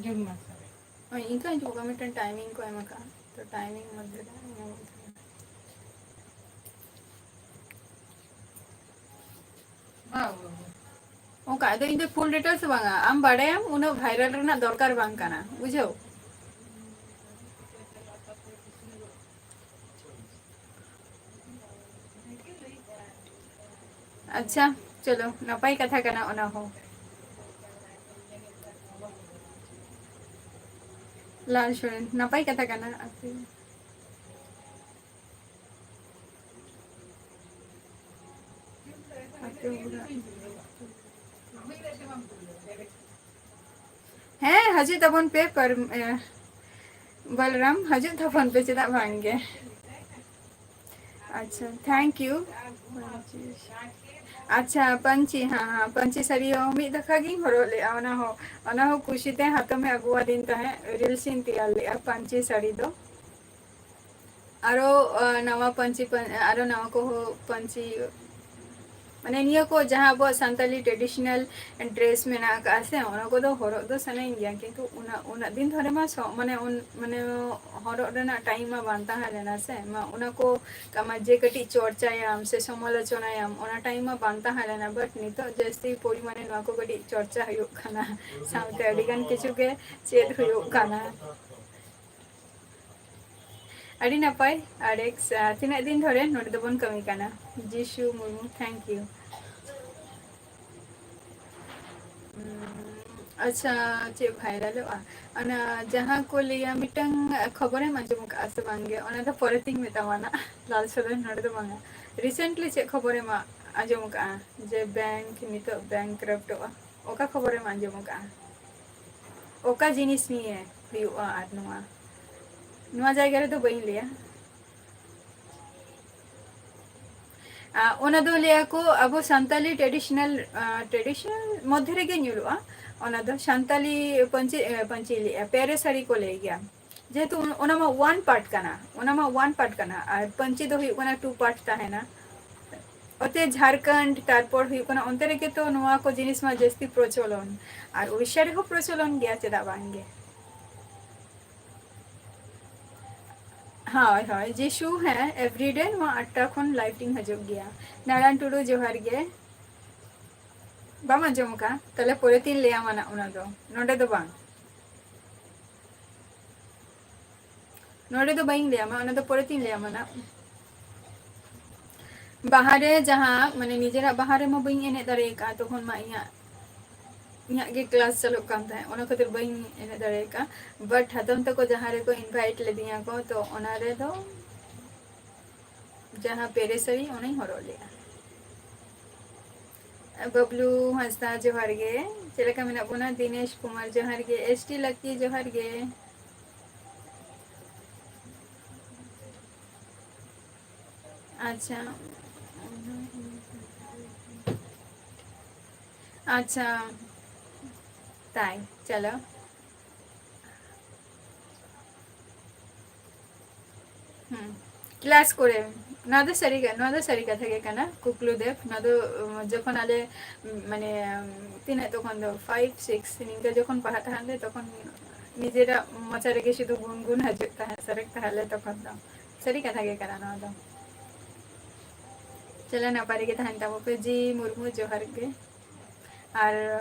ᱡᱩᱱ ᱢᱟᱥ ᱨᱮ᱾ ᱦᱳᱭ, ᱤᱱᱠᱟᱹ ᱦᱤᱡᱩᱜ ᱠᱟᱱᱟ, ᱢᱤᱫᱴᱮᱱ timing ᱠᱚ ᱮᱢ ᱟᱠᱟᱫᱼᱟ, ᱛᱚ timing ᱢᱚᱫᱽᱫᱷᱮ ᱨᱮ ᱤᱱᱟᱹ ᱢᱚᱫᱽᱫᱷᱮ ᱨᱮ᱾ ᱚᱱᱠᱟ, ᱟᱫᱚ ᱤᱧ ᱫᱚ full details ᱫᱚ ᱵᱟᱝᱟ, ᱟᱢ ᱵᱟᱲᱟᱭᱟᱢ, ᱩᱱᱟᱹᱜ viral ᱨᱮᱱᱟᱜ ᱫᱚᱨᱠᱟᱨ ᱵᱟᱝ ᱠᱟᱱᱟ, ᱵᱩᱡᱷᱟᱹᱣ? ᱟᱪᱪᱷᱟ, ᱪᱚᱞᱚ, ᱱᱟᱯᱟᱭ ᱠᱟᱛᱷᱟ ᱠᱟᱱᱟ ᱚᱱᱟ ᱦᱚᱸ᱾ ᱞᱟᱞ ᱥᱚᱨᱮᱱ, ᱱᱟᱯᱟᱭ ᱠᱟᱛᱷᱟ ᱠᱟᱱᱟ᱾ ᱟᱯᱮ, ᱟᱯᱮ ᱚᱲᱟᱜ᱾ ᱦᱮᱸ, ᱦᱤᱡᱩᱜ ᱛᱟᱵᱚᱱ ᱯᱮ, ᱯᱟᱨ-, ᱮ, ᱵᱚᱞᱨᱟᱢ, ᱦᱤᱡᱩᱜ ᱛᱟᱵᱚᱱ ᱯᱮ, ᱪᱮᱫᱟᱜ ᱵᱟᱝ ᱜᱮ᱾ ᱟᱪᱪᱷᱟ, thank you᱾ ᱟᱪᱪᱷᱟ, ᱯᱟᱹᱧᱪᱤ, ᱦᱮᱸ, ᱦᱮᱸ, ᱯᱟᱹᱧᱪᱤ ᱥᱟᱹᱲᱤ ᱦᱚᱸ ᱢᱤᱫ ᱫᱟᱠᱟ ᱜᱤᱧ ᱦᱚᱨᱚᱜ ᱞᱮᱜᱼᱟ, ᱚᱱᱟ ᱦᱚᱸ, ᱚᱱᱟ ᱦᱚᱸ ᱠᱩᱥᱤᱛᱮ ᱦᱟᱛᱚᱢᱮ ᱟᱹᱜᱩᱣᱟᱫᱤᱧ ᱛᱟᱦᱮᱸᱫ, reels ᱤᱧ ᱛᱮᱭᱟᱨ ᱞᱮᱜᱼᱟ ᱯᱟᱹᱧᱪᱤ ᱥᱟᱹᱲᱤ ᱫᱚ᱾ ᱟᱨᱚ, ᱟ, ᱱᱟᱣᱟ ᱯᱟᱹᱧᱪᱤ ᱯᱟᱹ-, ᱟᱨᱚ ᱱᱟᱣᱟ ᱠᱚᱦᱚᱸ ᱯᱟᱹᱧᱪᱤ, ᱢᱟᱱᱮ ᱱᱤᱭᱟᱹ ᱠᱚ ᱡᱟᱦᱟᱸ ᱟᱵᱚᱣᱟᱜ ᱥᱟᱱᱛᱟᱞᱤ traditional dress ᱢᱮᱱᱟᱜ ᱟᱠᱟᱫᱼᱟ ᱥᱮ, ᱚᱱᱟ ᱠᱚᱫᱚ ᱦᱚᱨᱚᱜ ᱫᱚ ᱥᱟᱱᱟᱧ ᱜᱮᱭᱟ, ᱠᱤᱱᱛᱩ ᱩᱱᱟᱹᱜ, ᱩᱱᱟᱹᱜ ᱫᱤᱱ ᱫᱷᱚᱨᱮ ᱢᱟ ᱥᱚ-, ᱢᱟᱱᱮ ᱩᱱ-, ᱢᱟᱱᱮ ᱦᱚᱨᱚᱜ ᱨᱮᱱᱟᱜ time ᱢᱟ ᱵᱟᱝ ᱛᱟᱦᱮᱸ ᱞᱮᱱᱟ ᱥᱮ, ᱢᱟ ᱚᱱᱟ ᱠᱚ ᱠᱟᱢᱟ ᱡᱮ ᱠᱟᱹᱴᱤᱡ ᱪᱚᱨᱪᱟᱭᱟᱢ ᱥᱮ ᱥᱚᱢᱟᱞᱳᱪᱚᱱᱟᱭᱟᱢ, ᱚᱱᱟ time ᱢᱟ ᱵᱟᱝ ᱛᱟᱦᱮᱸ ᱞᱮᱱᱟ, but ᱱᱤᱛᱚᱜ ᱡᱟᱹᱥᱛᱤ ᱯᱚᱨᱤᱢᱟᱱᱮ ᱱᱚᱣᱟ ᱠᱚ ᱠᱟᱹᱴᱤᱡ ᱪᱚᱨᱪᱟ ᱦᱩᱭᱩᱜ ᱠᱟᱱᱟ, ᱥᱟᱶᱛᱮ ᱟᱹᱰᱤ ᱜᱟᱱ ᱠᱤᱪᱷᱩ ᱜᱮ ᱪᱮᱫ ᱦᱩᱭᱩᱜ ᱠᱟᱱᱟ᱾ ᱟᱹᱰᱤ ᱱᱟᱯᱟᱭ, ᱟᱨ ᱮᱠᱥ-, ᱟ, ᱛᱤᱱᱟᱹᱜ ᱫᱤᱱ ᱫᱷᱚᱨᱮ ᱱᱚᱰᱮ ᱫᱚᱵᱚᱱ ᱠᱟᱹᱢᱤ ᱠᱟᱱᱟ? ᱡᱤᱥᱩ ᱢᱩᱨᱢᱩ, thank you᱾ ᱩᱸ, ᱟᱪᱪᱷᱟ, ᱪᱮᱫ ᱵᱷᱟᱭᱨᱟᱞᱚᱜᱼᱟ? ᱚᱱᱟ ᱡᱟᱦᱟᱸ ᱠᱚ ᱞᱟᱹᱭᱟ, ᱢᱤᱫᱴᱟᱝ ᱠᱷᱚᱵᱚᱨᱮᱢ ᱟᱸᱡᱚᱢ ᱟᱠᱟᱫᱼᱟ ᱥᱮ ᱵᱟᱝᱜᱮ? ᱚᱱᱟ ᱫᱚ ᱯᱚᱨᱮᱛᱤᱧ ᱢᱮᱛᱟᱢᱟ ᱱᱟᱜ᱾ ᱞᱟᱞ ᱥᱚᱨᱮᱱ ᱱᱚᱰᱮ ᱫᱚ ᱵᱟᱝᱟ᱾ Recently ᱪᱮᱫ ᱠᱷᱚᱵᱚᱨᱮᱢ ᱟ-, ᱟᱸᱡᱚᱢ ᱟᱠᱟᱫᱼᱟ ᱡᱮ bank ᱱᱤᱛᱚᱜ bankruptᱚᱜᱼᱟ? ᱚᱠᱟ ᱠᱷᱚᱵᱚᱨᱮᱢ ᱟᱸᱡᱚᱢ ᱟᱠᱟᱫᱼᱟ? ᱚᱠᱟ ᱡᱤᱱᱤᱥ ᱱᱤᱭᱮ ᱦᱩᱭᱩᱜᱼᱟ? ᱟᱨ ᱱᱚᱣᱟ, ᱱᱚᱣᱟ ᱡᱟᱭᱜᱟ ᱨᱮᱫᱚ ᱵᱟᱹᱧ ᱞᱟᱹᱭᱟ᱾ ᱟ, ᱚᱱᱟ ᱫᱚ ᱞᱟᱹᱭᱟ ᱠᱚ ᱟᱵᱚ ᱥᱟᱱᱛᱟᱞᱤ traditional, ᱟ, traditional ᱢᱚᱫᱽᱫᱷᱮ ᱨᱮᱜᱮ ᱧᱩᱨᱩᱜᱼᱟ᱾ ᱚᱱᱟ ᱫᱚ ᱥᱟᱱᱛᱟᱞᱤ ᱯᱟᱹᱧᱪᱤ, ᱮ, ᱯᱟᱹᱧᱪᱤ ᱞᱟᱹᱭᱟ, ᱯᱮᱨᱮ ᱥᱟᱹᱲᱤ ᱠᱚ ᱞᱟᱹᱭ ᱜᱮᱭᱟ᱾ ᱡᱮᱦᱮᱛᱩ ᱚᱱᱟ ᱢᱟ one part ᱠᱟᱱᱟ, ᱚᱱᱟ ᱢᱟ one part ᱠᱟᱱᱟ, ᱟᱨ ᱯᱟᱹᱧᱪᱤ ᱫᱚ ᱦᱩᱭᱩᱜ ᱠᱟᱱᱟ two part ᱛᱟᱦᱮᱱᱟ᱾ ᱚᱛᱮ ᱡᱷᱟᱲᱠᱷᱚᱸᱰ, ᱛᱟᱨᱯᱚᱨ ᱦᱩᱭᱩᱜ ᱠᱟᱱᱟ ᱚᱱᱛᱮ ᱨᱮᱜᱮ ᱛᱚ ᱱᱚᱣᱟ ᱠᱚ ᱡᱤᱱᱤᱥ ᱢᱟ ᱡᱟᱹᱥᱛᱤ ᱯᱨᱚᱪᱚᱞᱚᱱ, ᱟᱨ ᱩᱲᱤᱥᱥᱟ ᱨᱮᱦᱚᱸ ᱯᱨᱚᱪᱚᱞᱚᱱ ᱜᱮᱭᱟ, ᱪᱮᱫᱟᱜ ᱵᱟᱝ ᱜᱮ? ᱦᱳᱭ, ᱦᱳᱭ, ᱡᱤᱥᱩ, ᱦᱮᱸ, everyday ᱱᱚᱣᱟ ᱟᱴᱴᱟ ᱠᱷᱚᱱ live ᱤᱧ ᱦᱤᱡᱩᱜ ᱜᱮᱭᱟ᱾ ᱱᱟᱨᱟᱭᱚᱱ ᱴᱩᱰᱩ, ᱡᱚᱦᱟᱨ ᱜᱮ᱾ ᱵᱟᱢ ᱟᱸᱡᱚᱢ ᱟᱠᱟᱫᱼᱟ? ᱛᱟᱦᱞᱮ ᱯᱚᱨᱮᱛᱤᱧ ᱞᱟᱹᱭᱟᱢᱟ ᱱᱟᱜ ᱚᱱᱟ ᱫᱚ, ᱱᱚᱰᱮ ᱫᱚ ᱵᱟᱝ᱾ ᱱᱚᱰᱮ ᱫᱚ ᱵᱟᱹᱧ ᱞᱟᱹᱭᱟᱢᱟ, ᱚᱱᱟ ᱫᱚ ᱯᱚᱨᱮᱛᱤᱧ ᱞᱟᱹᱭᱟᱢᱟ ᱱᱟᱜ᱾ ᱵᱟᱦᱟ ᱨᱮ ᱡᱟᱦᱟᱸ, ᱢᱟᱱᱮ, ᱱᱤᱡᱮᱨᱟᱜ ᱵᱟᱦᱟ ᱨᱮᱢᱟ ᱵᱟᱹᱧ ᱮᱱᱮᱡ ᱫᱟᱲᱮ ᱟᱠᱟᱫᱼᱟ, ᱛᱚᱠᱷᱚᱱ ᱢᱟ ᱤᱧᱟᱹᱜ ᱤᱧᱟᱹᱜ ᱜᱮ ᱠᱞᱟᱥ ᱪᱟᱹᱞᱩᱜ ᱠᱟᱱ ᱛᱟᱦᱮᱸᱫ, ᱚᱱᱟ ᱠᱷᱟᱹᱛᱤᱨ ᱵᱟᱹᱧ ᱮᱱᱮᱡ ᱫᱟᱲᱮ ᱟᱠᱟᱫᱼᱟ᱾ ᱵᱟᱴ ᱦᱟᱛᱚᱢ ᱛᱟᱠᱚ ᱡᱟᱦᱟᱸ ᱨᱮᱠᱚ ᱤᱱᱵᱷᱟᱭᱤᱴ ᱞᱮᱫᱤᱧᱟ ᱠᱚ, ᱛᱚ ᱚᱱᱟ ᱨᱮᱫᱚ ᱡᱟᱦᱟᱸ ᱯᱮᱨᱮ ᱥᱟᱹᱲᱤ, ᱚᱱᱟᱧ ᱦᱚᱨᱚᱜ ᱞᱮᱫᱼᱟ᱾ ᱵᱟᱵᱞᱩ ᱦᱟᱸᱥᱫᱟ ᱡᱚᱦᱟᱨ ᱜᱮ, ᱪᱮᱫ ᱞᱮᱠᱟ ᱢᱮᱱᱟᱜ ᱵᱚᱱᱟ? ᱫᱤᱱᱮᱥ ᱠᱩᱢᱟᱨ ᱡᱚᱦᱟᱨ ᱜᱮ, ᱮᱥ ᱴᱤ ᱞᱟᱠᱤ ᱡᱚᱦᱟᱨ ᱜᱮ᱾ ᱟᱪᱪᱷᱟ, ᱟᱪᱪᱷᱟ, ᱛᱟᱭ, ᱪᱚᱞᱚ᱾ ᱦᱩᱸ, ᱠᱞᱟᱥ ᱠᱚᱨᱮ᱾ ᱱᱚᱣᱟ ᱫᱚ ᱥᱟᱹᱨᱤ ᱠᱟ-, ᱱᱚᱣᱟ ᱫᱚ ᱥᱟᱹᱨᱤ ᱠᱟᱛᱷᱟ ᱜᱮ ᱠᱟᱱᱟ, ᱠᱩᱠᱞᱩ ᱫᱮᱵ᱾ ᱱᱚᱣᱟ ᱫᱚ, ᱩᱢ, ᱡᱚᱠᱷᱚᱱ ᱟᱞᱮ, ᱩᱢ, ᱢᱟᱱᱮ, ᱩᱢ, ᱛᱤᱱᱟᱹᱜ ᱛᱚᱠᱷᱚᱱ ᱫᱚ five, six ᱱᱤᱝᱠᱟᱹ ᱡᱚᱠᱷᱚᱱ ᱯᱟᱲᱦᱟᱜ ᱛᱟᱦᱮᱸᱫ ᱞᱮ, ᱛᱚᱠᱷᱚᱱ ᱱᱤᱡᱮᱨᱟᱜ ᱢᱚᱪᱟ ᱨᱮᱜᱮ ᱥᱩᱫᱷᱩ ᱜᱩᱱᱜᱩᱱ ᱦᱤᱡᱩᱜ ᱛᱟᱦᱮᱸᱫ, ᱥᱟᱨᱮᱡ ᱛᱟᱦᱮᱸᱫ ᱞᱮ ᱛᱚᱠᱷᱚᱱ ᱫᱚ᱾ ᱥᱟᱹᱨᱤ ᱠᱟᱛᱷᱟ ᱜᱮ ᱠᱟᱱᱟ ᱱᱚᱣᱟ ᱫᱚ᱾ ᱪᱚᱞᱚ, ᱱᱟᱯᱟᱭ ᱨᱮᱜᱮ ᱛᱟᱦᱮᱱ ᱛᱟᱵᱚ ᱯᱮ᱾ ᱡᱤ ᱢᱩᱨᱢᱩ, ᱡᱚᱦᱟᱨ ᱜᱮ᱾ ᱟᱨ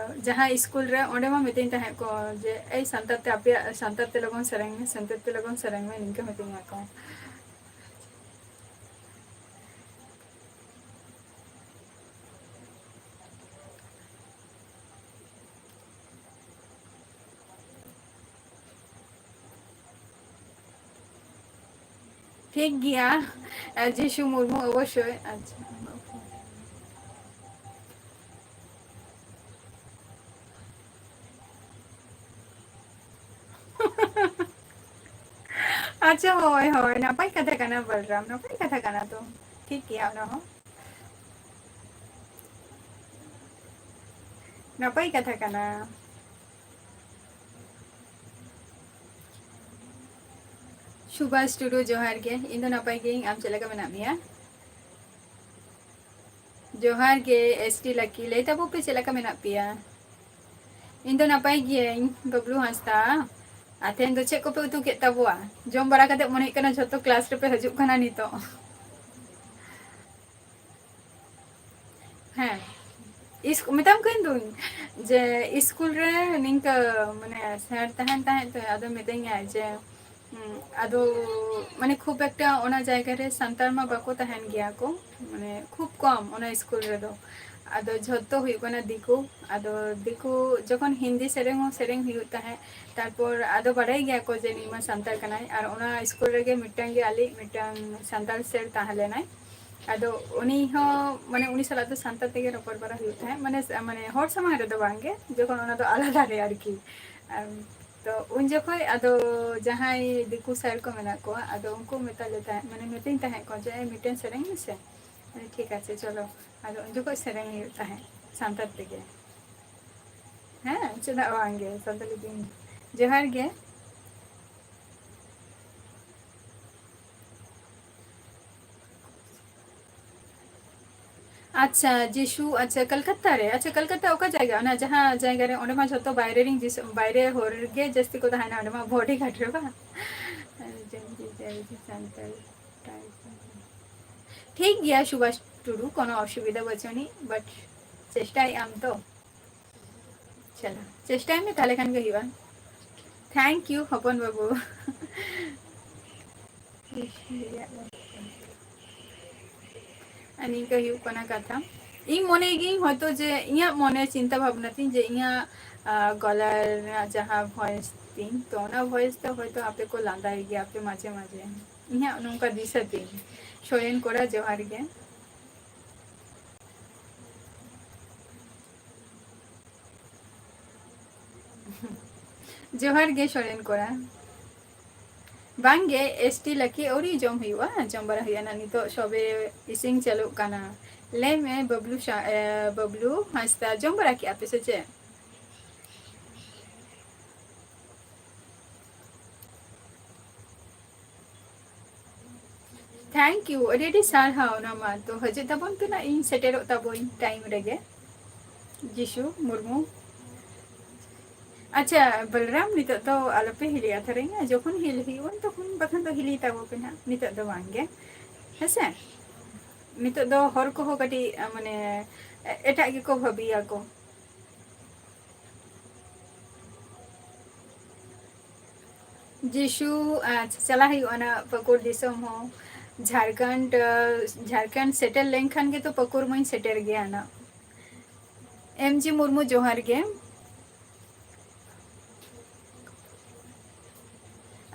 ᱡᱟᱦᱟᱸ ᱤᱥᱠᱩᱞ ᱨᱮ, ᱚᱸᱰᱮ ᱢᱟ ᱢᱤᱛᱟᱹᱧ ᱛᱟᱦᱮᱸᱫ ᱠᱚ ᱡᱮ, "ᱮᱭ, ᱥᱟᱱᱛᱟᱲ ᱛᱮ ᱟᱯᱮᱭᱟᱜ, ᱥᱟᱱᱛᱟᱲ ᱛᱮ ᱞᱚᱜᱚᱱ ᱥᱮᱨᱮᱧ ᱢᱮ, ᱥᱟᱱᱛᱟᱲ ᱛᱮ ᱞᱚᱜᱚᱱ ᱥᱮᱨᱮᱧ ᱢᱮ", ᱱᱤᱝᱠᱟᱹ ᱢᱤᱛᱟᱹᱧᱟ ᱠᱚ᱾ ᱴᱷᱤᱠ ᱜᱮᱭᱟ, ᱡᱤᱥᱩ ᱢᱩᱨᱢᱩ, ᱚᱵᱚᱥᱥᱳᱭ᱾ ᱟᱪᱪᱷᱟ, ᱟᱪᱪᱷᱟ, ᱦᱳᱭ, ᱦᱳᱭ, ᱱᱟᱯᱟᱭ ᱠᱟᱛᱷᱟ ᱠᱟᱱᱟ ᱵᱚᱞᱨᱟᱢ, ᱱᱟᱯᱟᱭ ᱠᱟᱛᱷᱟ ᱠᱟᱱᱟ ᱛᱚ, ᱴᱷᱤᱠ ᱜᱮᱭᱟ ᱚᱱᱟ ᱦᱚᱸ᱾ ᱱᱟᱯᱟᱭ ᱠᱟᱛᱷᱟ ᱠᱟᱱᱟ᱾ ᱥᱩᱵᱷᱟᱥ ᱴᱩᱰᱩ, ᱡᱚᱦᱟᱨ ᱜᱮ᱾ ᱤᱧ ᱫᱚ ᱱᱟᱯᱟᱭ ᱜᱤᱭᱟᱹᱧ, ᱟᱢ ᱪᱮᱫ ᱞᱮᱠᱟ ᱢᱮᱱᱟᱜ ᱢᱮᱭᱟ? ᱡᱚᱦᱟᱨ ᱜᱮ, ᱮᱥ ᱴᱤ ᱞᱟᱠᱤ, ᱞᱟᱹᱭ ᱛᱟᱵᱚ ᱯᱮ ᱪᱮᱫ ᱞᱮᱠᱟ ᱢᱮᱱᱟᱜ ᱯᱮᱭᱟ? ᱤᱧ ᱫᱚ ᱱᱟᱯᱟᱭ ᱜᱤᱭᱟᱹᱧ, ᱵᱟᱵᱞᱩ ᱦᱟᱸᱥᱫᱟ᱾ ᱟᱨ ᱛᱮᱦᱮᱧ ᱫᱚ ᱪᱮᱫ ᱠᱚᱯᱮ ᱩᱛᱩ ᱠᱮᱫ ᱛᱟᱵᱚᱣᱟ? ᱡᱚᱢ ᱵᱟᱲᱟ ᱠᱟᱛᱮ ᱢᱚᱱᱮ ᱦᱩᱭᱩᱜ ᱠᱟᱱᱟ ᱡᱷᱚᱛᱚ ᱠᱞᱟᱥ ᱨᱮᱯᱮ ᱦᱤᱡᱩᱜ ᱠᱟᱱᱟ ᱱᱤᱛᱚᱜ᱾ ᱦᱮᱸ, ᱤᱥ-, ᱢᱮᱛᱟᱢ ᱠᱟᱹᱱ ᱫᱩᱧ ᱡᱮ ᱤᱥᱠᱩᱞ ᱨᱮ ᱱᱤᱝᱠᱟᱹ, ᱢᱟᱱᱮ, ᱥᱮᱨ ᱛᱟᱦᱮᱱ ᱛᱟᱦᱮᱸᱫ ᱛᱮ, ᱟᱫᱚ ᱢᱤᱛᱟᱹᱧᱟᱭ ᱡᱮ, ᱦᱩᱸ, ᱟᱫᱚ, ᱢᱟᱱᱮ, ᱠᱷᱩᱵ ᱮᱠᱴᱟ ᱚᱱᱟ ᱡᱟᱭᱜᱟ ᱨᱮ ᱥᱟᱱᱛᱟᱲ ᱢᱟ ᱵᱟᱠᱚ ᱛᱟᱦᱮᱱ ᱜᱮᱭᱟ ᱠᱚ, ᱢᱟᱱᱮ, ᱠᱷᱩᱵ ᱠᱚᱢ ᱚᱱᱟ ᱤᱥᱠᱩᱞ ᱨᱮᱫᱚ᱾ ᱟᱫᱚ ᱡᱷᱚᱛᱚ ᱦᱩᱭᱩᱜ ᱠᱟᱱᱟ ᱫᱤᱠᱩ᱾ ᱟᱫᱚ ᱫᱤᱠᱩ ᱡᱚᱠᱷᱚᱱ ᱦᱤᱱᱫᱤ ᱥᱮᱨᱮᱧ ᱦᱚᱸ ᱥᱮᱨᱮᱧ ᱦᱩᱭᱩᱜ ᱛᱟᱦᱮᱸᱫ, ᱛᱟᱨᱯᱚᱨ ᱟᱫᱚ ᱵᱟᱲᱟᱭ ᱜᱮᱭᱟ ᱠᱚ ᱡᱮ ᱱᱩᱭ ᱢᱟ ᱥᱟᱱᱛᱟᱲ ᱠᱟᱱᱟᱭ, ᱟᱨ ᱚᱱᱟ ᱥᱠᱩᱞ ᱨᱮᱜᱮ ᱢᱤᱫᱴᱟᱝ ᱜᱮ ᱟᱞᱮᱭᱤᱡ ᱢᱤᱫᱴᱟᱝ ᱥᱟᱱᱛᱟᱲ ᱥᱮᱨ ᱛᱟᱦᱮᱸ ᱞᱮᱱᱟᱭ᱾ ᱟᱫᱚ ᱩᱱᱤ ᱦᱚᱸ, ᱢᱟᱱᱮ, ᱩᱱᱤ ᱥᱟᱞᱟᱜ ᱫᱚ ᱥᱟᱱᱛᱟᱲ ᱛᱮᱜᱮ ᱨᱚᱯᱚᱲ ᱵᱟᱲᱟ ᱦᱩᱭᱩᱜ ᱛᱟᱦᱮᱸᱫ, ᱢᱟᱱᱮ, ᱢᱟᱱᱮ ᱦᱚᱲ ᱥᱟᱢᱟᱝ ᱨᱮᱫᱚ ᱵᱟᱝ ᱜᱮ, ᱡᱚᱠᱷᱚᱱ ᱚᱱᱟ ᱫᱚ ᱟᱞᱟᱫᱟ ᱨᱮ ᱟᱨᱠᱤ᱾ ᱟᱢ, ᱛᱚ ᱩᱱ ᱡᱚᱠᱷᱚᱡ ᱟᱫᱚ ᱡᱟᱦᱟᱸᱭ ᱫᱤᱠᱩ ᱥᱮᱨ ᱠᱚ ᱢᱮᱱᱟᱜ ᱠᱚᱣᱟ, ᱟᱫᱚ ᱩᱱᱠᱩ ᱢᱮᱛᱟ ᱞᱮ ᱛᱟᱦᱮᱸᱫ, ᱢᱟᱱᱮ, ᱢᱤᱛᱟᱹᱧ ᱛᱟᱦᱮᱸᱫ ᱠᱚ ᱡᱮ, "ᱮ, ᱢᱤᱫᱴᱮᱱ ᱥᱮᱨᱮᱧ ᱢᱮᱥᱮ᱾" ᱢᱟᱱᱮ, "ᱴᱷᱤᱠ ᱟᱪᱷᱮ, ᱪᱚᱞᱚ᱾" ᱟᱫᱚ ᱩᱱ ᱡᱚᱠᱷᱚᱡ ᱥᱮᱨᱮᱧ ᱦᱩᱭᱩᱜ ᱛᱟᱦᱮᱸᱫ ᱥᱟᱱᱛᱟᱲ ᱛᱮᱜᱮ᱾ ᱦᱮᱸ, ᱪᱮᱫᱟᱜ ᱵᱟᱝ ᱜᱮ, ᱥᱟᱱᱛᱟᱲᱤ ᱫᱤᱱ᱾ ᱡᱚᱦᱟᱨ ᱜᱮ᱾ ᱟᱪᱪᱷᱟ, ᱡᱤᱥᱩ, ᱟᱪᱪᱷᱟ, ᱠᱟᱞᱠᱟᱛᱟ ᱨᱮ? ᱟᱪᱪᱷᱟ, ᱠᱟᱞᱠᱟᱛᱟ ᱚᱠᱟ ᱡᱟᱭᱜᱟ? ᱚᱱᱟ ᱡᱟᱦᱟᱸ ᱡᱟᱭᱜᱟ ᱨᱮ, ᱚᱸᱰᱮ ᱢᱟ ᱡᱷᱚᱛᱚ ᱵᱟᱭᱨᱮ ᱨᱮᱱ ᱡᱤᱥᱩ, ᱵᱟᱭᱨᱮ ᱦᱚᱲ ᱜᱮ ᱡᱟᱹᱥᱛᱤ ᱠᱚ ᱛᱟᱦᱮᱱᱟ ᱚᱸᱰᱮ ᱢᱟ, ᱵᱚᱰᱤ ᱜᱷᱟᱴ ᱨᱮ ᱵᱟᱝ? ᱡᱚᱢ ᱡᱤ ᱡᱟᱭ ᱡᱤ ᱥᱟᱱᱛᱟᱲ ᱴᱟᱭᱤᱯ᱾ ᱴᱷᱤᱠ ᱜᱮᱭᱟ ᱥᱩᱵᱷᱟᱥ ᱴᱩᱰᱩ, ᱠᱳᱱᱳ ᱚᱥᱩᱵᱤᱫᱷᱟ ᱵᱟᱹᱪᱩᱜ ᱟᱹᱱᱤᱡ, but ᱪᱮᱥᱴᱟᱭᱮᱫ ᱟᱢ ᱛᱚ? ᱪᱚᱞᱚ, ᱪᱮᱥᱴᱟᱭ ᱢᱮ, ᱛᱟᱦᱞᱮ ᱠᱷᱟᱱ ᱜᱮ ᱦᱩᱭᱩᱜᱼᱟ᱾ Thank you ᱦᱚᱯᱚᱱ ᱵᱟᱹᱵᱩ᱾ ᱟᱨ ᱱᱤᱝᱠᱟᱹ ᱦᱩᱭᱩᱜ ᱠᱟᱱᱟ ᱠᱟᱛᱷᱟ᱾ ᱤᱧ ᱢᱚᱱᱮᱭ ᱜᱤᱭᱟᱹᱧ ᱦᱚᱭᱛᱳ ᱡᱮ ᱤᱧᱟᱹᱜ ᱢᱚᱱᱮ ᱪᱤᱱᱛᱟᱹ ᱵᱷᱟᱵᱽᱱᱟ ᱛᱤᱧ ᱡᱮ ᱤᱧᱟᱹᱜ, ᱟ, ᱜᱚᱞᱟ ᱨᱮᱱᱟᱜ ᱡᱟᱦᱟᱸ voice ᱛᱤᱧ, ᱛᱚ ᱚᱱᱟ voice ᱛᱮ ᱦᱚᱭᱛᱳ ᱟᱯᱮ ᱠᱚ ᱞᱟᱸᱫᱟᱭ ᱜᱮᱭᱟ ᱯᱮ ᱢᱟᱡᱷᱮ ᱢᱟᱡᱷᱮ᱾ ᱤᱧᱟᱹᱜ ᱱᱚᱝᱠᱟ ᱫᱤᱥᱟᱹ ᱛᱤᱧ᱾ ᱥᱚᱨᱮᱱ ᱠᱚᱲᱟ, ᱡᱚᱦᱟᱨ ᱜᱮ᱾ ᱡᱚᱦᱟᱨ ᱜᱮ ᱥᱚᱨᱮᱱ ᱠᱚᱲᱟ᱾ ᱵᱟᱝ ᱜᱮ, ᱮᱥᱴᱤ ᱞᱟᱹᱠᱤ ᱟᱹᱣᱨᱤ ᱡᱚᱢ ᱦᱩᱭᱩᱜᱼᱟ, ᱡᱚᱢ ᱵᱟᱲᱟ ᱦᱩᱭᱩᱜᱼᱟ ᱱᱟᱜ, ᱱᱤᱛᱚᱜ ᱥᱚᱵᱮ ᱤᱥᱤᱱ ᱪᱟᱹᱞᱩᱜ ᱠᱟᱱᱟ᱾ ᱞᱟᱹᱭ ᱢᱮ ᱵᱟᱹᱵᱞᱩ ᱥᱟ-, ᱮ, ᱵᱟᱹᱵᱞᱩ ᱦᱟᱸᱥᱫᱟ, ᱡᱚᱢ ᱵᱟᱲᱟ ᱠᱮᱜᱼᱟ ᱯᱮ ᱥᱮ ᱪᱮᱫ? Thank you, ᱟᱹᱰᱤ ᱟᱹᱰᱤ ᱥᱟᱨᱦᱟᱣ᱾ ᱚᱱᱟ ᱢᱟ ᱛᱚ ᱦᱤᱡᱩᱜ ᱛᱟᱵᱚᱱ ᱯᱮ ᱱᱟᱜ, ᱤᱧ ᱥᱮᱴᱮᱨᱚᱜ ᱛᱟᱵᱚᱱ time ᱨᱮᱜᱮ᱾ ᱡᱤᱥᱩ ᱢᱩᱨᱢᱩ᱾ ᱟᱪᱪᱷᱟ, ᱵᱚᱞᱨᱟᱢ, ᱱᱤᱛᱚᱜ ᱫᱚ ᱟᱞᱚᱯᱮ ᱦᱤᱞᱤ ᱟᱛᱟᱨᱤᱧᱟ, ᱡᱚᱠᱷᱚᱱ ᱦᱤᱞ ᱦᱩᱭᱩᱜᱼᱟ ᱛᱚᱠᱷᱚᱱ ᱵᱟᱠᱷᱟᱱ ᱫᱚ ᱦᱤᱞᱤ ᱛᱟᱵᱚ ᱯᱮ ᱱᱟᱜ, ᱱᱤᱛᱚᱜ ᱫᱚ ᱵᱟᱝ ᱜᱮ, ᱦᱮᱸᱥᱮ? ᱱᱤᱛᱚᱜ ᱫᱚ ᱦᱚᱲ ᱠᱚᱦᱚᱸ ᱠᱟᱹᱴᱤᱡ, ᱢᱟᱱᱮ, ᱮᱴᱟᱜ ᱜᱮᱠᱚ ᱵᱷᱟᱹᱵᱤᱭᱟᱠᱚ᱾ ᱡᱤᱥᱩ, ᱟᱪᱪᱷᱟ, ᱪᱟᱞᱟᱜ ᱦᱩᱭᱩᱜᱼᱟ ᱱᱟᱜ ᱯᱟᱹᱠᱩᱲ ᱫᱤᱥᱚᱢ ᱦᱚᱸ᱾ ᱡᱷᱟᱲᱠᱷᱚᱸᱰ, ᱟᱸ, ᱡᱷᱟᱲᱠᱷᱚᱸᱰ ᱥᱮᱴᱮᱨ ᱞᱮᱱᱠᱷᱟᱱ ᱜᱮᱛᱚ ᱯᱟᱹᱠᱩᱲ ᱢᱟᱧ ᱥᱮᱴᱮᱨ ᱜᱮᱭᱟ ᱱᱟᱜ᱾ ᱮᱢ ᱡᱤ ᱢᱩᱨᱢᱩ, ᱡᱚᱦᱟᱨ ᱜᱮ᱾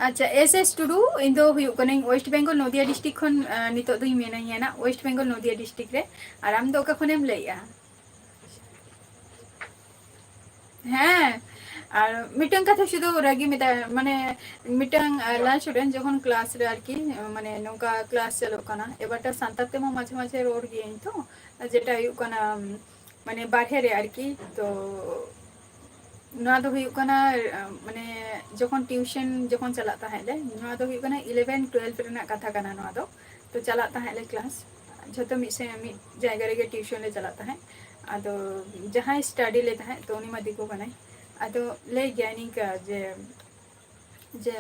ᱟᱪᱪᱷᱟ, ᱮᱥ ᱮᱥ ᱴᱩᱰᱩ, ᱤᱧ ᱫᱚ ᱦᱩᱭᱩᱜ ᱠᱟᱹᱱᱟᱹᱧ ᱳᱭᱮᱥᱴ ᱵᱮᱝᱜᱚᱞ ᱱᱚᱫᱤᱭᱟ ᱰᱤᱥᱴᱨᱤᱠᱴ ᱠᱷᱚᱱ᱾ ᱟᱸ, ᱱᱤᱛᱚᱜ ᱫᱚᱧ ᱢᱮᱱᱟᱹᱧᱟ ᱱᱟᱜ ᱳᱭᱮᱥᱴ ᱵᱮᱝᱜᱚᱞ ᱱᱚᱫᱤᱭᱟ ᱰᱤᱥᱴᱨᱤᱠᱴ ᱨᱮ᱾ ᱟᱨ ᱟᱢ ᱫᱚ ᱚᱠᱟ ᱠᱷᱚᱱᱮᱢ ᱞᱟᱹᱭᱮᱜᱼᱟ? ᱦᱮᱸ, ᱟᱨ ᱢᱤᱫᱴᱟᱝ ᱠᱟᱛᱷᱟ ᱥᱩᱫᱷᱩ ᱨᱟᱹᱜᱤ ᱢᱮᱛᱟ, ᱢᱟᱱᱮ ᱢᱤᱫᱴᱟᱝ, ᱟᱸ, ᱞᱟᱦᱟ ᱥᱴᱩᱰᱮᱱᱴ ᱡᱚᱠᱷᱚᱱ ᱠᱞᱟᱥ ᱨᱮ ᱟᱨᱠᱤ, ᱢᱟᱱᱮ ᱱᱚᱝᱠᱟ ᱠᱞᱟᱥ ᱪᱟᱹᱞᱩᱜ ᱠᱟᱱᱟ, ᱮᱵᱟᱨ ᱴᱟ ᱥᱟᱱᱛᱟᱲ ᱛᱮᱢᱟ ᱢᱟᱡᱷᱮ ᱢᱟᱡᱷᱮ ᱨᱚᱲ ᱜᱤᱭᱟᱹᱧ ᱛᱚ, ᱡᱮᱴᱟ ᱦᱩᱭᱩᱜ ᱠᱟᱱᱟ, ᱢᱟᱱᱮ ᱵᱟᱨᱦᱮ ᱨᱮ ᱟᱨᱠᱤ᱾ ᱛᱚ ᱱᱚᱣᱟ ᱫᱚ ᱦᱩᱭᱩᱜ ᱠᱟᱱᱟ, ᱢᱟᱱᱮ ᱡᱚᱠᱷᱚᱱ ᱴᱤᱭᱩᱥᱚᱱ ᱡᱚᱠᱷᱚᱱ ᱪᱟᱞᱟᱜ ᱛᱟᱦᱮᱸᱫ ᱞᱮ, ᱱᱚᱣᱟ ᱫᱚ ᱦᱩᱭᱩᱜ ᱠᱟᱱᱟ ᱤᱞᱮᱵᱷᱮᱱ ᱴᱩᱭᱮᱞᱵᱷ ᱨᱮᱱᱟᱜ ᱠᱟᱛᱷᱟ ᱠᱟᱱᱟ ᱱᱚᱣᱟ ᱫᱚ᱾ ᱛᱚ ᱪᱟᱞᱟᱜ ᱛᱟᱦᱮᱸᱫ ᱞᱮ ᱠᱞᱟᱥ, ᱡᱷᱚᱛᱚ ᱢᱤᱫ ᱥᱮ ᱢᱤᱫ ᱡᱟᱭᱜᱟ ᱨᱮᱜᱮ ᱴᱤᱭᱩᱥᱚᱱ ᱞᱮ ᱪᱟᱞᱟᱜ ᱛᱟᱦᱮᱸᱫ᱾ ᱟᱫᱚ ᱡᱟᱦᱟᱸᱭ ᱥᱴᱟᱰᱤ ᱞᱮ ᱛᱟᱦᱮᱸᱫ, ᱛᱚ ᱩᱱᱤ ᱢᱟ ᱫᱤᱠᱩ ᱠᱟᱱᱟᱭ᱾ ᱟᱫᱚ ᱞᱟᱹᱭ ᱜᱮᱭᱟᱭ ᱱᱤᱝᱠᱟ ᱡᱮ, ᱡᱮ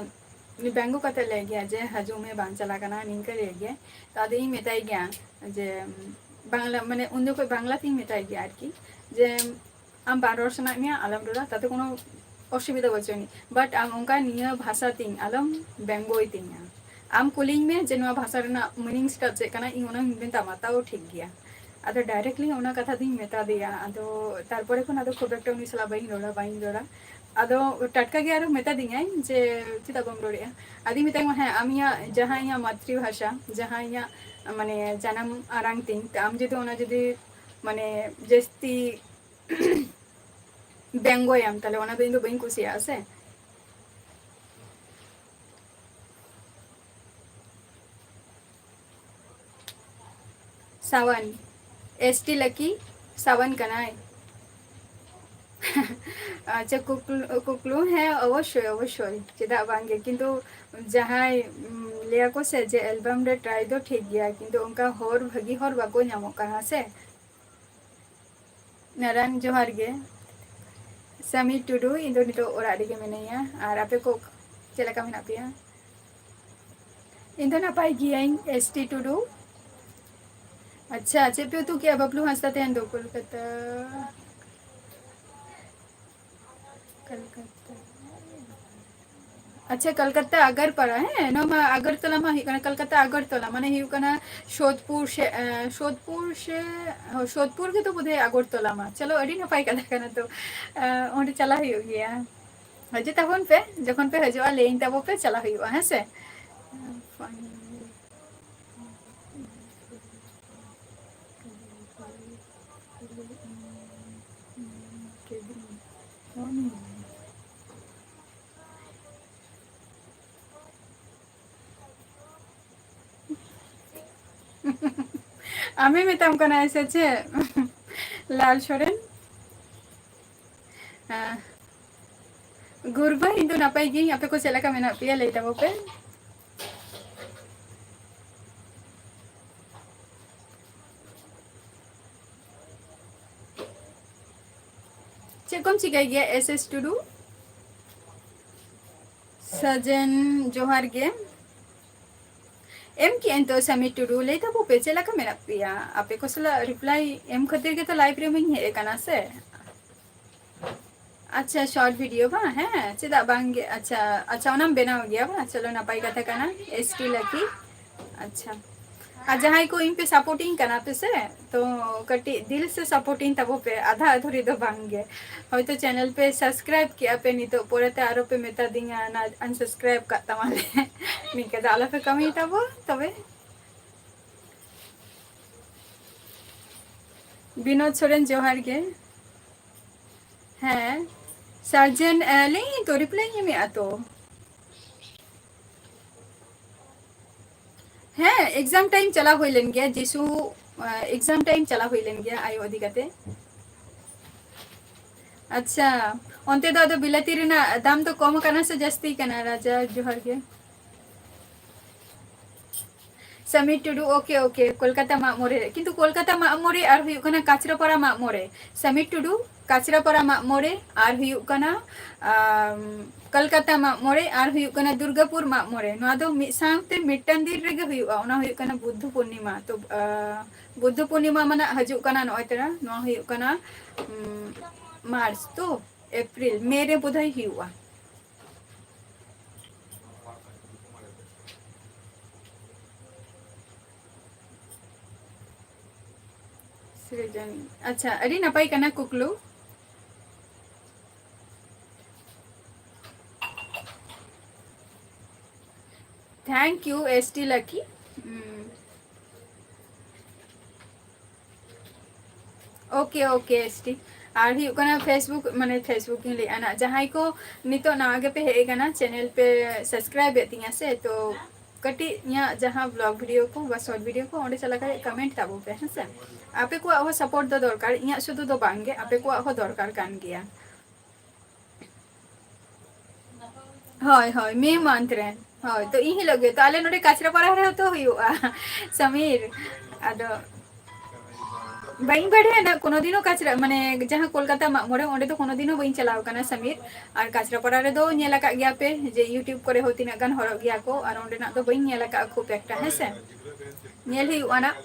ᱩᱱᱤ ᱵᱮᱝᱜᱚ ᱠᱟᱛᱮ ᱞᱟᱹᱭ ᱜᱮᱭᱟ ᱡᱮ, "ᱦᱤᱡᱩᱜ ᱢᱮ, ᱵᱟᱝ ᱪᱟᱞᱟᱜ ᱠᱟᱱᱟ", ᱱᱤᱝᱠᱟᱹ ᱞᱟᱹᱭ ᱜᱮᱭᱟᱭ᱾ ᱛᱚ ᱟᱫᱚ ᱤᱧ ᱢᱮᱛᱟᱭ ᱜᱮᱭᱟ ᱡᱮ, ᱵᱟᱝᱞᱟ, ᱢᱟᱱᱮ ᱩᱱ ᱡᱚᱠᱷᱚᱱ ᱵᱟᱝᱞᱟ ᱛᱤᱧ ᱢᱮᱛᱟᱭ ᱜᱮᱭᱟ ᱟᱨᱠᱤ, ᱡᱮ, "ᱟᱢ ᱵᱟᱝ ᱨᱚᱲ ᱥᱟᱱᱟᱭᱮᱫ ᱢᱮᱭᱟ, ᱟᱞᱚᱢ ᱨᱚᱲᱟ, ᱛᱟᱛᱮ ᱠᱳᱱᱳ ᱚᱥᱩᱵᱤᱫᱷᱟ ᱵᱟᱹᱪᱩᱜ ᱟᱹᱱᱤᱡ, but ᱟᱢ ᱚᱱᱠᱟ ᱱᱤᱭᱟᱹ ᱵᱷᱟᱥᱟ ᱛᱤᱧ ᱟᱞᱚᱢ ᱵᱮᱝᱜᱚᱭ ᱛᱤᱧᱟ᱾ ᱟᱢ ᱠᱩᱞᱤᱧ ᱢᱮ ᱡᱮ ᱱᱚᱣᱟ ᱵᱷᱟᱥᱟ ᱨᱮᱱᱟᱜ meanings ᱴᱟᱜ ᱪᱮᱫ ᱠᱟᱱᱟ, ᱤᱧ ᱚᱱᱟᱧ ᱢᱮᱛᱟᱢᱟ, ᱛᱟᱣ ᱴᱷᱤᱠ ᱜᱮᱭᱟ᱾" ᱟᱫᱚ directly ᱚᱱᱟ ᱠᱟᱛᱷᱟ ᱫᱚᱧ ᱢᱮᱛᱟ ᱫᱮᱭᱟ᱾ ᱟᱫᱚ ᱛᱟᱨᱯᱚᱨᱮ ᱠᱷᱚᱱ ᱟᱫᱚ ᱠᱷᱩᱵ ᱮᱠᱴᱟ ᱩᱱᱤ ᱥᱟᱞᱟᱜ ᱵᱟᱹᱧ ᱨᱚᱲᱟ, ᱵᱟᱹᱧ ᱨᱚᱲᱟ᱾ ᱟᱫᱚ ᱴᱟᱴᱠᱟ ᱜᱮ ᱟᱨᱚ ᱢᱮᱛᱟ ᱫᱤᱧᱟᱭ ᱡᱮ, "ᱪᱮᱫᱟᱜ ᱵᱟᱢ ᱨᱚᱲᱮᱫᱼᱟ?" ᱟᱫᱚᱧ ᱢᱮᱛᱟᱭ ᱠᱟᱱᱟ, "ᱦᱮᱸ, ᱟᱢ ᱤᱧᱟᱹᱜ ᱡᱟᱦᱟᱸ ᱤᱧᱟᱹᱜ ᱢᱟᱛᱨᱤ ᱵᱷᱟᱥᱟ, ᱡᱟᱦᱟᱸ ᱤᱧᱟᱹᱜ ᱢᱟᱱᱮ ᱡᱟᱱᱟᱢ ᱟᱲᱟᱝ ᱛᱤᱧ, ᱛᱚ ᱟᱢ ᱡᱩᱫᱤ ᱚᱱᱟ ᱡᱩᱫᱤ ᱢᱟᱱᱮ ᱡᱟᱹᱥᱛᱤ ᱵᱮᱝᱜᱚᱭᱟᱢ, ᱛᱟᱦᱞᱮ ᱚᱱᱟ ᱫᱚ ᱤᱧ ᱫᱚ ᱵᱟᱹᱧ ᱠᱩᱥᱤᱭᱟᱜᱼᱟ ᱥᱮ᱾" ᱥᱟᱣᱟᱱ, ᱮᱥ ᱴᱤ ᱞᱟᱹᱠᱤ ᱥᱟᱣᱟᱱ ᱠᱟᱱᱟᱭ᱾ ᱟᱪᱪᱷᱟ, ᱠᱩᱠᱞᱩ, ᱠᱩᱠᱞᱩ, ᱦᱮᱸ, ᱚᱵᱚᱥᱥᱳᱭ, ᱚᱵᱚᱥᱥᱳᱭ, ᱪᱮᱫᱟᱜ ᱵᱟᱝᱜᱮ? ᱠᱤᱱᱛᱩ ᱡᱟᱦᱟᱸᱭ, ᱩᱢ, ᱞᱟᱹᱭᱟᱠᱚ ᱥᱮ ᱡᱮ ᱮᱞᱵᱟᱢ ᱨᱮ ᱴᱨᱟᱭ ᱫᱚ ᱴᱷᱤᱠ ᱜᱮᱭᱟ, ᱠᱤᱱᱛᱩ ᱚᱱᱠᱟ ᱦᱚᱲ, ᱵᱷᱟᱹᱜᱤ ᱦᱚᱲ ᱵᱟᱠᱚ ᱧᱟᱢᱚᱜ ᱠᱟᱱᱟ ᱥᱮ᱾ ᱱᱟᱨᱟᱭᱚᱱ, ᱡᱚᱦᱟᱨ ᱜᱮ᱾ ᱥᱟᱢᱤ ᱴᱩᱰᱩ, ᱤᱧ ᱫᱚ ᱱᱤᱛᱚᱜ ᱚᱲᱟᱜ ᱨᱮᱜᱮ ᱢᱤᱱᱟᱹᱧᱟ᱾ ᱟᱨ ᱟᱯᱮ ᱠᱚ ᱪᱮᱫ ᱞᱮᱠᱟ ᱢᱮᱱᱟᱜ ᱯᱮᱭᱟ? ᱤᱧ ᱫᱚ ᱱᱟᱯᱟᱭ ᱜᱤᱭᱟᱹᱧ, ᱮᱥ ᱴᱤ ᱴᱩᱰᱩ᱾ ᱟᱪᱪᱷᱟ, ᱪᱮᱫ ᱯᱮ ᱩᱛᱩ ᱠᱮᱜᱼᱟ ᱵᱟᱹᱵᱞᱩ ᱦᱟᱸᱥᱫᱟ ᱛᱮᱦᱮᱧ ᱫᱚ? ᱠᱳᱞᱠᱟᱛᱟ, ᱠᱳᱞᱠᱟᱛᱟ᱾ ᱟᱪᱪᱷᱟ, ᱠᱚᱞᱠᱟᱛᱟ ᱟᱜᱟᱨᱯᱟᱲᱟ, ᱦᱮᱸ, ᱱᱚᱣᱟ ᱢᱟ ᱟᱜᱟᱨᱛᱚᱞᱟ ᱢᱟ ᱦᱩᱭᱩᱜ ᱠᱟᱱᱟ, ᱠᱚᱞᱠᱟᱛᱟ ᱟᱜᱟᱨᱛᱚᱞᱟ, ᱢᱟᱱᱮ ᱦᱩᱭᱩᱜ ᱠᱟᱱᱟ ᱥᱳᱫᱷᱯᱩᱨ ᱥᱮ, ᱮ, ᱥᱳᱫᱷᱯᱩᱨ ᱥᱮ, ᱦᱳᱭ, ᱥᱳᱫᱷᱯᱩᱨ ᱜᱮᱛᱚ ᱵᱳᱫᱷᱚᱭ ᱟᱜᱚᱨᱛᱚᱞᱟ ᱢᱟ᱾ ᱪᱚᱞᱚ, ᱟᱹᱰᱤ ᱱᱟᱯᱟᱭ ᱠᱟᱛᱷᱟ ᱠᱟᱱᱟ ᱛᱚ, ᱮ, ᱚᱸᱰᱮ ᱪᱟᱞᱟᱜ ᱦᱩᱭᱩᱜ ᱜᱮᱭᱟ᱾ ᱦᱤᱡᱩᱜ ᱛᱟᱵᱚᱱ ᱯᱮ, ᱡᱚᱠᱷᱚᱱ ᱯᱮ ᱦᱤᱡᱩᱜᱼᱟ, ᱞᱟᱹᱭᱟᱹᱧ ᱛᱟᱵᱚ ᱯᱮ, ᱪᱟᱞᱟᱜ ᱦᱩᱭᱩᱜᱼᱟ, ᱦᱮᱸ ᱥᱮ? ᱟᱢᱮ ᱢᱮᱛᱟᱢ ᱠᱟᱱᱟᱭ ᱥᱮ ᱪᱮᱫ? ᱞᱟᱞ ᱥᱚᱨᱮᱱ? ᱦᱮᱸ᱾ ᱜᱩᱨᱵᱟᱹ, ᱤᱧ ᱫᱚ ᱱᱟᱯᱟᱭ ᱜᱤᱭᱟᱹᱧ, ᱟᱯᱮ ᱠᱚ ᱪᱮᱫ ᱞᱮᱠᱟ ᱢᱮᱱᱟᱜ ᱯᱮᱭᱟ ᱞᱟᱹᱭ ᱛᱟᱵᱚ ᱯᱮ᱾ ᱪᱮᱫ ᱠᱚᱢ ᱪᱤᱠᱟᱹᱭ ᱜᱮᱭᱟ ᱮᱥ ᱮᱥ ᱴᱩᱰᱩ? ᱥᱟᱡᱮᱱ, ᱡᱚᱦᱟᱨ ᱜᱮ᱾ ᱮᱢ ᱠᱮᱜᱼᱟᱹᱧ ᱛᱚ, ᱥᱟᱢᱤ ᱴᱩᱰᱩ, ᱞᱟᱹᱭ ᱛᱟᱵᱚ ᱯᱮ, ᱪᱮᱫ ᱞᱮᱠᱟ ᱢᱮᱱᱟᱜ ᱯᱮᱭᱟ? ᱟᱯᱮ ᱠᱚ ᱥᱟᱞᱟᱜ ᱨᱤᱯᱞᱟᱭ ᱮᱢ ᱠᱷᱟᱹᱛᱤᱨ ᱜᱮᱛᱚ ᱞᱟᱭᱤᱵᱷ ᱨᱮ ᱢᱟᱧ ᱦᱮᱡ ᱟᱠᱟᱱᱟ ᱥᱮ᱾ ᱟᱪᱪᱷᱟ, ᱥᱚᱨᱴ ᱵᱷᱤᱰᱤᱭᱳ ᱵᱟᱝ? ᱦᱮᱸ, ᱪᱮᱫᱟᱜ ᱵᱟᱝ ᱜᱮ? ᱟᱪᱪᱷᱟ, ᱟᱪᱪᱷᱟ, ᱚᱱᱟᱢ ᱵᱮᱱᱟᱣ ᱜᱮᱭᱟ ᱵᱟᱝ? ᱪᱚᱞᱚ, ᱱᱟᱯᱟᱭ ᱠᱟᱛᱷᱟ ᱠᱟᱱᱟ, ᱮᱥ ᱴᱤ ᱞᱟᱹᱜᱤᱫ᱾ ᱟᱪᱪᱷᱟ, ᱟᱨ ᱡᱟᱦᱟᱸᱭ ᱠᱚ ᱤᱧ ᱯᱮ ᱥᱟᱯᱳᱨᱴᱤᱧ ᱠᱟᱱᱟ ᱯᱮ ᱥᱮ, ᱛᱚ ᱠᱟᱹᱴᱤᱡ ᱫᱤᱞ ᱥᱮ ᱥᱟᱯᱳᱨᱴᱤᱧ ᱛᱟᱵᱚ ᱯᱮ, ᱟᱫᱷᱟ ᱟᱫᱷᱩᱨᱤ ᱫᱚ ᱵᱟᱝ ᱜᱮ᱾ ᱦᱚᱭᱛᱳ ᱪᱮᱱᱮᱞ ᱯᱮ ᱥᱟᱵᱥᱠᱨᱟᱭᱤᱵ ᱠᱮᱜᱼᱟ ᱯᱮ, ᱱᱤᱛᱚᱜ ᱯᱚᱨᱮᱛᱮ ᱟᱨᱚ ᱯᱮ ᱢᱮᱛᱟ ᱫᱤᱧᱟ ᱚᱱᱟ ᱟᱱᱥᱟᱵᱥᱠᱨᱟᱭᱤᱵ ᱠᱟᱜ ᱛᱟᱢᱟᱞᱮ᱾ ᱱᱤᱝᱠᱟᱹ ᱫᱚ ᱟᱞᱚ ᱯᱮ ᱠᱟᱹᱢᱤᱭ ᱛᱟᱵᱚ ᱛᱚᱵᱮ᱾ ᱵᱤᱱᱳᱫ ᱥᱚᱨᱮᱱ, ᱡᱚᱦᱟᱨ ᱜᱮ᱾ ᱦᱮᱸ, ᱥᱟᱨᱡᱮᱱ, ᱮ, ᱞᱟᱹᱭᱟᱹᱧ ᱛᱚ, ᱨᱤᱯᱞᱟᱭᱤᱧ ᱮᱢᱮᱜᱼᱟ ᱛᱚ᱾ ᱦᱮᱸ, ᱮᱠᱡᱟᱢ ᱴᱟᱭᱤᱢ ᱪᱟᱞᱟᱣ ᱦᱩᱭ ᱞᱮᱱ ᱜᱮᱭᱟ, ᱡᱤᱥᱩ, ᱮ, ᱮᱠᱡᱟᱢ ᱴᱟᱭᱤᱢ ᱪᱟᱞᱟᱣ ᱦᱩᱭ ᱞᱮᱱ ᱜᱮᱭᱟ ᱟᱭᱳ ᱤᱫᱤ ᱠᱟᱛᱮ᱾ ᱟᱪᱪᱷᱟ, ᱚᱱᱛᱮ ᱫᱚ ᱟᱫᱚ ᱵᱤᱞᱟᱹᱛᱤ ᱨᱮᱱᱟᱜ ᱫᱟᱢ ᱫᱚ ᱠᱚᱢ ᱟᱠᱟᱱᱟ ᱥᱮ ᱡᱟᱹᱥᱛᱤ ᱠᱟᱱᱟ? ᱨᱟᱡᱟ, ᱡᱚᱦᱟᱨ ᱜᱮ᱾ ᱥᱟᱢᱤᱨ ᱴᱩᱰᱩ, ᱳᱠᱮ, ᱳᱠᱮ, ᱠᱳᱞᱠᱟᱛᱟ ᱢᱟᱜ ᱢᱚᱬᱮ ᱨᱮ᱾ ᱠᱤᱱᱛᱩ ᱠᱳᱞᱠᱟᱛᱟ ᱢᱟᱜ ᱢᱚᱬᱮ ᱟᱨ ᱦᱩᱭᱩᱜ ᱠᱟᱱᱟ ᱠᱟᱪᱨᱟᱯᱟᱲᱟ ᱢᱟᱜ ᱢᱚᱬᱮ᱾ ᱥᱟᱢᱤᱨ ᱴᱩᱰᱩ, ᱠᱟᱪᱨᱟᱯᱟᱲᱟ ᱢᱟᱜ ᱢᱚᱬᱮ ᱟᱨ ᱦᱩᱭᱩᱜ ᱠᱟᱱᱟ, ᱟᱢ, ᱠᱳᱞᱠᱟᱛᱟ ᱢᱟᱜ ᱢᱚᱬᱮ ᱟᱨ ᱦᱩᱭᱩᱜ ᱠᱟᱱᱟ ᱫᱩᱨᱜᱟᱯᱩᱨ ᱢᱟᱜ ᱢᱚᱬᱮ᱾ ᱱᱚᱣᱟ ᱫᱚ ᱢᱤᱫ ᱥᱟᱶᱛᱮ ᱢᱤᱫᱴᱟᱝ ᱫᱤᱱ ᱨᱮᱜᱮ ᱦᱩᱭᱩᱜᱼᱟ᱾ ᱚᱱᱟ ᱦᱩᱭᱩᱜ ᱠᱟᱱᱟ ᱵᱩᱫᱽᱫᱷᱚ ᱯᱩᱨᱱᱤᱢᱟ᱾ ᱛᱚ, ᱟ, ᱵᱩᱫᱽᱫᱷᱚ ᱯᱩᱨᱱᱤᱢᱟ ᱢᱟᱱᱟᱜ ᱦᱤᱡᱩᱜ ᱠᱟᱱᱟ ᱱᱚᱜᱼᱚᱭ ᱛᱚᱨᱟ᱾ ᱱᱚᱣᱟ ᱦᱩᱭᱩᱜ ᱠᱟᱱᱟ, ᱩᱢ, ᱢᱟᱨᱪ ᱛᱚ, ᱮᱯᱨᱤᱞ, ᱢᱮ ᱨᱮ ᱵᱳᱫᱷᱚᱭ ᱦᱩᱭᱩᱜᱼᱟ᱾ ᱟᱪᱪᱷᱟ, ᱟᱹᱰᱤ ᱱᱟᱯᱟᱭ ᱠᱟᱱᱟ ᱠᱩᱠᱞᱩ᱾ Thank you, S T Lucky. Okay, okay, S T. ᱟᱨ ᱦᱩᱭᱩᱜ ᱠᱟᱱᱟ Facebook, ᱢᱟᱱᱮ Facebook ᱤᱧ ᱞᱟᱹᱭᱮᱫᱼᱟ ᱱᱟᱜ, ᱡᱟᱦᱟᱸᱭ ᱠᱚ ᱱᱤᱛᱚᱜ ᱱᱟᱣᱟ ᱜᱮᱯᱮ ᱦᱮᱡ ᱟᱠᱟᱱᱟ, channel ᱯᱮ subscribe ᱮᱫ ᱛᱤᱧᱟ ᱥᱮ, ᱛᱚ ᱠᱟᱹᱴᱤᱡ ᱤᱧᱟᱹᱜ ᱡᱟᱦᱟᱸ vlog video ᱠᱚ ᱵᱟ short video ᱠᱚ, ᱚᱸᱰᱮ ᱪᱟᱞᱟᱣ ᱠᱟᱛᱮ comment ᱛᱟᱵᱚ ᱯᱮ, ᱦᱮᱸ ᱥᱮ? ᱟᱯᱮ ᱠᱚᱣᱟᱜ ᱦᱚᱸ support ᱫᱚ ᱫᱚᱨᱠᱟᱨ, ᱤᱧᱟᱹᱜ ᱥᱩᱫᱷᱩ ᱫᱚ ᱵᱟᱝ ᱜᱮ, ᱟᱯᱮ ᱠᱚᱣᱟᱜ ᱦᱚᱸ ᱫᱚᱨᱠᱟᱨ ᱠᱟᱱ ᱜᱮᱭᱟ᱾ ᱦᱳᱭ, ᱦᱳᱭ, May month ᱨᱮ᱾ ᱦᱳᱭ, ᱛᱚ ᱤᱧ ᱦᱤᱞᱳᱜ ᱜᱮ, ᱛᱚ ᱟᱞᱮ ᱱᱚᱰᱮ ᱠᱟᱪᱨᱟᱯᱟᱲᱟ ᱨᱮᱦᱚᱸ ᱛᱚ ᱦᱩᱭᱩᱜᱼᱟ, ᱥᱟᱢᱤᱨ᱾ ᱟᱫᱚ ᱵᱟᱹᱧ ᱵᱟᱲᱟᱭᱟ ᱱᱟᱜ, ᱠᱳᱱᱳ ᱫᱤᱱ ᱦᱚᱸ ᱠᱟᱪᱨᱟ, ᱢᱟᱱᱮ ᱡᱟᱦᱟᱸ ᱠᱳᱞᱠᱟᱛᱟ ᱢᱟᱜ ᱢᱚᱬᱮ, ᱚᱸᱰᱮ ᱫᱚ ᱠᱳᱱᱳ ᱫᱤᱱ ᱦᱚᱸ ᱵᱟᱹᱧ ᱪᱟᱞᱟᱣ ᱠᱟᱱᱟ ᱥᱟᱢᱤᱨ᱾ ᱟᱨ ᱠᱟᱪᱨᱟᱯᱟᱲᱟ ᱨᱮᱫᱚ ᱧᱮᱞ ᱟᱠᱟᱫ ᱜᱮᱭᱟ ᱯᱮ ᱡᱮ YouTube ᱠᱚᱨᱮ ᱦᱚᱸ ᱛᱤᱱᱟᱹᱜ ᱜᱟᱱ ᱦᱚᱲᱚᱜ ᱜᱮᱭᱟ ᱠᱚ, ᱟᱨ ᱚᱸᱰᱮᱱᱟᱜ ᱫᱚ ᱵᱟᱹᱧ ᱧᱮᱞ ᱟᱠᱟᱫᱼᱟ ᱠᱷᱩᱵ ᱮᱠᱴᱟ, ᱦᱮᱸ ᱥᱮ? ᱧᱮᱞ ᱦᱩᱭᱩᱜᱼᱟ ᱱᱟᱜ᱾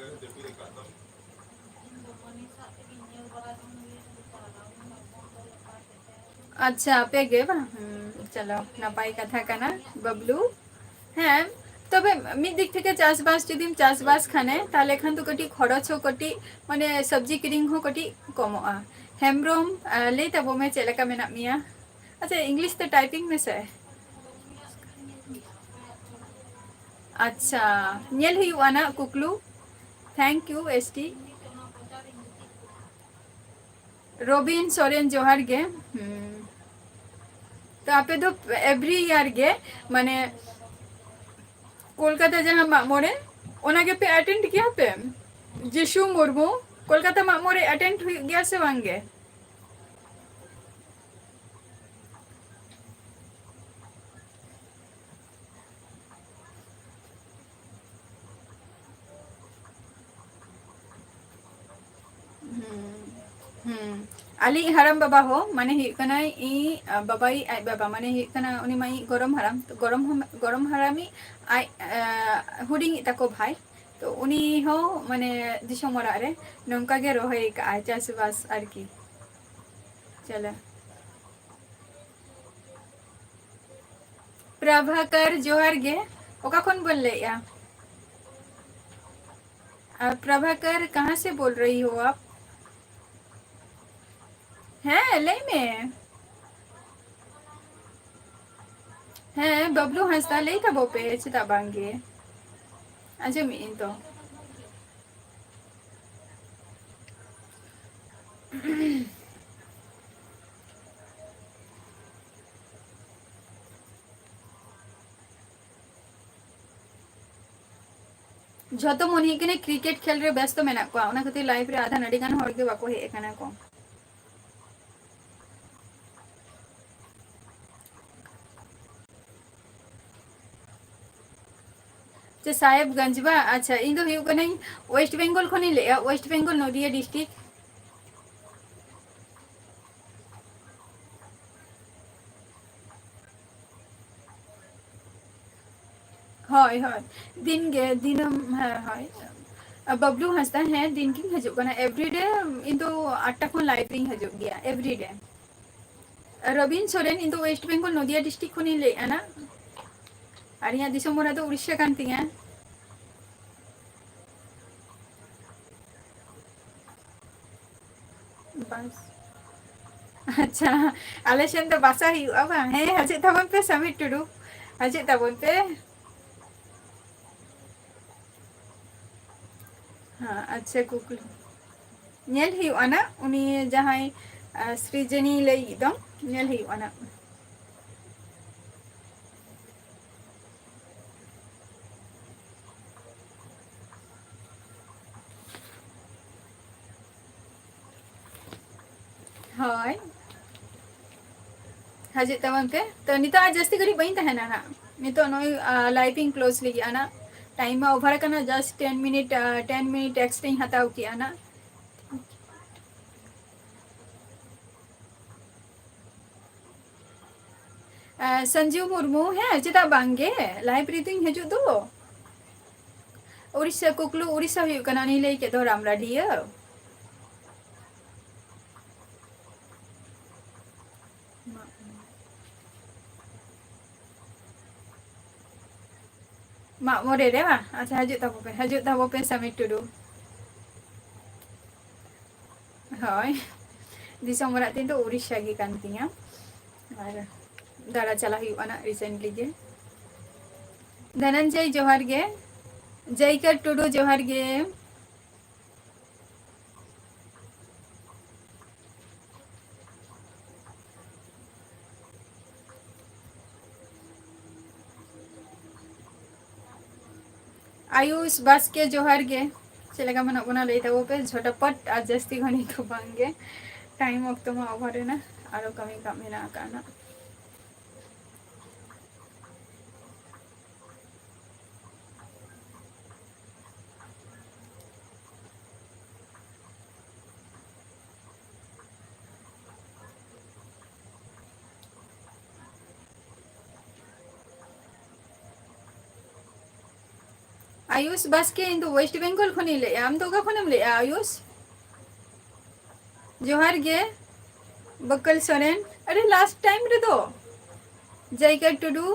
ᱟᱪᱪᱷᱟ, ᱟᱯᱮ ᱜᱮ ᱵᱟᱝ? ᱦᱩᱸ, ᱪᱚᱞᱚ, ᱱᱟᱯᱟᱭ ᱠᱟᱛᱷᱟ ᱠᱟᱱᱟ, ᱵᱟᱵᱞᱩ᱾ ᱦᱮᱸ, ᱛᱚᱵᱮ ᱢᱤᱫ ᱫᱤᱠ ᱛᱷᱮᱠᱮ ᱪᱟᱥᱵᱟᱥ ᱡᱩᱫᱤᱢ ᱪᱟᱥᱵᱟᱥ ᱠᱷᱟᱱᱮ, ᱛᱟᱦᱞᱮ ᱠᱷᱟᱱ ᱫᱚ ᱠᱟᱹᱴᱤᱡ ᱠᱷᱚᱨᱚᱪ ᱦᱚᱸ ᱠᱟᱹᱴᱤᱡ, ᱢᱟᱱᱮ, ᱥᱚᱵᱽᱡᱤ ᱠᱤᱨᱤᱧ ᱦᱚᱸ ᱠᱟᱹᱴᱤᱡ ᱠᱚᱢᱚᱜᱼᱟ᱾ ᱦᱮᱢᱵᱨᱚᱢ, ᱟᱸ, ᱞᱟᱹᱭ ᱛᱟᱵᱚ ᱢᱮ, ᱪᱮᱫ ᱞᱮᱠᱟ ᱢᱮᱱᱟᱜ ᱢᱮᱭᱟ? ᱟᱪᱪᱷᱟ, English ᱛᱮ typing ᱢᱮᱥᱮ᱾ ᱟᱪᱪᱷᱟ, ᱧᱮᱞ ᱦᱩᱭᱩᱜᱼᱟ ᱱᱟᱜ ᱠᱩᱠᱞᱩ᱾ Thank you, S T. Robin Soren, ᱡᱚᱦᱟᱨ ᱜᱮ᱾ ᱦᱩᱸ᱾ ᱛᱚ ᱟᱯᱮ ᱫᱚ every year ᱜᱮ, ᱢᱟᱱᱮ, ᱠᱳᱞᱠᱟᱛᱟ ᱡᱟᱦᱟᱸ ᱢᱟᱜ ᱢᱚᱬᱮ, ᱚᱱᱟ ᱜᱮᱯᱮ attend ᱜᱮᱭᱟ ᱯᱮ? ᱡᱤᱥᱩ ᱢᱩᱨᱢᱩ, ᱠᱳᱞᱠᱟᱛᱟ ᱢᱟᱜ ᱢᱚᱬᱮ attend ᱦᱩᱭᱩᱜ ᱜᱮᱭᱟ ᱥᱮ ᱵᱟᱝ ᱜᱮ? ᱦᱩᱸ, ᱦᱩᱸ᱾ ᱟᱞᱮᱭᱤᱡ ᱦᱟᱲᱟᱢ ᱵᱟᱵᱟ ᱦᱚᱸ, ᱢᱟᱱᱮ, ᱦᱩᱭᱩᱜ ᱠᱟᱱᱟᱭ ᱤᱧ, ᱟ, ᱵᱟᱵᱟᱭᱤᱡ ᱟᱡ ᱵᱟᱵᱟ, ᱢᱟᱱᱮ, ᱦᱩᱭᱩᱜ ᱠᱟᱱᱟ ᱩᱱᱤ ᱢᱟ ᱤᱧ ᱜᱚᱲᱚᱢ ᱦᱟᱲᱟᱢ, ᱛᱚ ᱜᱚᱲᱚᱢ ᱦᱚᱸ, ᱜᱚᱲᱚᱢ ᱦᱟᱲᱟᱢᱤᱡ ᱟᱡ, ᱟ, ᱦᱩᱰᱤᱧᱤᱡ ᱛᱟᱠᱚ ᱵᱷᱟᱭ, ᱛᱚ ᱩᱱᱤ ᱦᱚᱸ, ᱢᱟᱱᱮ, ᱫᱤᱥᱚᱢ ᱚᱲᱟᱜ ᱨᱮ ᱱᱚᱝᱠᱟ ᱜᱮ ᱨᱚᱦᱚᱭ ᱠᱟᱜᱼᱟᱭ, ᱪᱟᱥᱵᱟᱥ ᱟᱨᱠᱤ᱾ ᱪᱚᱞᱚ᱾ ᱯᱨᱟᱵᱷᱟᱠᱟᱨ, ᱡᱚᱦᱟᱨ ᱜᱮ᱾ ᱚᱠᱟ ᱠᱷᱚᱱ ᱵᱚᱱ ᱞᱟᱹᱭᱮᱜᱼᱟ? ᱟᱨ ᱯᱨᱟᱵᱷᱟᱠᱟᱨ, ᱠᱟᱦᱟᱸ ᱥᱮ ᱵᱳᱞ ᱨᱟᱦᱤ ᱦᱳ ᱟᱯ? ᱦᱮᱸ, ᱞᱟᱹᱭ ᱢᱮ᱾ ᱦᱮᱸ, ᱵᱟᱵᱞᱩ ᱦᱟᱸᱥᱫᱟ, ᱞᱟᱹᱭ ᱛᱟᱵᱚ ᱯᱮ, ᱪᱮᱫᱟᱜ ᱵᱟᱝ ᱜᱮ? ᱟᱸᱡᱚᱢᱮᱫ ᱟᱹᱧ ᱛᱚ᱾ ᱡᱷᱚᱛᱚ ᱢᱚᱱᱮ ᱦᱩᱭᱩᱜ ᱠᱟᱱᱟ ᱠᱨᱤᱠᱮᱴ ᱠᱷᱮᱞ ᱨᱮ ᱵᱮᱥᱛᱚ ᱢᱮᱱᱟᱜ ᱠᱚᱣᱟ, ᱚᱱᱟ ᱠᱷᱟᱹᱛᱤᱨ ᱞᱟᱭᱤᱵᱷ ᱨᱮ ᱟᱫᱷᱟᱱ ᱟᱹᱰᱤ ᱜᱟᱱ ᱦᱚᱲ ᱜᱮ ᱵᱟᱠᱚ ᱦᱮᱡ ᱟᱠᱟᱱᱟ ᱠᱚ᱾ ᱪᱮ ᱥᱟᱦᱮᱵᱽᱜᱚᱸᱡᱽ ᱵᱟ? ᱟᱪᱪᱷᱟ, ᱤᱧ ᱫᱚ ᱦᱩᱭᱩᱜ ᱠᱟᱹᱱᱟᱹᱧ ᱳᱭᱮᱥᱴ ᱵᱮᱝᱜᱚᱞ ᱠᱷᱚᱱᱤᱧ ᱞᱟᱹᱭᱮᱜᱼᱟ, ᱳᱭᱮᱥᱴ ᱵᱮᱝᱜᱚᱞ, ᱱᱚᱫᱤᱭᱟ ᱰᱤᱥᱴᱨᱤᱠᱴ᱾ ᱦᱳᱭ, ᱦᱳᱭ, ᱫᱤᱱ ᱜᱮ, ᱫᱤᱱᱟᱹᱢ, ᱦᱮᱸ, ᱦᱳᱭ᱾ ᱵᱟᱵᱞᱩ ᱦᱟᱸᱥᱫᱟ, ᱦᱮᱸ, ᱫᱤᱱ ᱜᱤᱧ ᱦᱤᱡᱩᱜ ᱠᱟᱱᱟ, everyday᱾ ᱤᱧ ᱫᱚ ᱟᱴ ᱴᱟ ᱠᱷᱚᱱ ᱞᱟᱭᱤᱵᱷ ᱨᱤᱧ ᱦᱤᱡᱩᱜ ᱜᱮᱭᱟ, everyday᱾ ᱨᱚᱵᱤᱱ ᱥᱚᱨᱮᱱ, ᱤᱧ ᱫᱚ ᱳᱭᱮᱥᱴ ᱵᱮᱝᱜᱚᱞ, ᱱᱚᱫᱤᱭᱟ ᱰᱤᱥᱴᱨᱤᱠᱴ ᱠᱷᱚᱱᱤᱧ ᱞᱟᱹᱭᱮᱫᱼᱟ ᱱᱟ᱾ ᱟᱨ ᱤᱧᱟᱹᱜ ᱫᱤᱥᱚᱢ ᱚᱲᱟᱜ ᱫᱚ ᱩᱲᱤᱥᱥᱟ ᱠᱟᱱ ᱛᱤᱧᱟ᱾ ᱵᱟᱥ᱾ ᱟᱪᱪᱷᱟ, ᱟᱞᱮ ᱥᱮᱱ ᱫᱚ ᱵᱟᱥᱟ ᱦᱩᱭᱩᱜᱼᱟ ᱵᱟᱝ? ᱦᱮᱸ, ᱦᱤᱡᱩᱜ ᱛᱟᱵᱚᱱ ᱯᱮ ᱥᱟᱢᱤᱨ ᱴᱩᱰᱩ, ᱦᱤᱡᱩᱜ ᱛᱟᱵᱚᱱ ᱯᱮ᱾ ᱦᱮᱸ, ᱟᱪᱪᱷᱟ, ᱠᱩᱠᱞᱤ ᱧᱮᱞ ᱦᱩᱭᱩᱜᱼᱟ ᱱᱟ, ᱩᱱᱤ ᱡᱟᱦᱟᱸᱭ, ᱟᱸ, ᱥᱨᱤᱡᱚᱱᱤ ᱞᱟᱹᱭ ᱫᱚ, ᱧᱮᱞ ᱦᱩᱭᱩᱜᱼᱟ ᱱᱟ᱾ ᱦᱳᱭ, ᱦᱤᱡᱩᱜ ᱛᱟᱵᱚᱱ ᱯᱮ᱾ ᱛᱚ, ᱱᱤᱛᱚᱜ ᱟᱨ ᱡᱟᱹᱥᱛᱤ ᱜᱷᱟᱹᱲᱤᱡ ᱵᱟᱹᱧ ᱛᱟᱦᱮᱱᱟ ᱱᱟᱜ᱾ ᱱᱤᱛᱚᱜ ᱱᱚᱜᱼᱚᱭ, ᱟ, ᱞᱟᱭᱤᱵᱷ ᱤᱧ ᱠᱞᱳᱡᱽ ᱞᱟᱹᱜᱤᱫ ᱟ ᱱᱟᱜ᱾ ᱴᱟᱭᱤᱢ ᱢᱟ ᱳᱵᱷᱟᱨ ᱟᱠᱟᱱᱟ, just ten minute, ᱟ, ten minute extra ᱤᱧ ᱦᱟᱛᱟᱣ ᱠᱮᱜᱼᱟ ᱱᱟᱜ᱾ ᱟ, ᱥᱚᱧᱡᱩ ᱢᱩᱨᱢᱩ, ᱦᱮᱸ, ᱪᱮᱫᱟᱜ ᱵᱟᱝ ᱜᱮ? ᱞᱟᱭᱤᱵᱷ ᱨᱮᱫᱚᱧ ᱦᱤᱡᱩᱜ ᱫᱚ᱾ ᱩᱲᱤᱥᱥᱟ, ᱠᱩᱠᱞᱩ ᱩᱲᱤᱥᱥᱟ ᱦᱩᱭᱩᱜ ᱠᱟᱱᱟ, ᱩᱱᱤ ᱞᱟᱹᱭ ᱠᱮᱫ ᱫᱚ ᱨᱟᱢᱨᱟᱰᱤᱭᱟᱹ᱾ ᱢᱟᱜ ᱢᱚᱬᱮ ᱨᱮ ᱵᱟᱝ? ᱟᱪᱪᱷᱟ, ᱦᱤᱡᱩᱜ ᱛᱟᱵᱚ ᱯᱮ, ᱦᱤᱡᱩᱜ ᱛᱟᱵᱚ ᱯᱮ, ᱥᱟᱢᱤᱨ ᱴᱩᱰᱩ᱾ ᱦᱳᱭ, ᱫᱤᱥᱚᱢ ᱚᱲᱟᱜ ᱛᱤᱧ ᱫᱚ ᱩᱲᱤᱥᱥᱟ ᱜᱮ ᱠᱟᱱ ᱛᱤᱧᱟ᱾ ᱟᱨ ᱫᱟᱬᱟ ᱪᱟᱞᱟᱜ ᱦᱩᱭᱩᱜᱼᱟ ᱱᱟᱜ recently ᱜᱮ᱾ ᱫᱷᱚᱱᱚᱱᱡᱚᱭ ᱡᱚᱦᱟᱨ ᱜᱮ, ᱡᱚᱭᱠᱟᱨ ᱴᱩᱰᱩ ᱡᱚᱦᱟᱨ ᱜᱮ᱾ ᱟᱭᱩᱥ ᱵᱟᱥᱠᱮ ᱡᱚᱦᱟᱨ ᱜᱮ᱾ ᱪᱮᱫ ᱞᱮᱠᱟ ᱢᱮᱱᱟᱜ ᱵᱚᱱᱟ ᱞᱟᱹᱭ ᱛᱟᱵᱚ ᱯᱮ ᱡᱷᱚᱴᱟᱯᱚᱴ, ᱟᱨ ᱡᱟᱹᱥᱛᱤ ᱜᱷᱟᱹᱲᱤᱡ ᱫᱚ ᱵᱟᱝ ᱜᱮ, time ᱚᱠᱛᱚ ᱢᱟ over ᱮᱱᱟ, ᱟᱨᱚ ᱠᱟᱹᱢᱤ ᱠᱟᱜ ᱢᱮᱱᱟᱜ ᱟᱠᱟᱫ ᱱᱟᱜ᱾ ᱟᱭᱩᱥ ᱵᱟᱥᱠᱮ, ᱤᱧ ᱫᱚ West Bengal ᱠᱷᱚᱱᱤᱧ ᱞᱟᱹᱭᱮᱜᱼᱟ᱾ ᱟᱢ ᱫᱚ ᱚᱠᱟ ᱠᱷᱚᱱᱮᱢ ᱞᱟᱹᱭᱮᱜᱼᱟ ᱟᱭᱩᱥ? ᱡᱚᱦᱟᱨ ᱜᱮ ᱵᱟᱹᱠᱟᱹᱞ ᱥᱚᱨᱮᱱ᱾ ᱟᱨᱮ, last time ᱨᱮᱫᱚ ᱡᱟᱭᱜᱟ ᱴᱩᱰᱩ,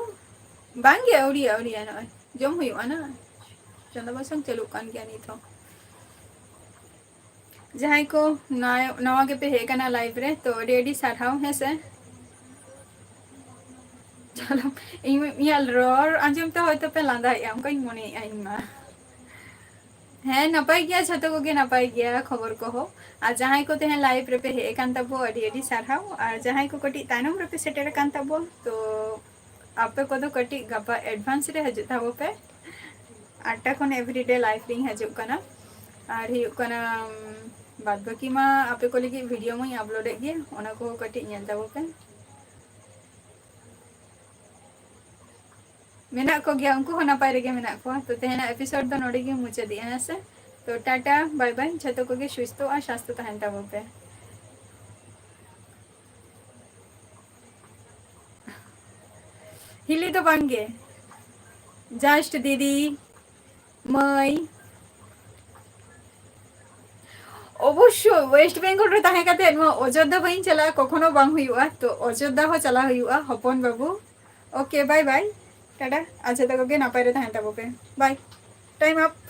ᱵᱟᱝ ᱜᱮ, ᱟᱹᱣᱨᱤᱭᱟ, ᱟᱹᱣᱨᱤᱭᱟ, ᱱᱚᱜᱼᱚᱭ ᱡᱚᱢ ᱦᱩᱭᱩᱜᱼᱟ ᱱᱟ, ᱪᱚᱸᱫᱟ ᱵᱟᱥᱟᱝ ᱪᱟᱹᱞᱩᱜ ᱠᱟᱱ ᱜᱮᱭᱟ ᱱᱤᱛ ᱦᱚᱸ᱾ ᱡᱟᱦᱟᱸᱭ ᱠᱚ ᱱᱟᱭ-, ᱱᱟᱣᱟ ᱜᱮᱯᱮ ᱦᱮᱡ ᱟᱠᱟᱱᱟ live ᱨᱮ, ᱛᱚ ᱟᱹᱰᱤ ᱟᱹᱰᱤ ᱥᱟᱨᱦᱟᱣ, ᱦᱮᱸ ᱥᱮ᱾ ᱪᱚᱞᱚ, ᱤᱧ, ᱤᱧᱟᱹᱜ ᱨᱚᱲ ᱟᱸᱡᱚᱢ ᱛᱮ ᱦᱚᱭᱛᱳ ᱯᱮ ᱞᱟᱸᱫᱟᱭᱮᱜᱼᱟ, ᱚᱱᱠᱟᱧ ᱢᱚᱱᱮᱭᱮᱜᱼᱟ ᱤᱧ ᱢᱟ᱾ ᱦᱮᱸ, ᱱᱟᱯᱟᱭ ᱜᱮᱭᱟ, ᱡᱷᱚᱛᱚ ᱠᱚᱜᱮ ᱱᱟᱯᱟᱭ ᱜᱮᱭᱟ, ᱠᱷᱚᱵᱚᱨ ᱠᱚᱦᱚᱸ᱾ ᱟᱨ ᱡᱟᱦᱟᱸᱭ ᱠᱚ ᱛᱮᱦᱮᱧ live ᱨᱮᱯᱮ ᱦᱮᱡ ᱟᱠᱟᱱ ᱛᱟᱵᱚ, ᱟᱹᱰᱤ ᱟᱹᱰᱤ ᱥᱟᱨᱦᱟᱣ᱾ ᱟᱨ ᱡᱟᱦᱟᱸᱭ ᱠᱚ ᱠᱟᱹᱴᱤᱡ ᱛᱟᱭᱱᱚᱢ ᱨᱮᱯᱮ ᱥᱮᱴᱮᱨ ᱟᱠᱟᱱ ᱛᱟᱵᱚ, ᱛᱚ ᱟᱯᱮ ᱠᱚᱫᱚ ᱠᱟᱹᱴᱤᱡ ᱜᱟᱯᱟ advance ᱨᱮ ᱦᱤᱡᱩᱜ ᱛᱟᱵᱚ ᱯᱮ᱾ ᱟᱴ ᱴᱟ ᱠᱷᱚᱱ everyday live ᱨᱤᱧ ᱦᱤᱡᱩᱜ ᱠᱟᱱᱟ᱾ ᱟᱨ ᱦᱩᱭᱩᱜ ᱠᱟᱱᱟ, ᱩᱢ, ᱵᱟᱫ ᱵᱟᱹᱠᱤ ᱢᱟ ᱟᱯᱮ ᱠᱚ ᱞᱟᱹᱜᱤᱫ video ᱢᱟᱧ upload ᱮᱫ ᱜᱮ, ᱚᱱᱟ ᱠᱚᱦᱚᱸ ᱠᱟᱹᱴᱤᱡ ᱧᱮᱞ ᱛᱟᱵᱚ ᱯᱮ᱾ ᱢᱮᱱᱟᱜ ᱠᱚᱜᱮᱭᱟ, ᱩᱱᱠᱩ ᱦᱚᱸ ᱱᱟᱯᱟᱭ ᱨᱮᱜᱮ ᱢᱮᱱᱟᱜ ᱠᱚᱣᱟ᱾ ᱛᱚ ᱛᱮᱦᱮᱧᱟᱜ episode ᱫᱚ ᱱᱚᱰᱮ ᱜᱮ ᱢᱩᱪᱟᱹᱫᱮᱜᱼᱟ, ᱦᱮᱸ ᱥᱮ? ᱛᱚ ᱴᱟᱴᱟ, bye bye, ᱡᱷᱚᱛᱚ ᱠᱚᱜᱮ ᱥᱩᱥᱛᱷᱚ ᱟᱨ ᱥᱟᱥᱛᱷᱚ ᱛᱟᱦᱮᱱ ᱛᱟᱵᱚ ᱯᱮ᱾ ᱦᱤᱞᱤ ᱫᱚ ᱵᱟᱝ ᱜᱮ, just ᱫᱤᱫᱤ, ᱢᱟᱹᱭ᱾ ᱚᱵᱚᱥᱥᱳᱭ, West Bengal ᱨᱮ ᱛᱟᱦᱮᱸ ᱠᱟᱛᱮ ᱱᱚᱣᱟ ᱚᱡᱳᱫᱽᱫᱷᱟ ᱵᱟᱹᱧ ᱪᱟᱞᱟᱜᱼᱟ, ᱠᱚᱠᱷᱚᱱᱳ ᱵᱟᱝ ᱦᱩᱭᱩᱜᱼᱟ᱾ ᱛᱚ ᱚᱡᱳᱫᱽᱫᱷᱟ ᱦᱚᱸ ᱪᱟᱞᱟᱣ ᱦᱩᱭᱩᱜᱼᱟ, ᱦᱚᱯᱚᱱ ᱵᱟᱹᱵᱩ᱾ Okay, bye bye, Tata. ᱟᱨ ᱡᱷᱚᱛᱚ ᱠᱚᱜᱮ ᱱᱟᱯᱟᱭ ᱨᱮ ᱛᱟᱦᱮᱱ ᱛᱟᱵᱚ ᱯᱮ᱾ Bye, time up᱾